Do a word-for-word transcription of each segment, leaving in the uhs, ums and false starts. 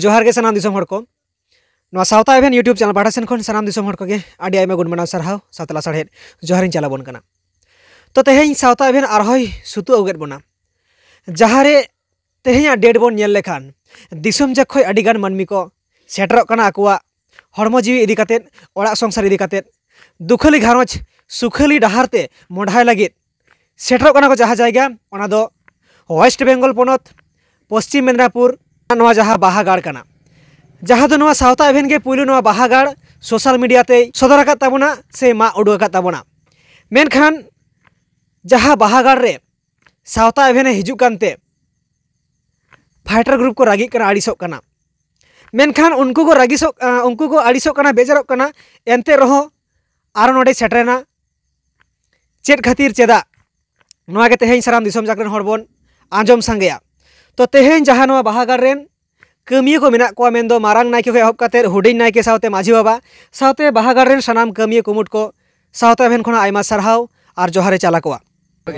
ᱡᱚᱦᱟᱨ ᱜᱮ ᱥᱟᱱᱟᱢ ᱫᱤᱥᱚᱢ ᱦᱚᱲ ᱠᱚ᱾ ᱱᱚᱣᱟ ᱥᱟᱶᱛᱟ ᱮᱵᱷᱮᱱ YouTube ᱪᱮᱱᱮᱞ ᱯᱟᱦᱴᱟ ᱥᱮᱱ ᱠᱷᱚᱱ ᱥᱟᱱᱟᱢ ᱫᱤᱥᱚᱢ ᱦᱚᱲ ᱠᱚᱜᱮ ᱟᱹᱰᱤ ᱟᱭᱢᱟ ᱜᱩᱱ ᱢᱟᱱᱟᱣ ᱥᱟᱨᱦᱟᱣ ᱥᱟᱶᱛᱮ ᱞᱟᱥᱟᱲᱦᱮᱫ ᱡᱚᱦᱟᱨᱤᱧ ᱪᱟᱞᱟᱵᱚᱱ ᱠᱟᱱᱟ᱾ ᱛᱚ, ᱛᱮᱦᱮᱧ ᱥᱟᱶᱛᱟ ᱮᱵᱷᱮᱱ ᱟᱨᱦᱚᱸᱭ ᱥᱩᱛᱩᱜ ᱟᱹᱜᱩ ᱠᱮᱫ ᱵᱚᱱᱟ, ᱡᱟᱦᱟᱸᱨᱮ ᱛᱮᱦᱮᱧᱟᱜ ᱰᱮᱴ ᱵᱚᱱ ᱧᱮᱞ ᱞᱮᱠᱷᱟᱱ ᱫᱤᱥᱚᱢ ᱡᱟᱠ ᱠᱷᱚᱱ ᱟᱹᱰᱤᱜᱟᱱ ᱢᱟᱹᱱᱢᱤ ᱠᱚ ᱥᱮᱴᱮᱨᱚᱜ ᱠᱟᱱᱟ ᱟᱠᱚᱣᱟᱜ ᱦᱚᱲᱢᱚ ᱡᱤᱣᱤ ᱤᱫᱤ ᱠᱟᱛᱮᱫ, ᱚᱲᱟᱜ ᱥᱚᱝᱥᱟᱨ ᱤᱫᱤ ᱠᱟᱛᱮᱫ, ᱫᱩᱠᱷᱟᱹᱞᱤ ᱜᱷᱟᱨᱚᱸᱡᱽ ᱥᱩᱠᱷᱟᱹᱞᱤ ᱰᱟᱦᱟᱨ ᱛᱮ ᱢᱚᱦᱰᱟᱭ ᱞᱟᱹᱜᱤᱫ ᱥᱮᱴᱮᱨᱚᱜ ᱠᱟᱱᱟ ᱠᱚ᱾ ᱡᱟᱦᱟᱸ ᱡᱟᱭᱜᱟ, ᱚᱱᱟ ᱫᱚ ᱳᱭᱮᱥᱴ ᱵᱮᱝᱜᱚᱞ ᱯᱚᱱᱚᱛ, ᱯᱚᱥᱪᱤᱢ ᱢᱮᱫᱽᱱᱟᱯᱩᱨ, ᱱᱚᱣᱟ ᱡᱟᱦᱟᱸ ᱵᱟᱦᱟᱜᱟᱲ ᱠᱟᱱᱟ, ᱡᱟᱦᱟᱸ ᱫᱚ ᱱᱚᱣᱟ ᱥᱟᱶᱛᱟ ᱮᱵᱷᱮᱱ ᱜᱮ ᱯᱩᱭᱞᱩ ᱱᱚᱣᱟ ᱵᱟᱦᱟᱜᱟᱲ ᱥᱳᱥᱟᱞ ᱢᱤᱰᱤᱭᱟ ᱛᱮᱭ ᱥᱚᱫᱚᱨ ᱟᱠᱟᱫ ᱛᱟᱵᱚᱱᱟ ᱥᱮ ᱢᱟᱜ ᱩᱰᱩᱠ ᱟᱠᱟᱫ ᱛᱟᱵᱚᱱᱟ᱾ ᱢᱮᱱᱠᱷᱟᱱ ᱡᱟᱦᱟᱸ ᱵᱟᱦᱟᱜᱟᱲ ᱨᱮ ᱥᱟᱶᱛᱟ ᱮᱵᱷᱮᱱ ᱮ ᱦᱤᱡᱩᱜ ᱠᱟᱱᱛᱮ ᱯᱷᱟᱭᱴᱟᱨ ᱜᱨᱩᱯ ᱠᱚ ᱨᱟᱹᱜᱤᱜ ᱠᱟᱱᱟ, ᱟᱹᱲᱤᱥᱚᱜ ᱠᱟᱱᱟ᱾ ᱢᱮᱱᱠᱷᱟᱱ ᱩᱱᱠᱩ ᱠᱚ ᱨᱟᱹᱜᱤᱥᱚᱜ, ᱟᱸ, ᱩᱱᱠᱩ ᱠᱚ ᱟᱹᱲᱤᱥᱚᱜ ᱠᱟᱱᱟ, ᱵᱮᱡᱟᱨᱚᱜ ᱠᱟᱱᱟ, ᱮᱱᱛᱮ ᱨᱮᱦᱚᱸ ᱟᱨᱚ ᱱᱚᱰᱮ ᱥᱮᱴᱮᱨᱮᱱᱟ᱾ ᱪᱮᱫ ᱠᱷᱟᱹᱛᱤᱨ, ᱪᱮᱫᱟᱜ? ᱱᱚᱣᱟ ᱜᱮ ᱛᱮᱦᱮᱧ ᱥᱟᱱᱟᱢ ᱫᱤᱥᱚᱢ ᱡᱟᱠ ᱨᱮᱱ ᱦᱚᱲ ᱵᱚᱱ ᱟᱸᱡᱚᱢ ᱥᱟᱸᱜᱮᱭᱟ᱾ ᱛᱚ, ᱛᱮᱦᱮᱧ ᱡᱟᱦᱟᱸ ᱱᱚᱣᱟ ᱵᱟᱦᱟᱜᱟᱲ ᱨᱮᱱ ᱠᱟᱹᱢᱤᱭᱟᱹ ᱠᱚ ᱢᱮᱱᱟᱜ ᱠᱚᱣᱟ, ᱢᱮᱱᱫᱚ ᱢᱟᱨᱟᱝ ᱱᱟᱭᱠᱮ ᱠᱷᱚᱱ ᱮᱦᱚᱵ ᱠᱟᱛᱮᱫ ᱦᱩᱰᱤᱧ ᱱᱟᱭᱠᱮ ᱥᱟᱶᱛᱮ ᱢᱟᱹᱡᱷᱤ ᱵᱟᱵᱟ ᱥᱟᱶᱛᱮ ᱵᱟᱦᱟᱜᱟᱲ ᱨᱮᱱ ᱥᱟᱱᱟᱢ ᱠᱟᱹᱢᱤᱭᱟᱹ ᱠᱩᱢᱩᱴ ᱠᱚ ᱥᱟᱶᱛᱟ ᱮᱵᱷᱮᱱ ᱠᱷᱚᱱᱟᱜ ᱟᱭᱢᱟ ᱥᱟᱨᱦᱟᱣ ᱟᱨ ᱡᱚᱦᱟᱨ ᱮ ᱪᱟᱞ ᱟᱠᱚᱣᱟ᱾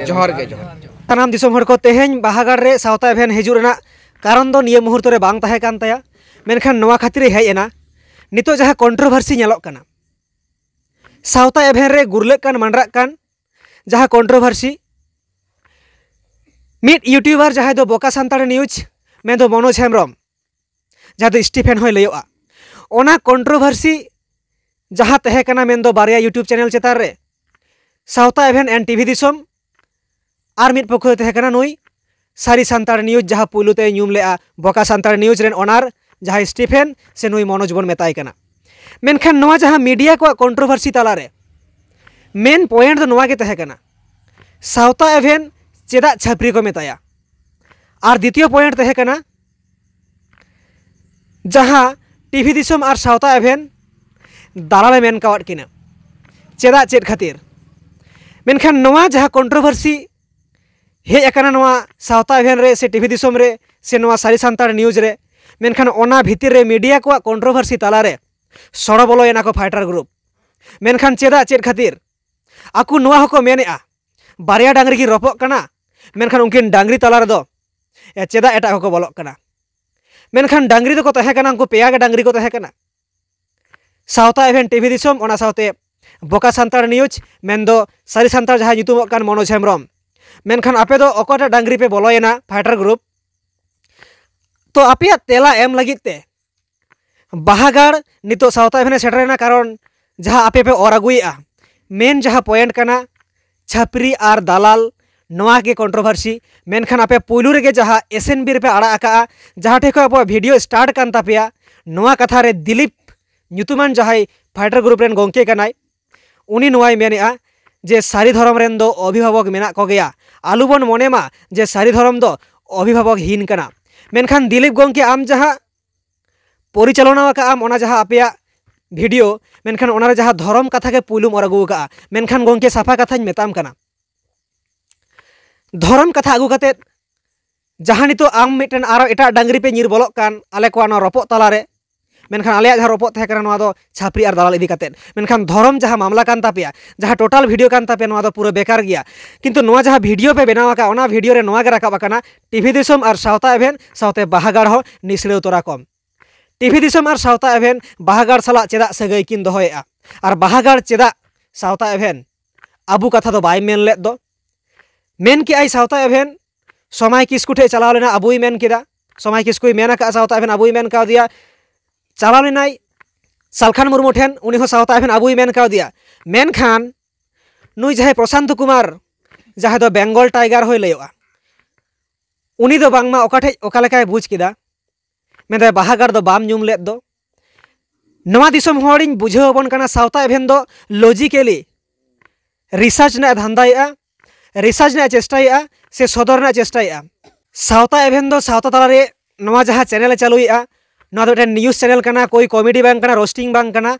ᱡᱚᱦᱟᱨ ᱜᱮ, ᱡᱚᱦᱟᱨ᱾ ᱥᱟᱱᱟᱢ ᱫᱤᱥᱚᱢ ᱦᱚᱲ ᱠᱚ, ᱛᱮᱦᱮᱧ ᱵᱟᱦᱟᱜᱟᱲ ᱨᱮ ᱥᱟᱶᱛᱟ ᱮᱵᱷᱮᱱ ᱦᱤᱡᱩᱜ ᱨᱮᱱᱟᱜ ᱠᱟᱨᱚᱱ ᱫᱚ ᱱᱤᱭᱟᱹ ᱢᱩᱦᱩᱨᱛᱚ ᱨᱮ ᱵᱟᱝ ᱛᱟᱦᱮᱸ ᱠᱟᱱ ᱛᱟᱭᱟ, ᱢᱮᱱᱠᱷᱟᱱ ᱱᱚᱣᱟ ᱠᱷᱟᱹᱛᱤᱨ ᱮ ᱦᱮᱡ ᱮᱱᱟ᱾ ᱱᱤᱛᱚᱜ ᱡᱟᱦᱟᱸ ᱠᱚᱱᱴᱨᱳᱵᱷᱟᱨᱥᱤ ᱧᱮᱞᱚᱜ ᱠᱟᱱᱟ, ᱥᱟᱶᱛᱟ ᱮᱵᱷᱮᱱ ᱨᱮ ᱜᱩᱨᱞᱟᱹᱜ ᱠᱟᱱ ᱢᱟᱸᱰᱨᱟᱜ ᱠᱟᱱ ᱡᱟᱦᱟᱸ ᱠᱚᱱᱴᱨᱳᱵᱷᱟᱨᱥᱤ, ᱢᱤᱫ ᱤᱭᱩᱴᱩᱵᱟᱨ ᱡᱟᱦᱟᱸᱭ ᱫᱚ ᱵᱚᱠᱟ ᱥᱟᱱᱛᱟᱲ ᱱᱤᱭᱩᱡᱽ, ᱢᱮᱱᱫᱚ ᱢᱚᱱᱳᱡᱽ ᱦᱮᱢᱵᱨᱚᱢ, ᱡᱟᱦᱟᱸ ᱫᱚ ᱥᱴᱤᱯᱷᱮᱱ ᱦᱚᱸᱭ ᱞᱟᱹᱭᱚᱜᱼᱟ, ᱚᱱᱟ ᱠᱚᱱᱴᱨᱳᱵᱷᱟᱨᱥᱤ ᱡᱟᱦᱟᱸ ᱛᱟᱦᱮᱸ ᱠᱟᱱᱟ, ᱢᱮᱱᱫᱚ ᱵᱟᱨᱭᱟ YouTube ᱪᱮᱱᱮᱞ ᱪᱮᱛᱟᱱ ᱨᱮ, ᱥᱟᱶᱛᱟ ᱮᱵᱷᱮᱱ and ᱴᱤᱵᱷᱤ ᱫᱤᱥᱚᱢ, ᱟᱨ ᱢᱤᱫ ᱯᱚᱠᱷᱚ ᱫᱚ ᱛᱟᱦᱮᱸ ᱠᱟᱱᱟ ᱱᱩᱭ ᱥᱟᱹᱨᱤ ᱥᱟᱱᱛᱟᱲ ᱱᱤᱭᱩᱡᱽ, ᱡᱟᱦᱟᱸ ᱯᱩᱭᱞᱩ ᱛᱮᱭ ᱧᱩᱢ ᱞᱮᱜᱼᱟ ᱵᱚᱠᱟ ᱥᱟᱱᱛᱟᱲ ᱱᱤᱭᱩᱡᱽ ᱨᱮᱱ ᱚᱱᱟᱨ, ᱡᱟᱦᱟᱸᱭ ᱥᱴᱤᱯᱷᱮᱱ ᱥᱮ ᱱᱩᱭ ᱢᱚᱱᱳᱡᱽ ᱵᱚᱱ ᱢᱮᱛᱟᱭ ᱠᱟᱱᱟ᱾ ᱢᱮᱱᱠᱷᱟᱱ ᱱᱚᱣᱟ ᱡᱟᱦᱟᱸ ᱢᱤᱰᱤᱭᱟ ᱠᱚᱣᱟᱜ ᱠᱚᱱᱴᱨᱳᱵᱷᱟᱨᱥᱤ ᱛᱟᱞᱟᱨᱮ ᱢᱮᱱ ᱯᱚᱭᱮᱱᱴ ᱫᱚ ᱱᱚᱣᱟ ᱜᱮ ᱛᱟᱦᱮᱸ ᱠᱟᱱᱟ, ᱥᱟᱶᱛᱟ ᱮᱵᱷᱮᱱ ᱪᱮᱫᱟᱜ ᱪᱷᱟᱹᱯᱨᱤ ᱠᱚ ᱢᱮᱛᱟᱭᱟ? ᱟᱨ ᱫᱤᱛᱤᱭᱚ ᱯᱚᱭᱮᱱᱴ ᱛᱟᱦᱮᱸ ᱠᱟᱱᱟ, ᱡᱟᱦᱟᱸ ᱴᱤᱵᱷᱤ ᱫᱤᱥᱚᱢ ᱟᱨ ᱥᱟᱶᱛᱟ ᱮᱵᱷᱮᱱ ᱫᱟᱞᱟᱞᱮ ᱢᱮᱱ ᱠᱟᱣᱟᱫ ᱠᱤᱱᱟ, ᱪᱮᱫᱟᱜ, ᱪᱮᱫ ᱠᱷᱟᱹᱛᱤᱨ? ᱢᱮᱱᱠᱷᱟᱱ ᱱᱚᱣᱟ ᱡᱟᱦᱟᱸ ᱠᱚᱱᱴᱨᱳᱵᱷᱟᱨᱥᱤ ᱦᱮᱡ ᱟᱠᱟᱱᱟ ᱱᱚᱣᱟ ᱥᱟᱶᱛᱟ ᱮᱵᱷᱮᱱ ᱨᱮ ᱥᱮ ᱴᱤᱵᱷᱤ ᱫᱤᱥᱚᱢ ᱨᱮ ᱥᱮ ᱱᱚᱣᱟ ᱥᱟᱹᱨᱤ ᱥᱟᱱᱛᱟᱲ ᱱᱤᱭᱩᱡᱽ ᱨᱮ, ᱢᱮᱱᱠᱷᱟᱱ ᱚᱱᱟ ᱵᱷᱤᱛᱤᱨ ᱨᱮ ᱢᱤᱰᱤᱭᱟ ᱠᱚᱣᱟᱜ ᱠᱚᱱᱴᱨᱳᱵᱷᱟᱨᱥᱤ ᱛᱟᱞᱟᱨᱮ ᱥᱚᱲᱚ ᱵᱚᱞᱚᱭᱮᱱᱟ ᱠᱚ ᱯᱷᱟᱭᱴᱟᱨ ᱜᱨᱩᱯ᱾ ᱢᱮᱱᱠᱷᱟᱱ ᱪᱮᱫᱟᱜ, ᱪᱮᱫ ᱠᱷᱟᱹᱛᱤᱨ? ᱟᱠᱚ ᱱᱚᱣᱟ ᱦᱚᱸᱠᱚ ᱢᱮᱱᱮᱜᱼᱟ, ᱵᱟᱨᱭᱟ ᱰᱟᱝᱨᱤ ᱠᱤᱱ ᱨᱚᱯᱚᱜ ᱠᱟᱱᱟ, ᱢᱮᱱᱠᱷᱟᱱ ᱩᱱᱠᱤᱱ ᱰᱟᱝᱨᱤ ᱛᱟᱞᱟ ᱨᱮᱫᱚ, ᱮ, ᱪᱮᱫᱟᱜ ᱮᱴᱟᱜ ᱠᱚᱠᱚ ᱵᱚᱞᱚᱜ ᱠᱟᱱᱟ? ᱢᱮᱱᱠᱷᱟᱱ ᱰᱟᱝᱨᱤ ᱫᱚᱠᱚ ᱛᱟᱦᱮᱸ ᱠᱟᱱᱟ, ᱩᱱᱠᱩ ᱯᱮᱭᱟ ᱜᱮ ᱰᱟᱝᱨᱤ ᱠᱚ ᱛᱟᱦᱮᱸ ᱠᱟᱱᱟ᱾ ᱥᱟᱶᱛᱟ ᱮᱵᱷᱮᱱ ᱴᱤᱵᱷᱤ ᱫᱤᱥᱚᱢ, ᱚᱱᱟ ᱥᱟᱶᱛᱮ ᱵᱚᱠᱟ ᱥᱟᱱᱛᱟᱲ ᱱᱤᱭᱩᱡᱽ, ᱢᱮᱱᱫᱚ ᱥᱟᱹᱨᱤ ᱥᱟᱱᱛᱟᱲ ᱡᱟᱦᱟᱸᱭ ᱧᱩᱛᱩᱢᱚᱜ ᱠᱟᱱ ᱢᱚᱱᱳᱡᱽ ᱦᱮᱢᱵᱨᱚᱢ᱾ ᱢᱮᱱᱠᱷᱟᱱ ᱟᱯᱮ ᱫᱚ ᱚᱠᱚᱭᱴᱟᱜ ᱰᱟᱝᱨᱤ ᱯᱮ ᱵᱚᱞᱚᱭᱮᱱᱟ ᱯᱷᱟᱭᱴᱟᱨ ᱜᱨᱩᱯ? ᱛᱚ ᱟᱯᱮᱭᱟᱜ ᱛᱮᱞᱟ ᱮᱢ ᱞᱟᱹᱜᱤᱫ ᱛᱮ ᱵᱟᱦᱟᱜᱟᱲ ᱱᱤᱛᱚᱜ ᱥᱟᱶᱛᱟ ᱮᱵᱷᱮᱱᱮ ᱥᱮᱴᱮᱨᱮᱱᱟ, ᱠᱟᱨᱚᱱ ᱡᱟᱦᱟᱸ ᱟᱯᱮ ᱯᱮ ᱚᱨ ᱟᱹᱜᱩᱭᱮᱫᱼᱟ, ᱢᱮᱱ ᱡᱟᱦᱟᱸ ᱯᱚᱭᱮᱱᱴ ᱠᱟᱱᱟ ᱪᱷᱟᱹᱯᱨᱤ ᱟᱨ ᱫᱟᱞᱟᱞ, ᱱᱚᱣᱟ ᱜᱮ ᱠᱚᱱᱴᱨᱳᱵᱷᱟᱨᱥᱤ᱾ ᱢᱮᱱᱠᱷᱟᱱ ᱟᱯᱮ ᱯᱩᱭᱞᱩ ᱨᱮᱜᱮ ᱡᱟᱦᱟᱸ ᱮᱥ ᱮᱱ ᱵᱤ ᱨᱮᱯᱮ ᱟᱲᱟᱜ ᱟᱠᱟᱜᱼᱟ, ᱡᱟᱦᱟᱸ ᱴᱷᱮᱱ ᱠᱷᱚᱱ ᱟᱵᱚᱣᱟᱜ ᱵᱷᱤᱰᱤᱭᱳ ᱥᱴᱟᱨᱴ ᱠᱟᱱ ᱛᱟᱯᱮᱭᱟ, ᱱᱚᱣᱟ ᱠᱟᱛᱷᱟ ᱨᱮ ᱫᱤᱞᱤᱯ ᱧᱩᱛᱩᱢᱟᱱ ᱡᱟᱦᱟᱸᱭ ᱯᱷᱟᱭᱴᱟᱨ ᱜᱨᱩᱯ ᱨᱮᱱ ᱜᱚᱢᱠᱮ ᱠᱟᱱᱟᱭ, ᱩᱱᱤ ᱱᱚᱣᱟᱭ ᱢᱮᱱᱮᱫᱼᱟ ᱡᱮ ᱥᱟᱹᱨᱤ ᱫᱷᱚᱨᱚᱢ ᱨᱮᱱ ᱫᱚ ᱚᱵᱷᱤᱵᱷᱟᱵᱚᱠ ᱢᱮᱱᱟᱜ ᱠᱚᱜᱮᱭᱟ, ᱟᱞᱚᱵᱚᱱ ᱢᱚᱱᱮ ᱢᱟ ᱡᱮ ᱥᱟᱹᱨᱤ ᱫᱷᱚᱨᱚᱢ ᱫᱚ ᱚᱵᱷᱤᱵᱷᱟᱵᱚᱠ ᱦᱤᱱ ᱠᱟᱱᱟ᱾ ᱢᱮᱱᱠᱷᱟᱱ ᱫᱤᱞᱤᱯ ᱜᱚᱢᱠᱮ, ᱟᱢ ᱡᱟᱦᱟᱸ ᱯᱚᱨᱤᱪᱟᱞᱚᱱᱟ ᱟᱠᱟᱫ ᱟᱢ ᱚᱱᱟ ᱡᱟᱦᱟᱸ ᱟᱯᱮᱭᱟᱜ ᱵᱷᱤᱰᱤᱭᱳ, ᱢᱮᱱᱠᱷᱟᱱ ᱚᱱᱟᱨᱮ ᱡᱟᱦᱟᱸ ᱫᱷᱚᱨᱚᱢ ᱠᱟᱛᱷᱟ ᱜᱮ ᱯᱩᱭᱞᱩᱢ ᱚᱨ ᱟᱹᱜᱩ ᱟᱠᱟᱫᱼᱟ᱾ ᱢᱮᱱᱠᱷᱟᱱ ᱜᱚᱢᱠᱮ, ᱥᱟᱯᱷᱟ ᱠᱟᱛᱷᱟᱧ ᱢᱮᱛᱟᱢ ᱠᱟᱱᱟ, ᱫᱷᱚᱨᱚᱢ ᱠᱟᱛᱷᱟ ᱟᱹᱜᱩ ᱠᱟᱛᱮᱫ ᱡᱟᱦᱟᱸ ᱱᱤᱛᱚᱜ ᱟᱢ ᱢᱤᱫᱴᱮᱱ ᱟᱨᱚ ᱮᱴᱟᱜ ᱰᱟᱝᱨᱤ ᱯᱮ ᱧᱤᱨ ᱵᱚᱞᱚᱜ ᱠᱟᱱ ᱟᱞᱮ ᱠᱚᱣᱟᱜ ᱱᱚᱣᱟ ᱨᱚᱯᱚᱜ ᱛᱟᱞᱟᱨᱮ, ᱢᱮᱱᱠᱷᱟᱱ ᱟᱞᱮᱭᱟᱜ ᱡᱟᱦᱟᱸ ᱨᱚᱯᱚᱜ ᱛᱟᱦᱮᱸ ᱠᱟᱱᱟ ᱱᱚᱣᱟ ᱫᱚ ᱪᱷᱟᱯᱨᱤ ᱟᱨ ᱫᱟᱞᱟᱞ ᱤᱫᱤ ᱠᱟᱛᱮᱫ, ᱢᱮᱱᱠᱷᱟᱱ ᱫᱷᱚᱨᱚᱢ ᱡᱟᱦᱟᱸ ᱢᱟᱢᱞᱟ ᱠᱟᱱ ᱛᱟᱯᱮᱭᱟ, ᱡᱟᱦᱟᱸ ᱴᱳᱴᱟᱞ ᱵᱷᱤᱰᱤᱭᱳ ᱠᱟᱱ ᱛᱟᱯᱮᱭᱟ, ᱱᱚᱣᱟ ᱫᱚ ᱯᱩᱨᱟᱹ ᱵᱮᱠᱟᱨ ᱜᱮᱭᱟ᱾ ᱠᱤᱱᱛᱩ ᱱᱚᱣᱟ ᱡᱟᱦᱟᱸ ᱵᱷᱤᱰᱤᱭᱳ ᱯᱮ ᱵᱮᱱᱟᱣ ᱟᱠᱟᱫ, ᱚᱱᱟ ᱵᱷᱤᱰᱤᱭᱳ ᱨᱮ ᱱᱚᱣᱟ ᱜᱮ ᱨᱟᱠᱟᱵ ᱟᱠᱟᱱᱟ, ᱴᱤᱵᱷᱤ ᱫᱤᱥᱚᱢ ᱟᱨ ᱥᱟᱶᱛᱟ ᱮᱵᱷᱮᱱ ᱥᱟᱶᱛᱮ ᱵᱟᱦᱟᱜᱟᱲ ᱦᱚᱸ ᱱᱤᱥᱲᱟᱹᱣ ᱛᱚᱨᱟ ᱠᱚᱢ᱾ ᱴᱤᱵᱷᱤ ᱫᱤᱥᱚᱢ ᱟᱨ ᱥᱟᱶᱛᱟ ᱮᱵᱷᱮᱱ ᱵᱟᱦᱟᱜᱟᱲ ᱥᱟᱞᱟᱜ ᱪᱮᱫᱟᱜ ᱥᱟᱹᱜᱟᱹᱭ ᱠᱤᱱ ᱫᱚᱦᱚᱭᱮᱫᱼᱟ? ᱟᱨ ᱵᱟᱦᱟᱜᱟᱲ ᱪᱮᱫᱟᱜ ᱥᱟᱶᱛᱟ ᱮᱵᱷᱮᱱ ᱟᱵᱚ ᱠᱟᱛᱷᱟ ᱫᱚ ᱵᱟᱭ ᱢᱮᱱ ᱞᱮᱫ ᱫᱚ? ᱢᱮᱱ ᱠᱮᱜᱼᱟᱭ ᱥᱟᱶᱛᱟ ᱮᱵᱷᱮᱱ ᱥᱚᱢᱟᱭ ᱠᱤᱥᱠᱩ ᱴᱷᱮᱱ ᱪᱟᱞᱟᱣ ᱞᱮᱱᱟ, ᱟᱵᱚᱭ ᱢᱮᱱ ᱠᱮᱫᱟ, ᱥᱚᱢᱟᱭ ᱠᱤᱥᱠᱩᱭ ᱢᱮᱱ ᱟᱠᱟᱫᱼᱟ ᱥᱟᱶᱛᱟ ᱮᱵᱷᱮᱱ ᱟᱵᱚᱭ ᱢᱮᱱ ᱠᱟᱣᱫᱮᱭᱟ᱾ ᱪᱟᱞᱟᱣ ᱞᱮᱱᱟᱭ ᱥᱟᱞᱠᱷᱟᱱ ᱢᱩᱨᱢᱩ ᱴᱷᱮᱱ, ᱩᱱᱤ ᱦᱚᱸ ᱥᱟᱶᱛᱟ ᱮᱵᱷᱮᱱ ᱟᱵᱚᱭ ᱢᱮᱱ ᱠᱟᱣᱫᱮᱭᱟ᱾ ᱢᱮᱱᱠᱷᱟᱱ ᱱᱩᱭ ᱡᱟᱦᱟᱸᱭ ᱯᱨᱚᱥᱟᱱᱛ ᱠᱩᱢᱟᱨ, ᱡᱟᱦᱟᱸᱭ ᱫᱚ ᱵᱮᱝᱜᱚᱞ ᱴᱟᱭᱜᱟᱨ ᱦᱚᱸᱭ ᱞᱟᱹᱭᱚᱜᱼᱟ, ᱩᱱᱤ ᱫᱚ ᱵᱟᱝᱢᱟ ᱚᱠᱟ ᱴᱷᱮᱡ ᱚᱠᱟ ᱞᱮᱠᱟᱭ ᱵᱩᱡᱽ ᱠᱮᱫᱟ, ᱢᱮᱱᱫᱟᱭ ᱵᱟᱦᱟᱜᱟᱲ ᱫᱚ ᱵᱟᱢ ᱧᱩᱢ ᱞᱮᱫ ᱫᱚ᱾ ᱱᱚᱣᱟ ᱫᱤᱥᱚᱢ ᱦᱚᱲᱤᱧ ᱵᱩᱡᱷᱟᱹᱣ ᱟᱵᱚᱱ ᱠᱟᱱᱟ, ᱥᱟᱶᱛᱟ ᱮᱵᱷᱮᱱ ᱫᱚ ᱞᱚᱡᱤᱠᱮᱞᱤ ᱨᱤᱥᱟᱨᱪ ᱨᱮᱱᱟᱜ ᱮ ᱫᱷᱟᱱᱫᱟᱭᱮᱫᱼᱟ, ᱨᱤᱥᱟᱨᱪ ᱨᱮᱱᱟᱜ ᱮ ᱪᱮᱥᱴᱟᱭᱮᱫᱼᱟ, ᱥᱮ ᱥᱚᱫᱚᱨ ᱨᱮᱱᱟᱜ ᱮ ᱪᱮᱥᱴᱟᱭᱮᱫᱼᱟ᱾ ᱥᱟᱶᱛᱟ ᱮᱵᱷᱮᱱ ᱫᱚ ᱥᱟᱶᱛᱟ ᱛᱟᱞᱟᱨᱮ ᱱᱚᱣᱟ ᱡᱟᱦᱟᱸ ᱪᱮᱱᱮᱞ ᱮ ᱪᱟᱹᱞᱩᱭᱮᱫᱼᱟ, ᱱᱚᱣᱟ ᱫᱚ ᱢᱤᱫᱴᱮᱱ ᱱᱤᱭᱩᱡᱽ ᱪᱮᱱᱮᱞ ᱠᱟᱱᱟ, ᱠᱳᱭ ᱠᱚᱢᱮᱰᱤ ᱵᱟᱝ ᱠᱟᱱᱟ, ᱨᱳᱥᱴᱤᱝ ᱵᱟᱝ ᱠᱟᱱᱟ᱾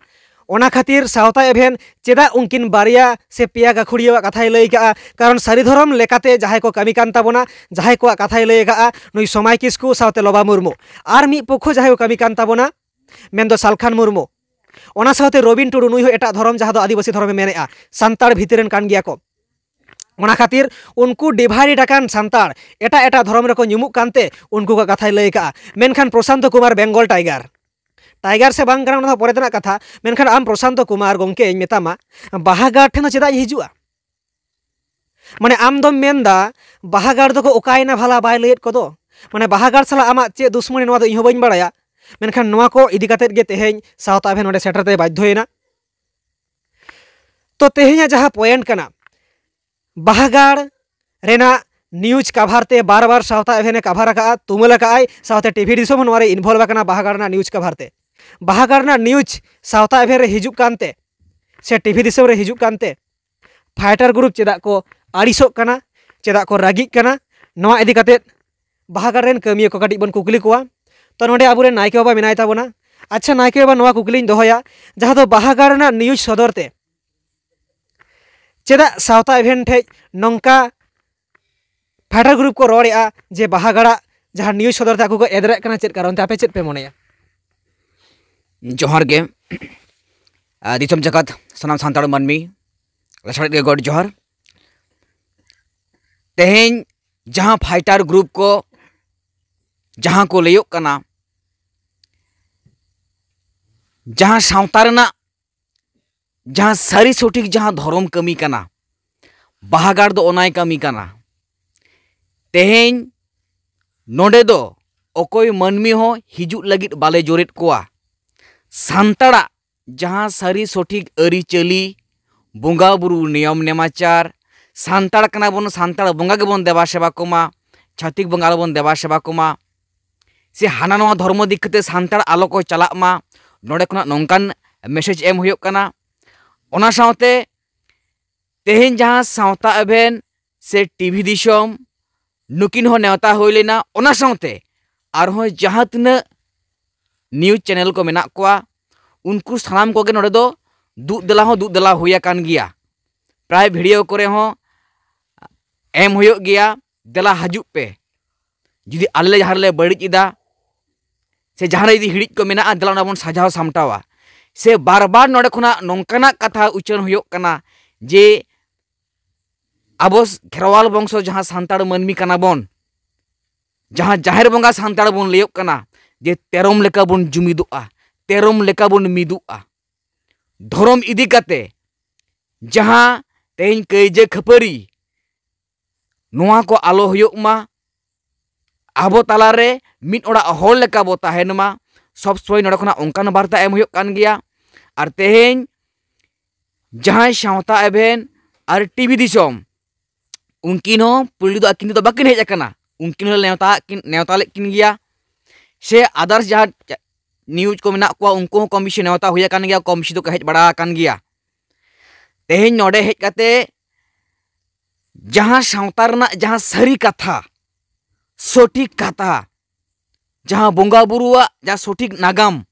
ᱚᱱᱟ ᱠᱷᱟᱹᱛᱤᱨ ᱥᱟᱶᱛᱟ ᱮᱵᱷᱮᱱ ᱪᱮᱫᱟᱜ ᱩᱱᱠᱤᱱ ᱵᱟᱨᱭᱟ ᱥᱮ ᱯᱮᱭᱟ ᱜᱟᱹᱠᱷᱩᱲᱤᱭᱟᱹᱣᱟᱜ ᱠᱟᱛᱷᱟᱭ ᱞᱟᱹᱭ ᱠᱟᱜᱼᱟ? ᱠᱟᱨᱚᱱ ᱥᱟᱹᱨᱤ ᱫᱷᱚᱨᱚᱢ ᱞᱮᱠᱟᱛᱮ ᱡᱟᱦᱟᱸᱭ ᱠᱚ ᱠᱟᱹᱢᱤ ᱠᱟᱱ ᱛᱟᱵᱚᱱᱟ, ᱡᱟᱦᱟᱸᱭ ᱠᱚᱣᱟᱜ ᱠᱟᱛᱷᱟᱭ ᱞᱟᱹᱭ ᱠᱟᱜᱼᱟ, ᱱᱩᱭ ᱥᱚᱢᱟᱭ ᱠᱤᱥᱠᱩ ᱥᱟᱶᱛᱮ ᱞᱚᱵᱟ ᱢᱩᱨᱢᱩ, ᱟᱨ ᱢᱤᱫ ᱯᱚᱠᱷᱚ ᱡᱟᱦᱟᱸᱭ ᱠᱚ ᱠᱟᱹᱢᱤ ᱠᱟᱱ ᱛᱟᱵᱚᱱᱟ, ᱢᱮᱱᱫᱚ ᱥᱟᱞᱠᱷᱟᱱ ᱢᱩᱨᱢᱩ, ᱚᱱᱟ ᱥᱟᱶᱛᱮ ᱨᱚᱵᱤᱱ ᱴᱩᱰᱩ, ᱱᱩᱭ ᱦᱚᱸ ᱮᱴᱟᱜ ᱫᱷᱚᱨᱚᱢ, ᱡᱟᱦᱟᱸ ᱫᱚ ᱟᱹᱫᱤᱵᱟᱹᱥᱤ ᱫᱷᱚᱨᱚᱢᱮ ᱢᱮᱱᱮᱫᱼᱟ, ᱥᱟᱱᱛᱟᱲ ᱵᱷᱤᱛᱤᱨ ᱨᱮᱱ ᱠᱟᱱ ᱜᱮᱭᱟ ᱠᱚ᱾ ᱚᱱᱟ ᱠᱷᱟᱹᱛᱤᱨ ᱩᱱᱠᱩ ᱰᱤᱵᱷᱟᱭᱰᱮᱰ ᱟᱠᱟᱱ ᱥᱟᱱᱛᱟᱲ ᱮᱴᱟᱜ ᱮᱴᱟᱜ ᱫᱷᱚᱨᱚᱢ ᱨᱮᱠᱚ ᱧᱩᱢᱩᱜ ᱠᱟᱱᱛᱮ ᱩᱱᱠᱩ ᱠᱚᱣᱟᱜ ᱠᱟᱛᱷᱟᱭ ᱞᱟᱹᱭ ᱠᱟᱜᱼᱟ᱾ ᱢᱮᱱᱠᱷᱟᱱ ᱯᱨᱚᱥᱟᱱᱛᱚ ᱠᱩᱢᱟᱨ ᱵᱮᱝᱜᱚᱞ ᱴᱟᱭᱜᱟᱨ, ᱴᱟᱭᱜᱟᱨ ᱥᱮ ᱵᱟᱝ ᱠᱟᱱᱟ ᱚᱱᱟ ᱫᱚ ᱯᱚᱨᱮ ᱛᱮᱱᱟᱜ ᱠᱟᱛᱷᱟ, ᱢᱮᱱᱠᱷᱟᱱ ᱟᱢ ᱯᱨᱚᱥᱟᱱᱛᱚ ᱠᱩᱢᱟᱨ ᱜᱚᱢᱠᱮᱧ ᱢᱮᱛᱟᱢᱟ, ᱵᱟᱦᱟ ᱜᱟᱲ ᱴᱷᱮᱱ ᱫᱚ ᱪᱮᱫᱟᱜ ᱤᱧ ᱦᱤᱡᱩᱜᱼᱟ? ᱢᱟᱱᱮ ᱟᱢ ᱫᱚᱢ ᱢᱮᱱᱫᱟ ᱵᱟᱦᱟ ᱜᱟᱲ ᱫᱚᱠᱚ ᱚᱠᱟᱭᱮᱱᱟ ᱵᱷᱟᱞᱟ ᱵᱟᱭ ᱞᱟᱹᱭᱮᱫ ᱠᱚᱫᱚ? ᱢᱟᱱᱮ ᱵᱟᱦᱟ ᱜᱟᱲ ᱥᱟᱞᱟᱜ ᱟᱢᱟᱜ ᱪᱮᱫ ᱫᱩᱥᱢᱚᱱᱤ ᱱᱚᱣᱟ ᱫᱚ ᱤᱧ ᱦᱚᱸ ᱵᱟᱹᱧ ᱵᱟᱲᱟᱭᱟ, ᱢᱮᱱᱠᱷᱟᱱ ᱱᱚᱣᱟ ᱠᱚ ᱤᱫᱤ ᱠᱟᱛᱮᱫ ᱜᱮ ᱛᱮᱦᱮᱧ ᱥᱟᱶᱛᱟ ᱟᱵᱷᱮᱱ ᱱᱚᱰᱮ ᱥᱮᱴᱮᱨ ᱛᱮ ᱵᱟᱫᱽᱫᱷᱚᱭᱮᱱᱟ᱾ ᱛᱚ ᱛᱮᱦᱮᱧᱟᱜ ᱡᱟᱦᱟᱸ ᱯᱚᱭᱮᱱᱴ ᱠᱟᱱᱟ, ᱵᱟᱦᱟ ᱜᱟᱲ ᱨᱮᱱᱟᱜ ᱱᱤᱭᱩᱡᱽ ᱠᱟᱵᱷᱟᱨ ᱛᱮ ᱵᱟᱨ ᱵᱟᱨ ᱥᱟᱶᱛᱟ ᱮᱵᱷᱮᱱᱮ ᱠᱟᱵᱷᱟᱨ ᱟᱠᱟᱫᱼᱟ, ᱛᱩᱢᱟᱹᱞ ᱟᱠᱟᱫᱼᱟᱭ, ᱥᱟᱶᱛᱮ ᱴᱤᱵᱷᱤ ᱫᱤᱥᱚᱢ ᱦᱚᱸ ᱱᱚᱣᱟ ᱨᱮ ᱤᱱᱵᱷᱚᱞᱵᱷ ᱟᱠᱟᱱᱟ ᱵᱟᱦᱟ ᱜᱟᱲ ᱨᱮᱱᱟᱜ ᱱᱤᱭᱩᱡᱽ ᱠᱟᱵᱷᱟᱨ ᱛᱮ᱾ ᱵᱟᱦᱟ ᱜᱟᱲ ᱨᱮᱱᱟᱜ ᱱᱤᱭᱩᱡᱽ ᱥᱟᱶᱛᱟ ᱮᱵᱷᱮᱱ ᱨᱮ ᱦᱤᱡᱩᱜ ᱠᱟᱱᱛᱮ ᱥᱮ ᱴᱤᱵᱷᱤ ᱫᱤᱥᱚᱢ ᱨᱮ ᱦᱤᱡᱩᱜ ᱠᱟᱱᱛᱮ ᱯᱷᱟᱭᱴᱟᱨ ᱜᱨᱩᱯ ᱪᱮᱫᱟᱜ ᱠᱚ ᱟᱹᱲᱤᱥᱚᱜ ᱠᱟᱱᱟ, ᱪᱮᱫᱟᱜ ᱠᱚ ᱨᱟᱹᱜᱤᱜ ᱠᱟᱱᱟ, ᱱᱚᱣᱟ ᱤᱫᱤ ᱠᱟᱛᱮᱫ ᱵᱟᱦᱟ ᱜᱟᱲ ᱨᱮᱱ ᱠᱟᱹᱢᱤᱭᱟᱹ ᱠᱚ ᱠᱟᱹᱴᱤᱡ ᱵᱚᱱ ᱠᱩᱠᱞᱤ ᱠᱚᱣᱟ᱾ ᱛᱚ ᱱᱚᱰᱮ ᱟᱵᱚᱨᱮᱱ ᱱᱟᱭᱠᱮ ᱵᱟᱵᱟ ᱢᱮᱱᱟᱭ ᱛᱟᱵᱚᱱᱟ᱾ ᱟᱪᱪᱷᱟ ᱱᱟᱭᱠᱮ ᱵᱟᱵᱟ, ᱱᱚᱣᱟ ᱠᱩᱠᱞᱤᱧ ᱫᱚᱦᱚᱭᱟ, ᱡᱟᱦᱟᱸ ᱫᱚ ᱵᱟᱦᱟ ᱜᱟᱲ ᱨᱮᱱᱟᱜ ᱱᱤᱭᱩᱡᱽ ᱥᱚᱫᱚᱨ ᱛᱮ ᱪᱮᱫᱟᱜ ᱥᱟᱶᱛᱟ ᱮᱵᱷᱮᱱ ᱴᱷᱮᱡ ᱱᱚᱝᱠᱟ ᱯᱷᱟᱭᱴᱟᱨ ᱜᱨᱩᱯ ᱠᱚ ᱨᱚᱲᱮᱫᱼᱟ ᱡᱮ ᱵᱟᱦᱟ ᱜᱟᱲᱟᱜ ᱡᱟᱦᱟᱸ ᱱᱤᱭᱩᱡᱽ ᱥᱚᱫᱚᱨ ᱛᱮ ᱟᱠᱚ ᱠᱚ ᱮᱫᱨᱮᱜ ᱠᱟᱱᱟ, ᱪᱮᱫ ᱠᱟᱨᱚᱱ ᱛᱮ, ᱟᱯᱮ ᱪᱮᱫ ᱯᱮ ᱢᱚᱱᱮᱭᱟ? ᱡᱚᱦᱟᱨ ᱜᱮ᱾ ᱟᱨ ᱫᱤᱥᱚᱢ ᱡᱟᱠᱟᱛ ᱥᱟᱱᱟᱢ ᱥᱟᱱᱛᱟᱲ ᱢᱟᱹᱱᱢᱤ ᱞᱟᱥᱟᱲᱦᱮᱫ ᱜᱮ ᱜᱚᱰ ᱡᱚᱦᱟᱨ᱾ ᱛᱮᱦᱮᱧ ᱡᱟᱦᱟᱸ ᱯᱷᱟᱭᱴᱟᱨ ᱜᱨᱩᱯ ᱠᱚ ᱡᱟᱦᱟᱸ ᱠᱚ ᱞᱟᱹᱭᱚᱜ ᱠᱟᱱᱟ, ᱡᱟᱦᱟᱸ ᱥᱟᱶᱛᱟ ᱨᱮᱱᱟᱜ ᱡᱟᱦᱟᱸ ᱥᱟᱹᱨᱤ ᱥᱚᱴᱷᱤᱠ ᱡᱟᱦᱟᱸ ᱫᱷᱚᱨᱚᱢ ᱠᱟᱹᱢᱤ ᱠᱟᱱᱟ, ᱵᱟᱦᱟ ᱜᱟᱲ ᱫᱚ ᱚᱱᱟᱭ ᱠᱟᱹᱢᱤ ᱠᱟᱱᱟ᱾ ᱛᱮᱦᱮᱧ ᱱᱚᱰᱮ ᱫᱚ ᱚᱠᱚᱭ ᱢᱟᱹᱱᱢᱤ ᱦᱚᱸ ᱦᱤᱡᱩᱜ ᱞᱟᱹᱜᱤᱫ ᱵᱟᱞᱮ ᱡᱳᱨᱮᱫ ᱠᱚᱣᱟ᱾ ᱥᱟᱱᱛᱟᱲᱟᱜ ᱡᱟᱦᱟᱸ ᱥᱟᱹᱨᱤ ᱥᱚᱴᱷᱤᱠ ᱟᱹᱨᱤᱪᱟᱹᱞᱤ, ᱵᱚᱸᱜᱟ ᱵᱩᱨᱩ ᱱᱤᱭᱚᱢ ᱱᱮᱢᱟᱪᱟᱨ, ᱥᱟᱱᱛᱟᱲ ᱠᱟᱱᱟ ᱵᱚᱱ, ᱥᱟᱱᱛᱟᱲ ᱵᱚᱸᱜᱟ ᱜᱮᱵᱚᱱ ᱫᱮᱵᱟ ᱥᱮᱵᱟ ᱠᱚᱢᱟ, ᱪᱷᱟᱹᱛᱤᱠ ᱵᱚᱸᱜᱟ ᱟᱞᱚᱵᱚᱱ ᱫᱮᱵᱟ ᱥᱮᱵᱟ ᱠᱚᱢᱟ, ᱥᱮ ᱦᱟᱱᱟ ᱱᱚᱣᱟ ᱫᱷᱚᱨᱢᱚ ᱫᱤᱠ ᱛᱮ ᱥᱟᱱᱛᱟᱲ ᱟᱞᱚ ᱠᱚ ᱪᱟᱞᱟᱜ ᱢᱟ, ᱱᱚᱰᱮ ᱠᱷᱚᱱᱟᱜ ᱱᱚᱝᱠᱟᱱ ᱢᱮᱥᱮᱡᱽ ᱮᱢ ᱦᱩᱭᱩᱜ ᱠᱟᱱᱟ᱾ ᱚᱱᱟ ᱥᱟᱶᱛᱮ ᱛᱮᱦᱮᱧ ᱡᱟᱦᱟᱸ ᱥᱟᱶᱛᱟ ᱮᱵᱷᱮᱱ ᱥᱮ ᱴᱤᱵᱷᱤ ᱫᱤᱥᱚᱢ, ᱱᱩᱠᱤᱱ ᱦᱚᱸ ᱱᱮᱣᱛᱟ ᱦᱩᱭ ᱞᱮᱱᱟ᱾ ᱚᱱᱟ ᱥᱟᱶᱛᱮ ᱟᱨᱦᱚᱸ ᱡᱟᱦᱟᱸ ᱛᱤᱱᱟᱹᱜ ᱱᱤᱭᱩᱡᱽ ᱪᱮᱱᱮᱞ ᱠᱚ ᱢᱮᱱᱟᱜ ᱠᱚᱣᱟ, ᱩᱱᱠᱩ ᱥᱟᱱᱟᱢ ᱠᱚᱜᱮ ᱱᱚᱰᱮ ᱫᱚ ᱫᱩᱜ ᱫᱮᱞᱟ ᱦᱚᱸ ᱫᱩᱜ ᱫᱮᱞᱟ ᱦᱩᱭ ᱟᱠᱟᱱ ᱜᱮᱭᱟ᱾ ᱯᱨᱟᱭ ᱵᱷᱤᱰᱤᱭᱳ ᱠᱚᱨᱮ ᱦᱚᱸ ᱮᱢ ᱦᱩᱭᱩᱜ ᱜᱮᱭᱟ, ᱫᱮᱞᱟ ᱦᱤᱡᱩᱜ ᱯᱮ᱾ ᱡᱩᱫᱤ ᱟᱞᱮ ᱞᱮ ᱡᱟᱦᱟᱸ ᱨᱮᱞᱮ ᱵᱟᱹᱲᱤᱡ ᱮᱫᱟ, ᱥᱮ ᱡᱟᱦᱟᱸ ᱨᱮ ᱡᱩᱫᱤ ᱦᱤᱲᱤᱡ ᱠᱚ ᱢᱮᱱᱟᱜᱼᱟ, ᱫᱮᱞᱟ ᱚᱱᱟ ᱵᱚᱱ ᱥᱟᱡᱟᱣ ᱥᱟᱢᱴᱟᱣᱟ᱾ ᱥᱮ ᱵᱟᱨ ᱵᱟᱨ ᱱᱚᱰᱮ ᱠᱷᱚᱱᱟᱜ ᱱᱚᱝᱠᱟᱱᱟᱜ ᱠᱟᱛᱷᱟ ᱩᱪᱷᱟᱹᱱ ᱦᱩᱭᱩᱜ ᱠᱟᱱᱟ ᱡᱮ ᱟᱵᱚ ᱠᱷᱮᱨᱣᱟᱞ ᱵᱚᱝᱥᱚ ᱡᱟᱦᱟᱸ ᱥᱟᱱᱛᱟᱲ ᱢᱟᱹᱱᱢᱤ ᱠᱟᱱᱟ ᱵᱚᱱ, ᱡᱟᱦᱟᱸ ᱡᱟᱦᱮᱨ ᱵᱚᱸᱜᱟ ᱥᱟᱱᱛᱟᱲ ᱵᱚᱱ ᱞᱟᱹᱭᱚᱜ ᱠᱟᱱᱟ, ᱡᱮ ᱛᱮᱨᱚᱢ ᱞᱮᱠᱟ ᱵᱚᱱ ᱡᱩᱢᱤᱫᱚᱜᱼᱟ, ᱛᱮᱨᱚᱢ ᱞᱮᱠᱟ ᱵᱚᱱ ᱢᱤᱫᱚᱜᱼᱟ᱾ ᱫᱷᱚᱨᱚᱢ ᱤᱫᱤ ᱠᱟᱛᱮ ᱡᱟᱦᱟᱸ ᱛᱮᱦᱮᱧ ᱠᱟᱹᱭᱡᱟᱹ ᱠᱷᱟᱹᱯᱟᱹᱨᱤ, ᱱᱚᱣᱟ ᱠᱚ ᱟᱞᱚ ᱦᱩᱭᱩᱜ ᱢᱟ᱾ ᱟᱵᱚ ᱛᱟᱞᱟᱨᱮ ᱢᱤᱫ ᱚᱲᱟᱜ ᱦᱚᱲ ᱞᱮᱠᱟ ᱵᱚ ᱛᱟᱦᱮᱱ ᱢᱟ᱾ ᱥᱚᱵ ᱥᱚᱢᱚᱭ ᱱᱚᱰᱮ ᱠᱷᱚᱱᱟᱜ ᱚᱱᱠᱟᱱ ᱵᱟᱨᱛᱟ ᱮᱢ ᱦᱩᱭᱩᱜ ᱠᱟᱱ ᱜᱮᱭᱟ᱾ ᱟᱨ ᱛᱮᱦᱮᱧ ᱡᱟᱦᱟᱸᱭ ᱥᱟᱶᱛᱟ ᱮᱵᱷᱮᱱ ᱟᱨ ᱴᱤᱵᱷᱤ ᱫᱤᱥᱚᱢ, ᱩᱱᱠᱤᱱ ᱦᱚᱸ ᱯᱩᱭᱞᱩ ᱫᱚ ᱟᱹᱠᱤᱱ ᱫᱚ ᱵᱟᱹᱠᱤᱱ ᱦᱮᱡ ᱟᱠᱟᱱᱟ᱾ ᱩᱱᱠᱤᱱ ᱦᱚᱸ ᱱᱮᱣᱛᱟ ᱠᱤᱱ, ᱱᱮᱣᱛᱟ ᱞᱮᱫ ᱠᱤᱱ ᱜᱮᱭᱟ, ᱥᱮ ᱟᱫᱟᱨᱥ ᱡᱟᱦᱟᱸ ᱱᱤᱭᱩᱡᱽ ᱠᱚ ᱢᱮᱱᱟᱜ ᱠᱚᱣᱟ, ᱩᱱᱠᱩ ᱦᱚᱸ ᱠᱚᱢ ᱵᱮᱥᱤ ᱱᱮᱣᱛᱟ ᱦᱩᱭ ᱟᱠᱟᱱ ᱜᱮᱭᱟ, ᱠᱚᱢ ᱵᱮᱥᱤ ᱫᱚᱠᱚ ᱦᱮᱡ ᱵᱟᱲᱟ ᱟᱠᱟᱱ ᱜᱮᱭᱟ᱾ ᱛᱮᱦᱮᱧ ᱱᱚᱰᱮ ᱦᱮᱡ ᱠᱟᱛᱮ ᱡᱟᱦᱟᱸ ᱥᱟᱶᱛᱟ ᱨᱮᱱᱟᱜ ᱡᱟᱦᱟᱸ ᱥᱟᱹᱨᱤ ᱠᱟᱛᱷᱟ, ᱥᱚᱴᱷᱤᱠ ᱠᱟᱛᱷᱟ, ᱡᱟᱦᱟᱸ ᱵᱚᱸᱜᱟ ᱵᱩᱨᱩᱣᱟᱜ ᱡᱟᱦᱟᱸ ᱥᱚᱴᱷᱤᱠ ᱱᱟᱜᱟᱢ,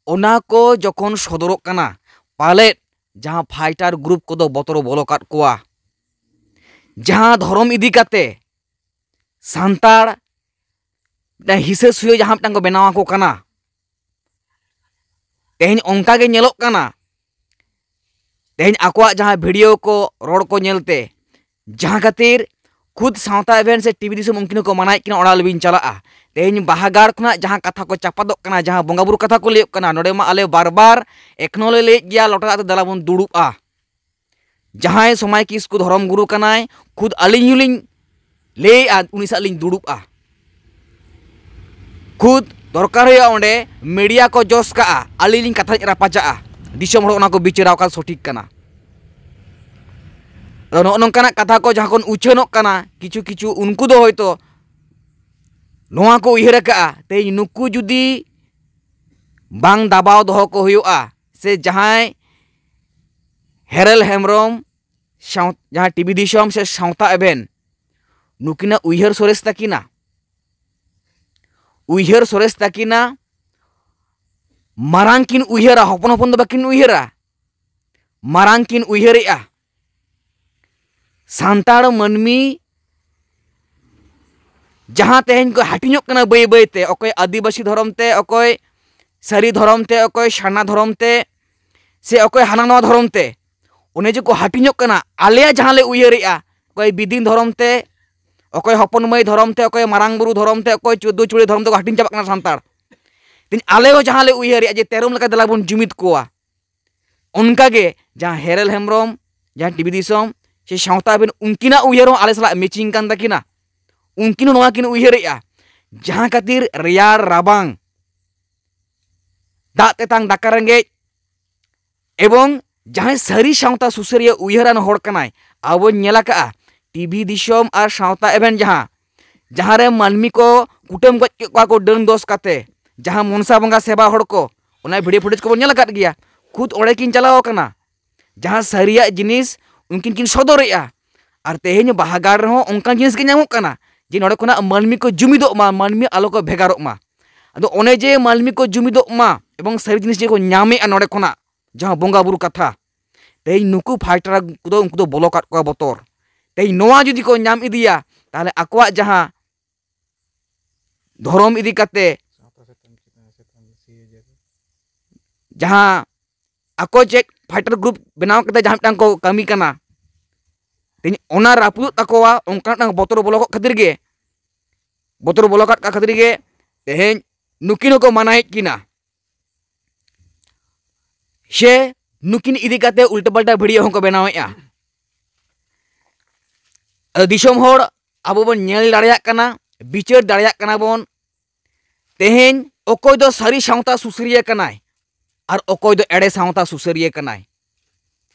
ᱚᱱᱟ ᱠᱚ ᱡᱚᱠᱷᱚᱱ ᱥᱚᱫᱚᱨᱚᱜ ᱠᱟᱱᱟ, ᱯᱟᱞᱮᱫ ᱡᱟᱦᱟᱸ ᱯᱷᱟᱭᱴᱟᱨ ᱜᱨᱩᱯ ᱠᱚᱫᱚ ᱵᱚᱛᱚᱨ ᱵᱚᱞᱚ ᱠᱟᱫ ᱠᱚᱣᱟ᱾ ᱡᱟᱦᱟᱸ ᱫᱷᱚᱨᱚᱢ ᱤᱫᱤ ᱠᱟᱛᱮ ᱥᱟᱱᱛᱟᱲ ᱢᱤᱫᱴᱟᱝ ᱦᱤᱥᱟᱹ ᱥᱩᱭᱟᱹ ᱡᱟᱦᱟᱸ ᱢᱤᱫᱴᱟᱝ ᱠᱚ ᱵᱮᱱᱟᱣ ᱟᱠᱚ ᱠᱟᱱᱟ, ᱛᱮᱦᱮᱧ ᱚᱱᱠᱟ ᱜᱮ ᱧᱮᱞᱚᱜ ᱠᱟᱱᱟ᱾ ᱛᱮᱦᱮᱧ ᱟᱠᱚᱣᱟᱜ ᱡᱟᱦᱟᱸ ᱵᱷᱤᱰᱤᱭᱳ ᱠᱚ, ᱨᱚᱲ ᱠᱚ ᱧᱮᱞᱛᱮ, ᱡᱟᱦᱟᱸ ᱠᱷᱟᱹᱛᱤᱨ ᱠᱷᱩᱫ ᱥᱟᱶᱛᱟ ᱮᱵᱷᱮᱱ ᱥᱮ ᱴᱤᱵᱷᱤ ᱫᱤᱥᱚᱢ ᱩᱱᱠᱤᱱ ᱦᱚᱸᱠᱚ ᱢᱟᱱᱟᱭᱮᱫ ᱠᱤᱱᱟ, ᱚᱲᱟᱜ ᱟᱞᱚᱵᱤᱱ ᱪᱟᱞᱟᱜᱼᱟ᱾ ᱛᱮᱦᱮᱧ ᱵᱟᱦᱟᱜᱟᱲ ᱠᱷᱚᱱᱟᱜ ᱡᱟᱦᱟᱸ ᱠᱟᱛᱷᱟ ᱠᱚ ᱪᱟᱯᱟᱫᱚᱜ ᱠᱟᱱᱟ, ᱡᱟᱦᱟᱸ ᱵᱚᱸᱜᱟ ᱵᱩᱨᱩ ᱠᱟᱛᱷᱟ ᱠᱚ ᱞᱟᱹᱭᱚᱜ ᱠᱟᱱᱟ, ᱱᱚᱰᱮ ᱢᱟ ᱟᱞᱮ ᱵᱟᱨ ᱵᱟᱨ ᱮᱠᱷᱱᱚ ᱞᱮ ᱞᱟᱹᱭᱮᱫ ᱜᱮᱭᱟ, ᱞᱚᱴᱟ ᱫᱟᱜ ᱛᱮ ᱫᱮᱞᱟ ᱵᱚᱱ ᱫᱩᱲᱩᱵᱼᱟ᱾ ᱡᱟᱦᱟᱸᱭ ᱥᱚᱢᱟᱭ ᱠᱤᱥᱠᱩ ᱫᱷᱚᱨᱚᱢ ᱜᱩᱨᱩ ᱠᱟᱱᱟᱭ, ᱠᱷᱩᱫ ᱟᱹᱞᱤᱧ ᱦᱚᱸᱞᱤᱧ ᱞᱟᱹᱭᱮᱫᱼᱟ, ᱩᱱᱤ ᱥᱟᱶ ᱞᱤᱧ ᱫᱩᱲᱩᱵᱼᱟ᱾ ᱠᱷᱩᱫ ᱫᱚᱨᱠᱟᱨ ᱦᱩᱭᱩᱜᱼᱟ, ᱚᱸᱰᱮ ᱢᱤᱰᱤᱭᱟ ᱠᱚ ᱡᱚᱥ ᱠᱟᱜᱼᱟ, ᱟᱹᱞᱤᱧ ᱞᱤᱧ ᱠᱟᱛᱷᱟ ᱞᱤᱧ ᱨᱟᱯᱟᱪᱟᱜᱼᱟ, ᱫᱤᱥᱚᱢ ᱦᱚᱲ ᱚᱱᱟ ᱠᱚ ᱵᱤᱪᱟᱹᱨᱟ, ᱚᱠᱟ ᱥᱚᱴᱷᱤᱠ ᱠᱟᱱᱟ᱾ ᱟᱫᱚ ᱱᱚᱜᱼᱚ ᱱᱚᱝᱠᱟᱱᱟᱜ ᱠᱟᱛᱷᱟ ᱠᱚ ᱡᱟᱦᱟᱸ ᱠᱷᱚᱱ ᱩᱪᱷᱟᱹᱱᱚᱜ ᱠᱟᱱᱟ, ᱠᱤᱪᱷᱩ ᱠᱤᱪᱷᱩ ᱩᱱᱠᱩ ᱫᱚ ᱦᱚᱭᱛᱳ ᱱᱚᱣᱟ ᱠᱚ ᱩᱭᱦᱟᱹᱨ ᱟᱠᱟᱫᱼᱟ, ᱛᱮᱦᱮᱧ ᱱᱩᱠᱩ ᱡᱩᱫᱤ ᱵᱟᱝ ᱫᱟᱵᱟᱣ ᱫᱚᱦᱚ ᱠᱚ ᱦᱩᱭᱩᱜᱼᱟ, ᱥᱮ ᱡᱟᱦᱟᱸᱭ ᱦᱮᱨᱮᱞ ᱦᱮᱢᱵᱨᱚᱢ ᱥᱟᱶ-, ᱡᱟᱦᱟᱸ ᱴᱤᱵᱷᱤ ᱫᱤᱥᱚᱢ ᱥᱮ ᱥᱟᱶᱛᱟ ᱮᱵᱷᱮᱱ, ᱱᱩᱠᱤᱱᱟᱜ ᱩᱭᱦᱟᱹᱨ ᱥᱚᱨᱮᱥ ᱛᱟᱹᱠᱤᱱᱟ, ᱩᱭᱦᱟᱹᱨ ᱥᱚᱨᱮᱥ ᱛᱟᱹᱠᱤᱱᱟ, ᱢᱟᱨᱟᱝ ᱠᱤᱱ ᱩᱭᱦᱟᱹᱨᱟ, ᱦᱚᱯᱚᱱ ᱦᱚᱯᱚᱱ ᱫᱚ ᱵᱟᱹᱠᱤᱱ ᱩᱭᱦᱟᱹᱨᱟ, ᱢᱟᱨᱟᱝ ᱠᱤᱱ ᱩᱭᱦᱟᱹᱨᱮᱜᱼᱟ᱾ ᱥᱟᱱᱛᱟᱲ ᱢᱟᱹᱱᱢᱤ ᱡᱟᱦᱟᱸ ᱛᱮᱦᱮᱧ ᱠᱚ ᱦᱟᱹᱴᱤᱧᱚᱜ ᱠᱟᱱᱟ ᱵᱟᱹᱭ ᱵᱟᱹᱭ ᱛᱮ, ᱚᱠᱚᱭ ᱟᱹᱫᱤᱵᱟᱹᱥᱤ ᱫᱷᱚᱨᱚᱢ ᱛᱮ, ᱚᱠᱚᱭ ᱥᱟᱹᱨᱤ ᱫᱷᱚᱨᱚᱢ ᱛᱮ, ᱚᱠᱚᱭ ᱥᱟᱨᱱᱟ ᱫᱷᱚᱨᱚᱢ ᱛᱮ, ᱥᱮ ᱚᱠᱚᱭ ᱦᱟᱱᱟ ᱱᱚᱣᱟ ᱫᱷᱚᱨᱚᱢ ᱛᱮ, ᱚᱱᱮ ᱡᱮ ᱠᱚ ᱦᱟᱹᱴᱤᱧᱚᱜ ᱠᱟᱱᱟ, ᱟᱞᱮᱭᱟᱜ ᱡᱟᱦᱟᱸ ᱞᱮ ᱩᱭᱦᱟᱹᱨᱮᱜᱼᱟ, ᱚᱠᱚᱭ ᱵᱤᱫᱤᱱ ᱫᱷᱚᱨᱚᱢ ᱛᱮ, ᱚᱠᱚᱭ ᱦᱚᱯᱚᱱ ᱢᱟᱹᱭ ᱫᱷᱚᱨᱚᱢ ᱛᱮ, ᱚᱠᱚᱭ ᱢᱟᱨᱟᱝ ᱵᱩᱨᱩ ᱫᱷᱚᱨᱚᱢ ᱛᱮ, ᱚᱠᱚᱭ ᱪᱳᱫᱽᱫᱳ ᱪᱩᱲᱤ ᱫᱷᱚᱨᱚᱢ ᱛᱮᱠᱚ ᱦᱟᱹᱴᱤᱧ ᱪᱟᱵᱟᱜ ᱠᱟᱱᱟ ᱥᱟᱱᱛᱟᱲ᱾ ᱛᱮᱦᱮᱧ ᱟᱞᱮ ᱦᱚᱸ ᱡᱟᱦᱟᱸ ᱞᱮ ᱩᱭᱦᱟᱹᱨᱮᱜᱼᱟ ᱡᱮ ᱛᱮᱨᱚᱢ ᱞᱮᱠᱟ ᱫᱮᱞᱟ ᱵᱚᱱ ᱡᱩᱢᱤᱫ ᱠᱚᱣᱟ, ᱚᱱᱠᱟᱜᱮ ᱡᱟᱦᱟᱸ ᱦᱮᱨᱮᱞ ᱦᱮᱢᱵᱨᱚᱢ, ᱡᱟᱦᱟᱸ ᱴᱤᱵᱷᱤ ᱫᱤᱥᱚᱢ ᱥᱮ ᱥᱟᱶᱛᱟ ᱟᱹᱵᱤᱱ, ᱩᱱᱠᱤᱱᱟᱜ ᱩᱭᱦᱟᱹᱨ ᱦᱚᱸ ᱟᱞᱮ ᱥᱟᱞᱟᱜ ᱢᱮᱪᱤᱝ ᱠᱟᱱ ᱛᱟᱹᱠᱤᱱᱟ᱾ ᱩᱱᱠᱤᱱ ᱦᱚᱸ ᱱᱚᱣᱟ ᱠᱤᱱ ᱩᱭᱦᱟᱹᱨᱮᱜᱼᱟ, ᱡᱟᱦᱟᱸ ᱠᱷᱟᱹᱛᱤᱨ ᱨᱮᱭᱟᱲ ᱨᱟᱵᱟᱝ, ᱫᱟᱜ ᱛᱮᱛᱟᱝ ᱫᱟᱠᱟ ᱨᱮᱸᱜᱮᱡ, ᱮᱵᱚᱝ ᱡᱟᱦᱟᱸᱭ ᱥᱟᱹᱨᱤ ᱥᱟᱶᱛᱟ ᱥᱩᱥᱟᱹᱨᱤᱭᱟᱹ ᱩᱭᱦᱟᱹᱨᱟᱱ ᱦᱚᱲ ᱠᱟᱱᱟᱭ, ᱟᱵᱚᱧ ᱧᱮᱞ ᱟᱠᱟᱫᱼᱟ ᱴᱤᱵᱷᱤ ᱫᱤᱥᱚᱢ ᱟᱨ ᱥᱟᱶᱛᱟ ᱮᱵᱷᱮᱱ ᱡᱟᱦᱟᱸ, ᱡᱟᱦᱟᱸ ᱨᱮ ᱢᱟᱹᱱᱢᱤ ᱠᱚ ᱠᱩᱴᱟᱹᱢ ᱜᱚᱡ ᱠᱮᱫ ᱠᱚᱣᱟ ᱠᱚ ᱰᱟᱹᱱ ᱫᱚᱥ ᱠᱟᱛᱮ, ᱡᱟᱦᱟᱸ ᱢᱚᱱᱥᱟ ᱵᱚᱸᱜᱟ ᱥᱮᱵᱟ ᱦᱚᱲ ᱠᱚ, ᱚᱱᱟ ᱵᱷᱤᱰᱤᱭᱳ ᱯᱷᱩᱴᱮᱡᱽ ᱠᱚᱵᱚᱱ ᱧᱮᱞ ᱟᱠᱟᱫ ᱜᱮᱭᱟ᱾ ᱠᱷᱩᱫ ᱚᱸᱰᱮ ᱠᱤᱱ ᱪᱟᱞᱟᱣ ᱟᱠᱟᱱᱟ, ᱡᱟᱦᱟᱸ ᱥᱟᱹᱨᱤᱭᱟᱜ ᱡᱤᱱᱤᱥ ᱩᱱᱠᱤᱱ ᱠᱤᱱ ᱥᱚᱫᱚᱨᱮᱜᱼᱟ᱾ ᱟᱨ ᱛᱮᱦᱮᱧ ᱵᱟᱦᱟ ᱜᱟᱲ ᱨᱮᱦᱚᱸ ᱚᱱᱠᱟᱱ ᱡᱤᱱᱤᱥ ᱜᱮ ᱧᱟᱢᱚᱜ ᱠᱟᱱᱟ ᱡᱮ ᱱᱚᱰᱮ ᱠᱷᱚᱱᱟᱜ ᱢᱟᱹᱱᱢᱤ ᱠᱚ ᱡᱩᱢᱤᱫᱚᱜ ᱢᱟ, ᱢᱟᱹᱱᱢᱤ ᱟᱞᱚ ᱠᱚ ᱵᱷᱮᱜᱟᱨᱚᱜ ᱢᱟ᱾ ᱟᱫᱚ ᱚᱱᱮ ᱡᱮ ᱢᱟᱹᱱᱢᱤ ᱠᱚ ᱡᱩᱢᱤᱫᱚᱜ ᱢᱟ ᱮᱵᱚᱝ ᱥᱟᱹᱨᱤ ᱡᱤᱱᱤᱥ ᱡᱮ ᱠᱚ ᱧᱟᱢᱮᱜᱼᱟ ᱱᱚᱰᱮ ᱠᱷᱚᱱᱟᱜ, ᱡᱟᱦᱟᱸ ᱵᱚᱸᱜᱟ ᱵᱩᱨᱩ ᱠᱟᱛᱷᱟ, ᱛᱮᱦᱮᱧ ᱱᱩᱠᱩ ᱯᱷᱟᱭᱴᱟᱨ ᱠᱚᱫᱚ ᱩᱱᱠᱩ ᱫᱚ ᱵᱚᱞᱚ ᱠᱟᱫ ᱠᱚᱣᱟ ᱵᱚᱛᱚᱨ᱾ ᱛᱮᱦᱮᱧ ᱱᱚᱣᱟ ᱡᱩᱫᱤ ᱠᱚ ᱧᱟᱢ ᱤᱫᱤᱭᱟ, ᱛᱟᱦᱚᱞᱮ ᱟᱠᱚᱣᱟᱜ ᱡᱟᱦᱟᱸ ᱫᱷᱚᱨᱚᱢ ᱤᱫᱤ ᱠᱟᱛᱮ ᱡᱟᱦᱟᱸ ᱟᱠᱚ ᱪᱮᱫ ᱯᱷᱟᱭᱴᱟᱨ ᱜᱨᱩᱯ ᱵᱮᱱᱟᱣ ᱠᱟᱛᱮ ᱡᱟᱦᱟᱸ ᱢᱤᱫᱴᱟᱝ ᱠᱚ ᱠᱟᱹᱢᱤ ᱠᱟᱱᱟ, ᱛᱮᱦᱮᱧ ᱚᱱᱟ ᱨᱟᱹᱯᱩᱫᱚᱜ ᱛᱟᱠᱚᱣᱟ᱾ ᱚᱱᱠᱟ ᱢᱤᱫᱴᱟᱝ ᱵᱚᱛᱚᱨ ᱵᱚᱞᱚ ᱠᱚᱜ ᱠᱷᱟᱹᱛᱤᱨ ᱜᱮ, ᱵᱚᱛᱚᱨ ᱵᱚᱞᱚ ᱠᱟᱜ ᱠᱷᱟᱹᱛᱤᱨ ᱜᱮ ᱛᱮᱦᱮᱧ ᱱᱩᱠᱤᱱ ᱦᱚᱸᱠᱚ ᱢᱟᱱᱟᱭᱮᱫ ᱠᱤᱱᱟ, ᱥᱮ ᱱᱩᱠᱤᱱ ᱤᱫᱤ ᱠᱟᱛᱮ ᱩᱞᱴᱟᱹ ᱯᱟᱞᱴᱟ ᱵᱷᱤᱰᱤᱭᱳ ᱦᱚᱸᱠᱚ ᱵᱮᱱᱟᱣᱮᱫᱼᱟ᱾ ᱟᱫᱚ ᱫᱤᱥᱚᱢ ᱦᱚᱲ, ᱟᱵᱚ ᱵᱚᱱ ᱧᱮᱞ ᱫᱟᱲᱮᱭᱟᱜ ᱠᱟᱱᱟ, ᱵᱤᱪᱟᱹᱨ ᱫᱟᱲᱮᱭᱟᱜ ᱠᱟᱱᱟ ᱵᱚᱱ, ᱛᱮᱦᱮᱧ ᱚᱠᱚᱭ ᱫᱚ ᱥᱟᱹᱨᱤ ᱥᱟᱶᱛᱟ ᱥᱩᱥᱟᱹᱨᱤᱭᱟᱹ ᱠᱟᱱᱟᱭ ᱟᱨ ᱚᱠᱚᱭ ᱫᱚ ᱮᱲᱮ ᱥᱟᱶᱛᱟ ᱥᱩᱥᱟᱹᱨᱤᱭᱟᱹ ᱠᱟᱱᱟᱭ᱾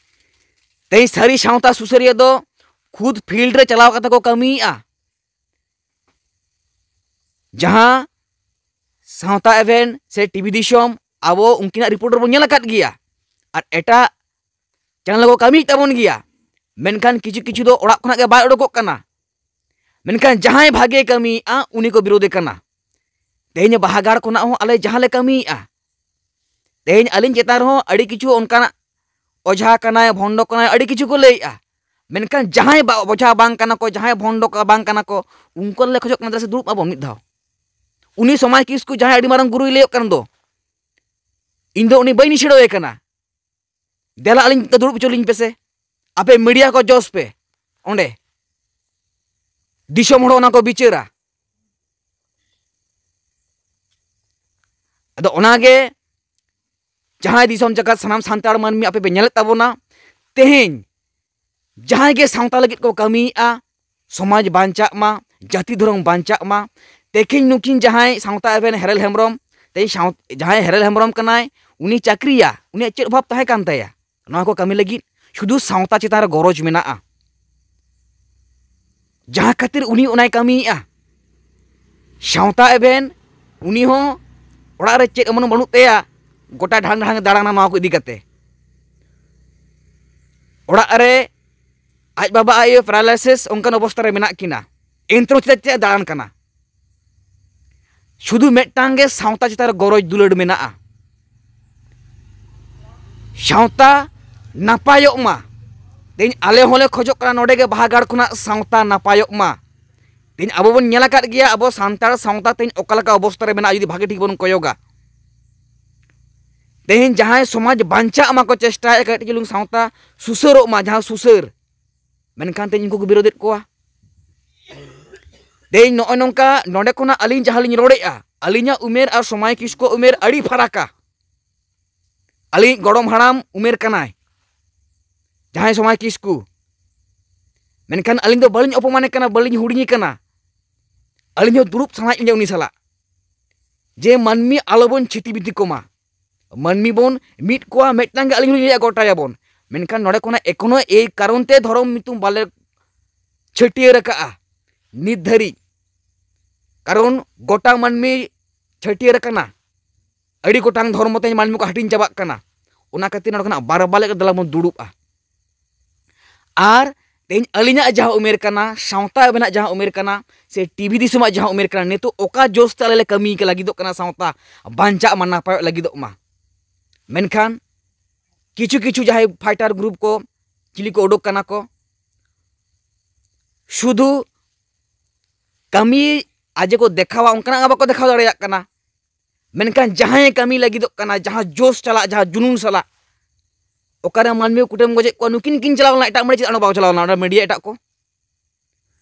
ᱛᱮᱦᱮᱧ ᱥᱟᱹᱨᱤ ᱥᱟᱶᱛᱟ ᱥᱩᱥᱟᱹᱨᱤᱭᱟᱹ ᱫᱚ ᱠᱷᱩᱫ ᱯᱷᱤᱞᱰ ᱨᱮ ᱪᱟᱞᱟᱣ ᱠᱟᱛᱮ ᱠᱚ ᱠᱟᱹᱢᱤᱭᱮᱫᱼᱟ᱾ ᱡᱟᱦᱟᱸ ᱥᱟᱶᱛᱟ ᱮᱵᱷᱮᱱ ᱥᱮ ᱴᱤᱵᱷᱤ ᱫᱤᱥᱚᱢ, ᱟᱵᱚ ᱩᱱᱠᱤᱱᱟᱜ ᱨᱤᱯᱳᱨᱴ ᱨᱮᱵᱚᱱ ᱧᱮᱞ ᱟᱠᱟᱫ ᱜᱮᱭᱟ, ᱟᱨ ᱮᱴᱟᱜ ᱪᱮᱱᱮᱞ ᱠᱚ ᱠᱟᱹᱢᱤᱭᱮᱫ ᱛᱟᱵᱚᱱ ᱜᱮᱭᱟ, ᱢᱮᱱᱠᱷᱟᱱ ᱠᱤᱪᱷᱩ ᱠᱤᱪᱷᱩ ᱫᱚ ᱚᱲᱟᱜ ᱠᱷᱚᱱᱟᱜ ᱜᱮ ᱵᱟᱭ ᱩᱰᱩᱠᱚᱜ ᱠᱟᱱᱟ᱾ ᱢᱮᱱᱠᱷᱟᱱ ᱡᱟᱦᱟᱸᱭ ᱵᱷᱟᱜᱮ ᱠᱟᱹᱢᱤᱭᱮᱫᱼᱟ, ᱩᱱᱤ ᱠᱚ ᱵᱤᱨᱳᱫᱮ ᱠᱟᱱᱟ᱾ ᱛᱮᱦᱮᱧ ᱵᱟᱦᱟ ᱜᱟᱲ ᱠᱷᱚᱱᱟᱜ ᱦᱚᱸ ᱟᱞᱮ ᱡᱟᱦᱟᱸ ᱞᱮ ᱠᱟᱹᱢᱤᱭᱮᱫᱼᱟ, ᱛᱮᱦᱮᱧ ᱟᱹᱞᱤᱧ ᱪᱮᱛᱟᱱ ᱨᱮᱦᱚᱸ ᱟᱹᱰᱤ ᱠᱤᱪᱷᱩ ᱚᱱᱠᱟᱱᱟᱜ ᱚᱡᱷᱟ ᱠᱟᱱᱟᱭ, ᱵᱷᱚᱱᱰᱚ ᱠᱟᱱᱟᱭ, ᱟᱹᱰᱤ ᱠᱤᱪᱷᱩ ᱠᱚ ᱞᱟᱹᱭᱮᱫᱼᱟ᱾ ᱢᱮᱱᱠᱷᱟᱱ ᱡᱟᱦᱟᱸᱭ ᱵᱟ-, ᱚᱡᱷᱟ ᱵᱟᱝ ᱠᱟᱱᱟ ᱠᱚ, ᱡᱟᱦᱟᱸᱭ ᱵᱷᱚᱱᱰᱚ ᱠᱟ-, ᱵᱟᱝ ᱠᱟᱱᱟ ᱠᱚ, ᱩᱱᱠᱩ ᱞᱮ ᱠᱷᱚᱡᱚᱜ ᱠᱟᱱᱟ ᱥᱮ ᱫᱩᱲᱩᱵ ᱟᱵᱚᱱ ᱢᱤᱫ ᱫᱷᱟᱣ᱾ ᱩᱱᱤ ᱥᱚᱢᱟᱡᱽ ᱠᱤᱥᱠᱩ ᱡᱟᱦᱟᱸᱭ ᱟᱹᱰᱤ ᱢᱟᱨᱟᱝ ᱜᱩᱨᱩᱭ ᱞᱟᱹᱭᱚᱜ ᱠᱟᱱ ᱫᱚ, ᱤᱧ ᱫᱚ ᱩᱱᱤ ᱵᱟᱹᱧ ᱱᱤᱥᱲᱟᱹᱣᱮ ᱠᱟᱱᱟ᱾ ᱫᱮᱞᱟ ᱟᱹᱞᱤᱧ ᱫᱚ ᱫᱩᱲᱩᱵ ᱦᱚᱪᱚ ᱞᱤᱧ ᱯᱮᱥᱮ, ᱟᱯᱮ ᱢᱤᱰᱤᱭᱟ ᱠᱚ ᱡᱚᱥ ᱯᱮ ᱚᱸᱰᱮ᱾ ᱫᱤᱥᱚᱢ ᱦᱚᱲ ᱚᱱᱟ ᱠᱚ ᱵᱤᱪᱟᱹᱨᱟ᱾ ᱟᱫᱚ ᱚᱱᱟᱜᱮ ᱡᱟᱦᱟᱸᱭ ᱫᱤᱥᱚᱢ ᱡᱟᱠᱟᱛ ᱥᱟᱱᱟᱢ ᱥᱟᱱᱛᱟᱲ ᱢᱟᱹᱱᱢᱤ ᱟᱯᱮ ᱯᱮ ᱧᱮᱞᱮᱫ ᱛᱟᱵᱚᱱᱟ, ᱛᱮᱦᱮᱧ ᱡᱟᱦᱟᱸᱭ ᱜᱮ ᱥᱟᱶᱛᱟ ᱞᱟᱹᱜᱤᱫ ᱠᱚ ᱠᱟᱹᱢᱤᱭᱮᱫᱼᱟ, ᱥᱚᱢᱟᱡᱽ ᱵᱟᱧᱪᱟᱜ ᱢᱟ, ᱡᱟᱹᱛᱤ ᱫᱷᱚᱨᱚᱢ ᱵᱟᱧᱪᱟᱜ ᱢᱟ, ᱛᱮᱠᱷᱤᱧ ᱱᱩᱠᱤᱱ ᱡᱟᱦᱟᱸᱭ ᱥᱟᱶᱛᱟ ᱮᱵᱷᱮᱱ ᱦᱮᱨᱮᱞ ᱦᱮᱢᱵᱨᱚᱢ, ᱛᱮᱦᱮᱧ ᱥᱟᱶ-, ᱡᱟᱦᱟᱸᱭ ᱦᱮᱨᱮᱞ ᱦᱮᱢᱵᱨᱚᱢ ᱠᱟᱱᱟᱭ, ᱩᱱᱤ ᱪᱟᱹᱠᱨᱤᱭᱟ, ᱩᱱᱤᱭᱟᱜ ᱪᱮᱫ ᱚᱵᱷᱟᱵᱽ ᱛᱟᱦᱮᱸ ᱠᱟᱱ ᱛᱟᱭᱟ? ᱱᱚᱣᱟ ᱠᱚ ᱠᱟᱹᱢᱤ ᱞᱟᱹᱜᱤᱫ ᱥᱩᱫᱷᱩ ᱥᱟᱶᱛᱟ ᱪᱮᱛᱟᱱ ᱨᱮ ᱜᱚᱨᱚᱡᱽ ᱢᱮᱱᱟᱜᱼᱟ, ᱡᱟᱦᱟᱸ ᱠᱷᱟᱹᱛᱤᱨ ᱩᱱᱤ ᱚᱱᱟᱭ ᱠᱟᱹᱢᱤᱭᱮᱫᱼᱟ᱾ ᱥᱟᱶᱛᱟ ᱮᱵᱷᱮᱱ ᱩᱱᱤ ᱦᱚᱸ ᱚᱲᱟᱜ ᱨᱮ ᱪᱮᱫ ᱮᱢᱚᱱ ᱵᱟᱹᱱᱩᱜ ᱛᱟᱭᱟ, ᱜᱚᱴᱟ ᱰᱷᱟᱝ ᱰᱷᱟᱝ ᱫᱟᱬᱟᱱᱟ ᱱᱚᱣᱟ ᱠᱚ ᱤᱫᱤ ᱠᱟᱛᱮ᱾ ᱚᱲᱟᱜ ᱨᱮ ᱟᱡ ᱵᱟᱵᱟ ᱟᱭᱳ paralysis ᱚᱱᱠᱟᱱ ᱚᱵᱚᱥᱛᱟ ᱨᱮ ᱢᱮᱱᱟᱜ ᱠᱤᱱᱟ, ᱮᱱᱛᱮ ᱨᱮᱦᱚᱸ ᱪᱮᱫᱟᱜ ᱪᱮᱫᱟᱜ ᱫᱟᱬᱟᱱ ᱠᱟᱱᱟ? ᱥᱩᱫᱷᱩ ᱢᱤᱫᱴᱟᱝ ᱜᱮ ᱥᱟᱶᱛᱟ ᱪᱮᱛᱟᱱ ᱨᱮ ᱜᱚᱨᱚᱡᱽ ᱫᱩᱞᱟᱹᱲ ᱢᱮᱱᱟᱜᱼᱟ, ᱥᱟᱶᱛᱟ ᱱᱟᱯᱟᱭᱚᱜ ᱢᱟ᱾ ᱛᱮᱦᱮᱧ ᱟᱞᱮ ᱦᱚᱸᱞᱮ ᱠᱷᱚᱡᱚᱜ ᱠᱟᱱᱟ ᱱᱚᱰᱮ ᱜᱮ ᱵᱟᱦᱟᱜᱟᱲ ᱠᱷᱚᱱᱟᱜ ᱥᱟᱶᱛᱟ ᱱᱟᱯᱟᱭᱚᱜ ᱢᱟ᱾ ᱛᱮᱦᱮᱧ ᱟᱵᱚ ᱵᱚᱱ ᱧᱮᱞ ᱟᱠᱟᱫ ᱜᱮᱭᱟ, ᱟᱵᱚ ᱥᱟᱱᱛᱟᱲ ᱥᱟᱶᱛᱟ ᱛᱮᱦᱮᱧ ᱚᱠᱟ ᱞᱮᱠᱟ ᱚᱵᱚᱥᱛᱟ ᱨᱮ ᱢᱮᱱᱟᱜᱼᱟ, ᱡᱩᱫᱤ ᱵᱷᱟᱜᱮ ᱴᱷᱤᱠ ᱵᱚᱱ ᱠᱚᱭᱚᱜᱟ᱾ ᱛᱮᱦᱮᱧ ᱡᱟᱦᱟᱸᱭ ᱥᱚᱢᱟᱡᱽ ᱵᱟᱧᱪᱟᱜ ᱢᱟᱠᱚ ᱪᱮᱥᱴᱟᱭᱮᱫ, ᱠᱟᱹᱴᱤᱡ ᱪᱩᱞᱩᱝ ᱥᱟᱶᱛᱟ ᱥᱩᱥᱟᱹᱨᱚᱜ ᱢᱟ, ᱡᱟᱦᱟᱸ ᱥᱩᱥᱟᱹᱨ, ᱢᱮᱱᱠᱷᱟᱱ ᱛᱮᱦᱮᱧ ᱩᱱᱠᱩ ᱠᱚ ᱵᱤᱨᱳᱫᱮᱫ ᱠᱚᱣᱟ᱾ ᱛᱮᱦᱮᱧ ᱱᱚᱜᱼᱚᱭ ᱱᱚᱝᱠᱟ, ᱱᱚᱰᱮ ᱠᱷᱚᱱᱟᱜ ᱟᱹᱞᱤᱧ ᱡᱟᱦᱟᱸ ᱞᱤᱧ ᱨᱚᱲᱮᱫᱼᱟ, ᱟᱹᱞᱤᱧᱟᱜ ᱩᱢᱮᱨ ᱟᱨ ᱥᱚᱢᱟᱭ ᱠᱤᱥᱠᱩ ᱩᱢᱮᱨ ᱟᱹᱰᱤ ᱯᱷᱟᱨᱟᱠᱟ᱾ ᱟᱹᱞᱤᱧ ᱜᱚᱲᱚᱢ ᱦᱟᱲᱟᱢ ᱩᱢᱮᱨ ᱠᱟᱱᱟᱭ ᱡᱟᱦᱟᱸᱭ ᱥᱚᱢᱟᱭ ᱠᱤᱥᱠᱩ, ᱢᱮᱱᱠᱷᱟᱱ ᱟᱹᱞᱤᱧ ᱫᱚ ᱵᱟᱹᱞᱤᱧ ᱚᱯᱚᱢᱟᱱᱮ ᱠᱟᱱᱟ, ᱵᱟᱹᱞᱤᱧ ᱦᱩᱰᱤᱧᱮ ᱠᱟᱱᱟ᱾ ᱟᱹᱞᱤᱧ ᱦᱚᱸ ᱫᱩᱲᱩᱵ ᱥᱟᱱᱟᱭᱮᱫ ᱞᱤᱧᱟ ᱩᱱᱤ ᱥᱟᱞᱟᱜ, ᱡᱮ ᱢᱟᱹᱱᱢᱤ ᱟᱞᱚᱵᱚᱱ ᱪᱷᱤᱛᱤ ᱵᱤᱛᱤ ᱠᱚᱢᱟ, ᱢᱟᱹᱱᱢᱤ ᱵᱚᱱ ᱢᱤᱫ ᱠᱚᱣᱟ, ᱢᱤᱫᱴᱟᱝ ᱜᱮ ᱟᱹᱞᱤᱧ ᱦᱚᱸᱞᱤᱧ ᱞᱟᱹᱭᱟ ᱜᱚᱴᱟᱭᱟᱵᱚᱱ, ᱢᱮᱱᱠᱷᱟᱱ ᱱᱚᱰᱮ ᱠᱷᱚᱱᱟᱜ ᱮᱠᱷᱚᱱᱳ ᱮᱭ ᱠᱟᱨᱚᱱ ᱛᱮ ᱫᱷᱚᱨᱚᱢ ᱧᱩᱛᱩᱢ ᱵᱟᱞᱮ ᱪᱷᱟᱹᱴᱭᱟᱹᱨ ᱟᱠᱟᱜᱼᱟ ᱱᱤᱛ ᱫᱷᱟᱹᱨᱤᱡ, ᱠᱟᱨᱚᱱ ᱜᱚᱴᱟ ᱢᱟᱹᱱᱢᱤ ᱪᱷᱟᱹᱴᱭᱟᱹᱨ ᱟᱠᱟᱱᱟ, ᱟᱹᱰᱤ ᱜᱚᱴᱟᱝ ᱫᱷᱚᱨᱢᱚ ᱛᱮ ᱢᱟᱹᱱᱢᱤ ᱠᱚ ᱦᱟᱹᱴᱤᱧ ᱪᱟᱵᱟᱜ ᱠᱟᱱᱟ᱾ ᱚᱱᱟ ᱠᱷᱟᱹᱛᱤᱨ ᱱᱚᱰᱮ ᱠᱷᱚᱱᱟᱜ ᱵᱟᱨ ᱵᱟᱞᱮ ᱫᱮᱞᱟ ᱵᱚᱱ ᱫᱩᱲᱩᱵᱼᱟ᱾ ᱟᱨ ᱛᱮᱦᱮᱧ ᱟᱹᱞᱤᱧᱟᱜ ᱡᱟᱦᱟᱸ ᱩᱢᱮᱨ ᱠᱟᱱᱟ, ᱥᱟᱶᱛᱟ ᱟᱵᱮᱱᱟᱜ ᱡᱟᱦᱟᱸ ᱩᱢᱮᱨ ᱠᱟᱱᱟ, ᱥᱮ ᱴᱤᱵᱷᱤ ᱫᱤᱥᱚᱢᱟᱜ ᱡᱟᱦᱟᱸ ᱩᱢᱮᱨ ᱠᱟᱱᱟ, ᱱᱤᱛᱚᱜ ᱚᱠᱟ ᱡᱳᱥ ᱛᱮ ᱟᱞᱮ ᱞᱮ ᱠᱟᱹᱢᱤ ᱞᱟᱹᱜᱤᱫᱚᱜ ᱠᱟᱱᱟ, ᱥᱟᱶᱛᱟ ᱵᱟᱧᱪᱟᱜ ᱢᱟ, ᱱᱟᱯᱟᱭᱚᱜ ᱞᱟᱹᱜᱤᱫᱚᱜ ᱢᱟ, ᱢᱮᱱᱠᱷᱟᱱ ᱠᱤᱪᱷᱩ ᱠᱤᱪᱷᱩ ᱡᱟᱦᱟᱸᱭ fighter group ᱠᱚ ᱪᱤᱞᱤ ᱠᱚ ᱩᱰᱩᱠ ᱠᱟᱱᱟ ᱠᱚ, ᱥᱩᱫᱷᱩ ᱠᱟᱹᱢᱤ ᱟᱡᱮ ᱠᱚ ᱫᱮᱠᱷᱟᱣᱟ, ᱚᱱᱠᱟᱱᱟᱜ ᱦᱚᱸ ᱵᱟᱠᱚ ᱫᱮᱠᱷᱟᱣ ᱫᱟᱲᱮᱭᱟᱜ ᱠᱟᱱᱟ᱾ ᱢᱮᱱᱠᱷᱟᱱ ᱡᱟᱦᱟᱸᱭ ᱠᱟᱹᱢᱤ ᱞᱟᱹᱜᱤᱫᱚᱜ ᱠᱟᱱᱟ, ᱡᱟᱦᱟᱸ ᱡᱳᱥ ᱥᱟᱞᱟᱜ, ᱡᱟᱦᱟᱸ ᱡᱩᱱᱩᱱ ᱥᱟᱞᱟᱜ, ᱚᱠᱟᱨᱮ ᱢᱟᱹᱱᱢᱤ ᱠᱚ ᱠᱩᱴᱟᱹᱢ ᱜᱚᱡᱮᱫ ᱠᱚᱣᱟ, ᱱᱩᱠᱤᱱ ᱠᱤᱱ ᱪᱟᱞᱟᱣ ᱞᱮᱱᱟ, ᱮᱴᱟᱜ ᱢᱟᱹᱱᱢᱤ ᱪᱮᱫᱟᱜ ᱚᱸᱰᱮ ᱵᱟᱠᱚ ᱪᱟᱞᱟᱣ ᱞᱮᱱᱟ? ᱚᱸᱰᱮ ᱢᱤᱰᱤᱭᱟ ᱮᱴᱟᱜ ᱠᱚ,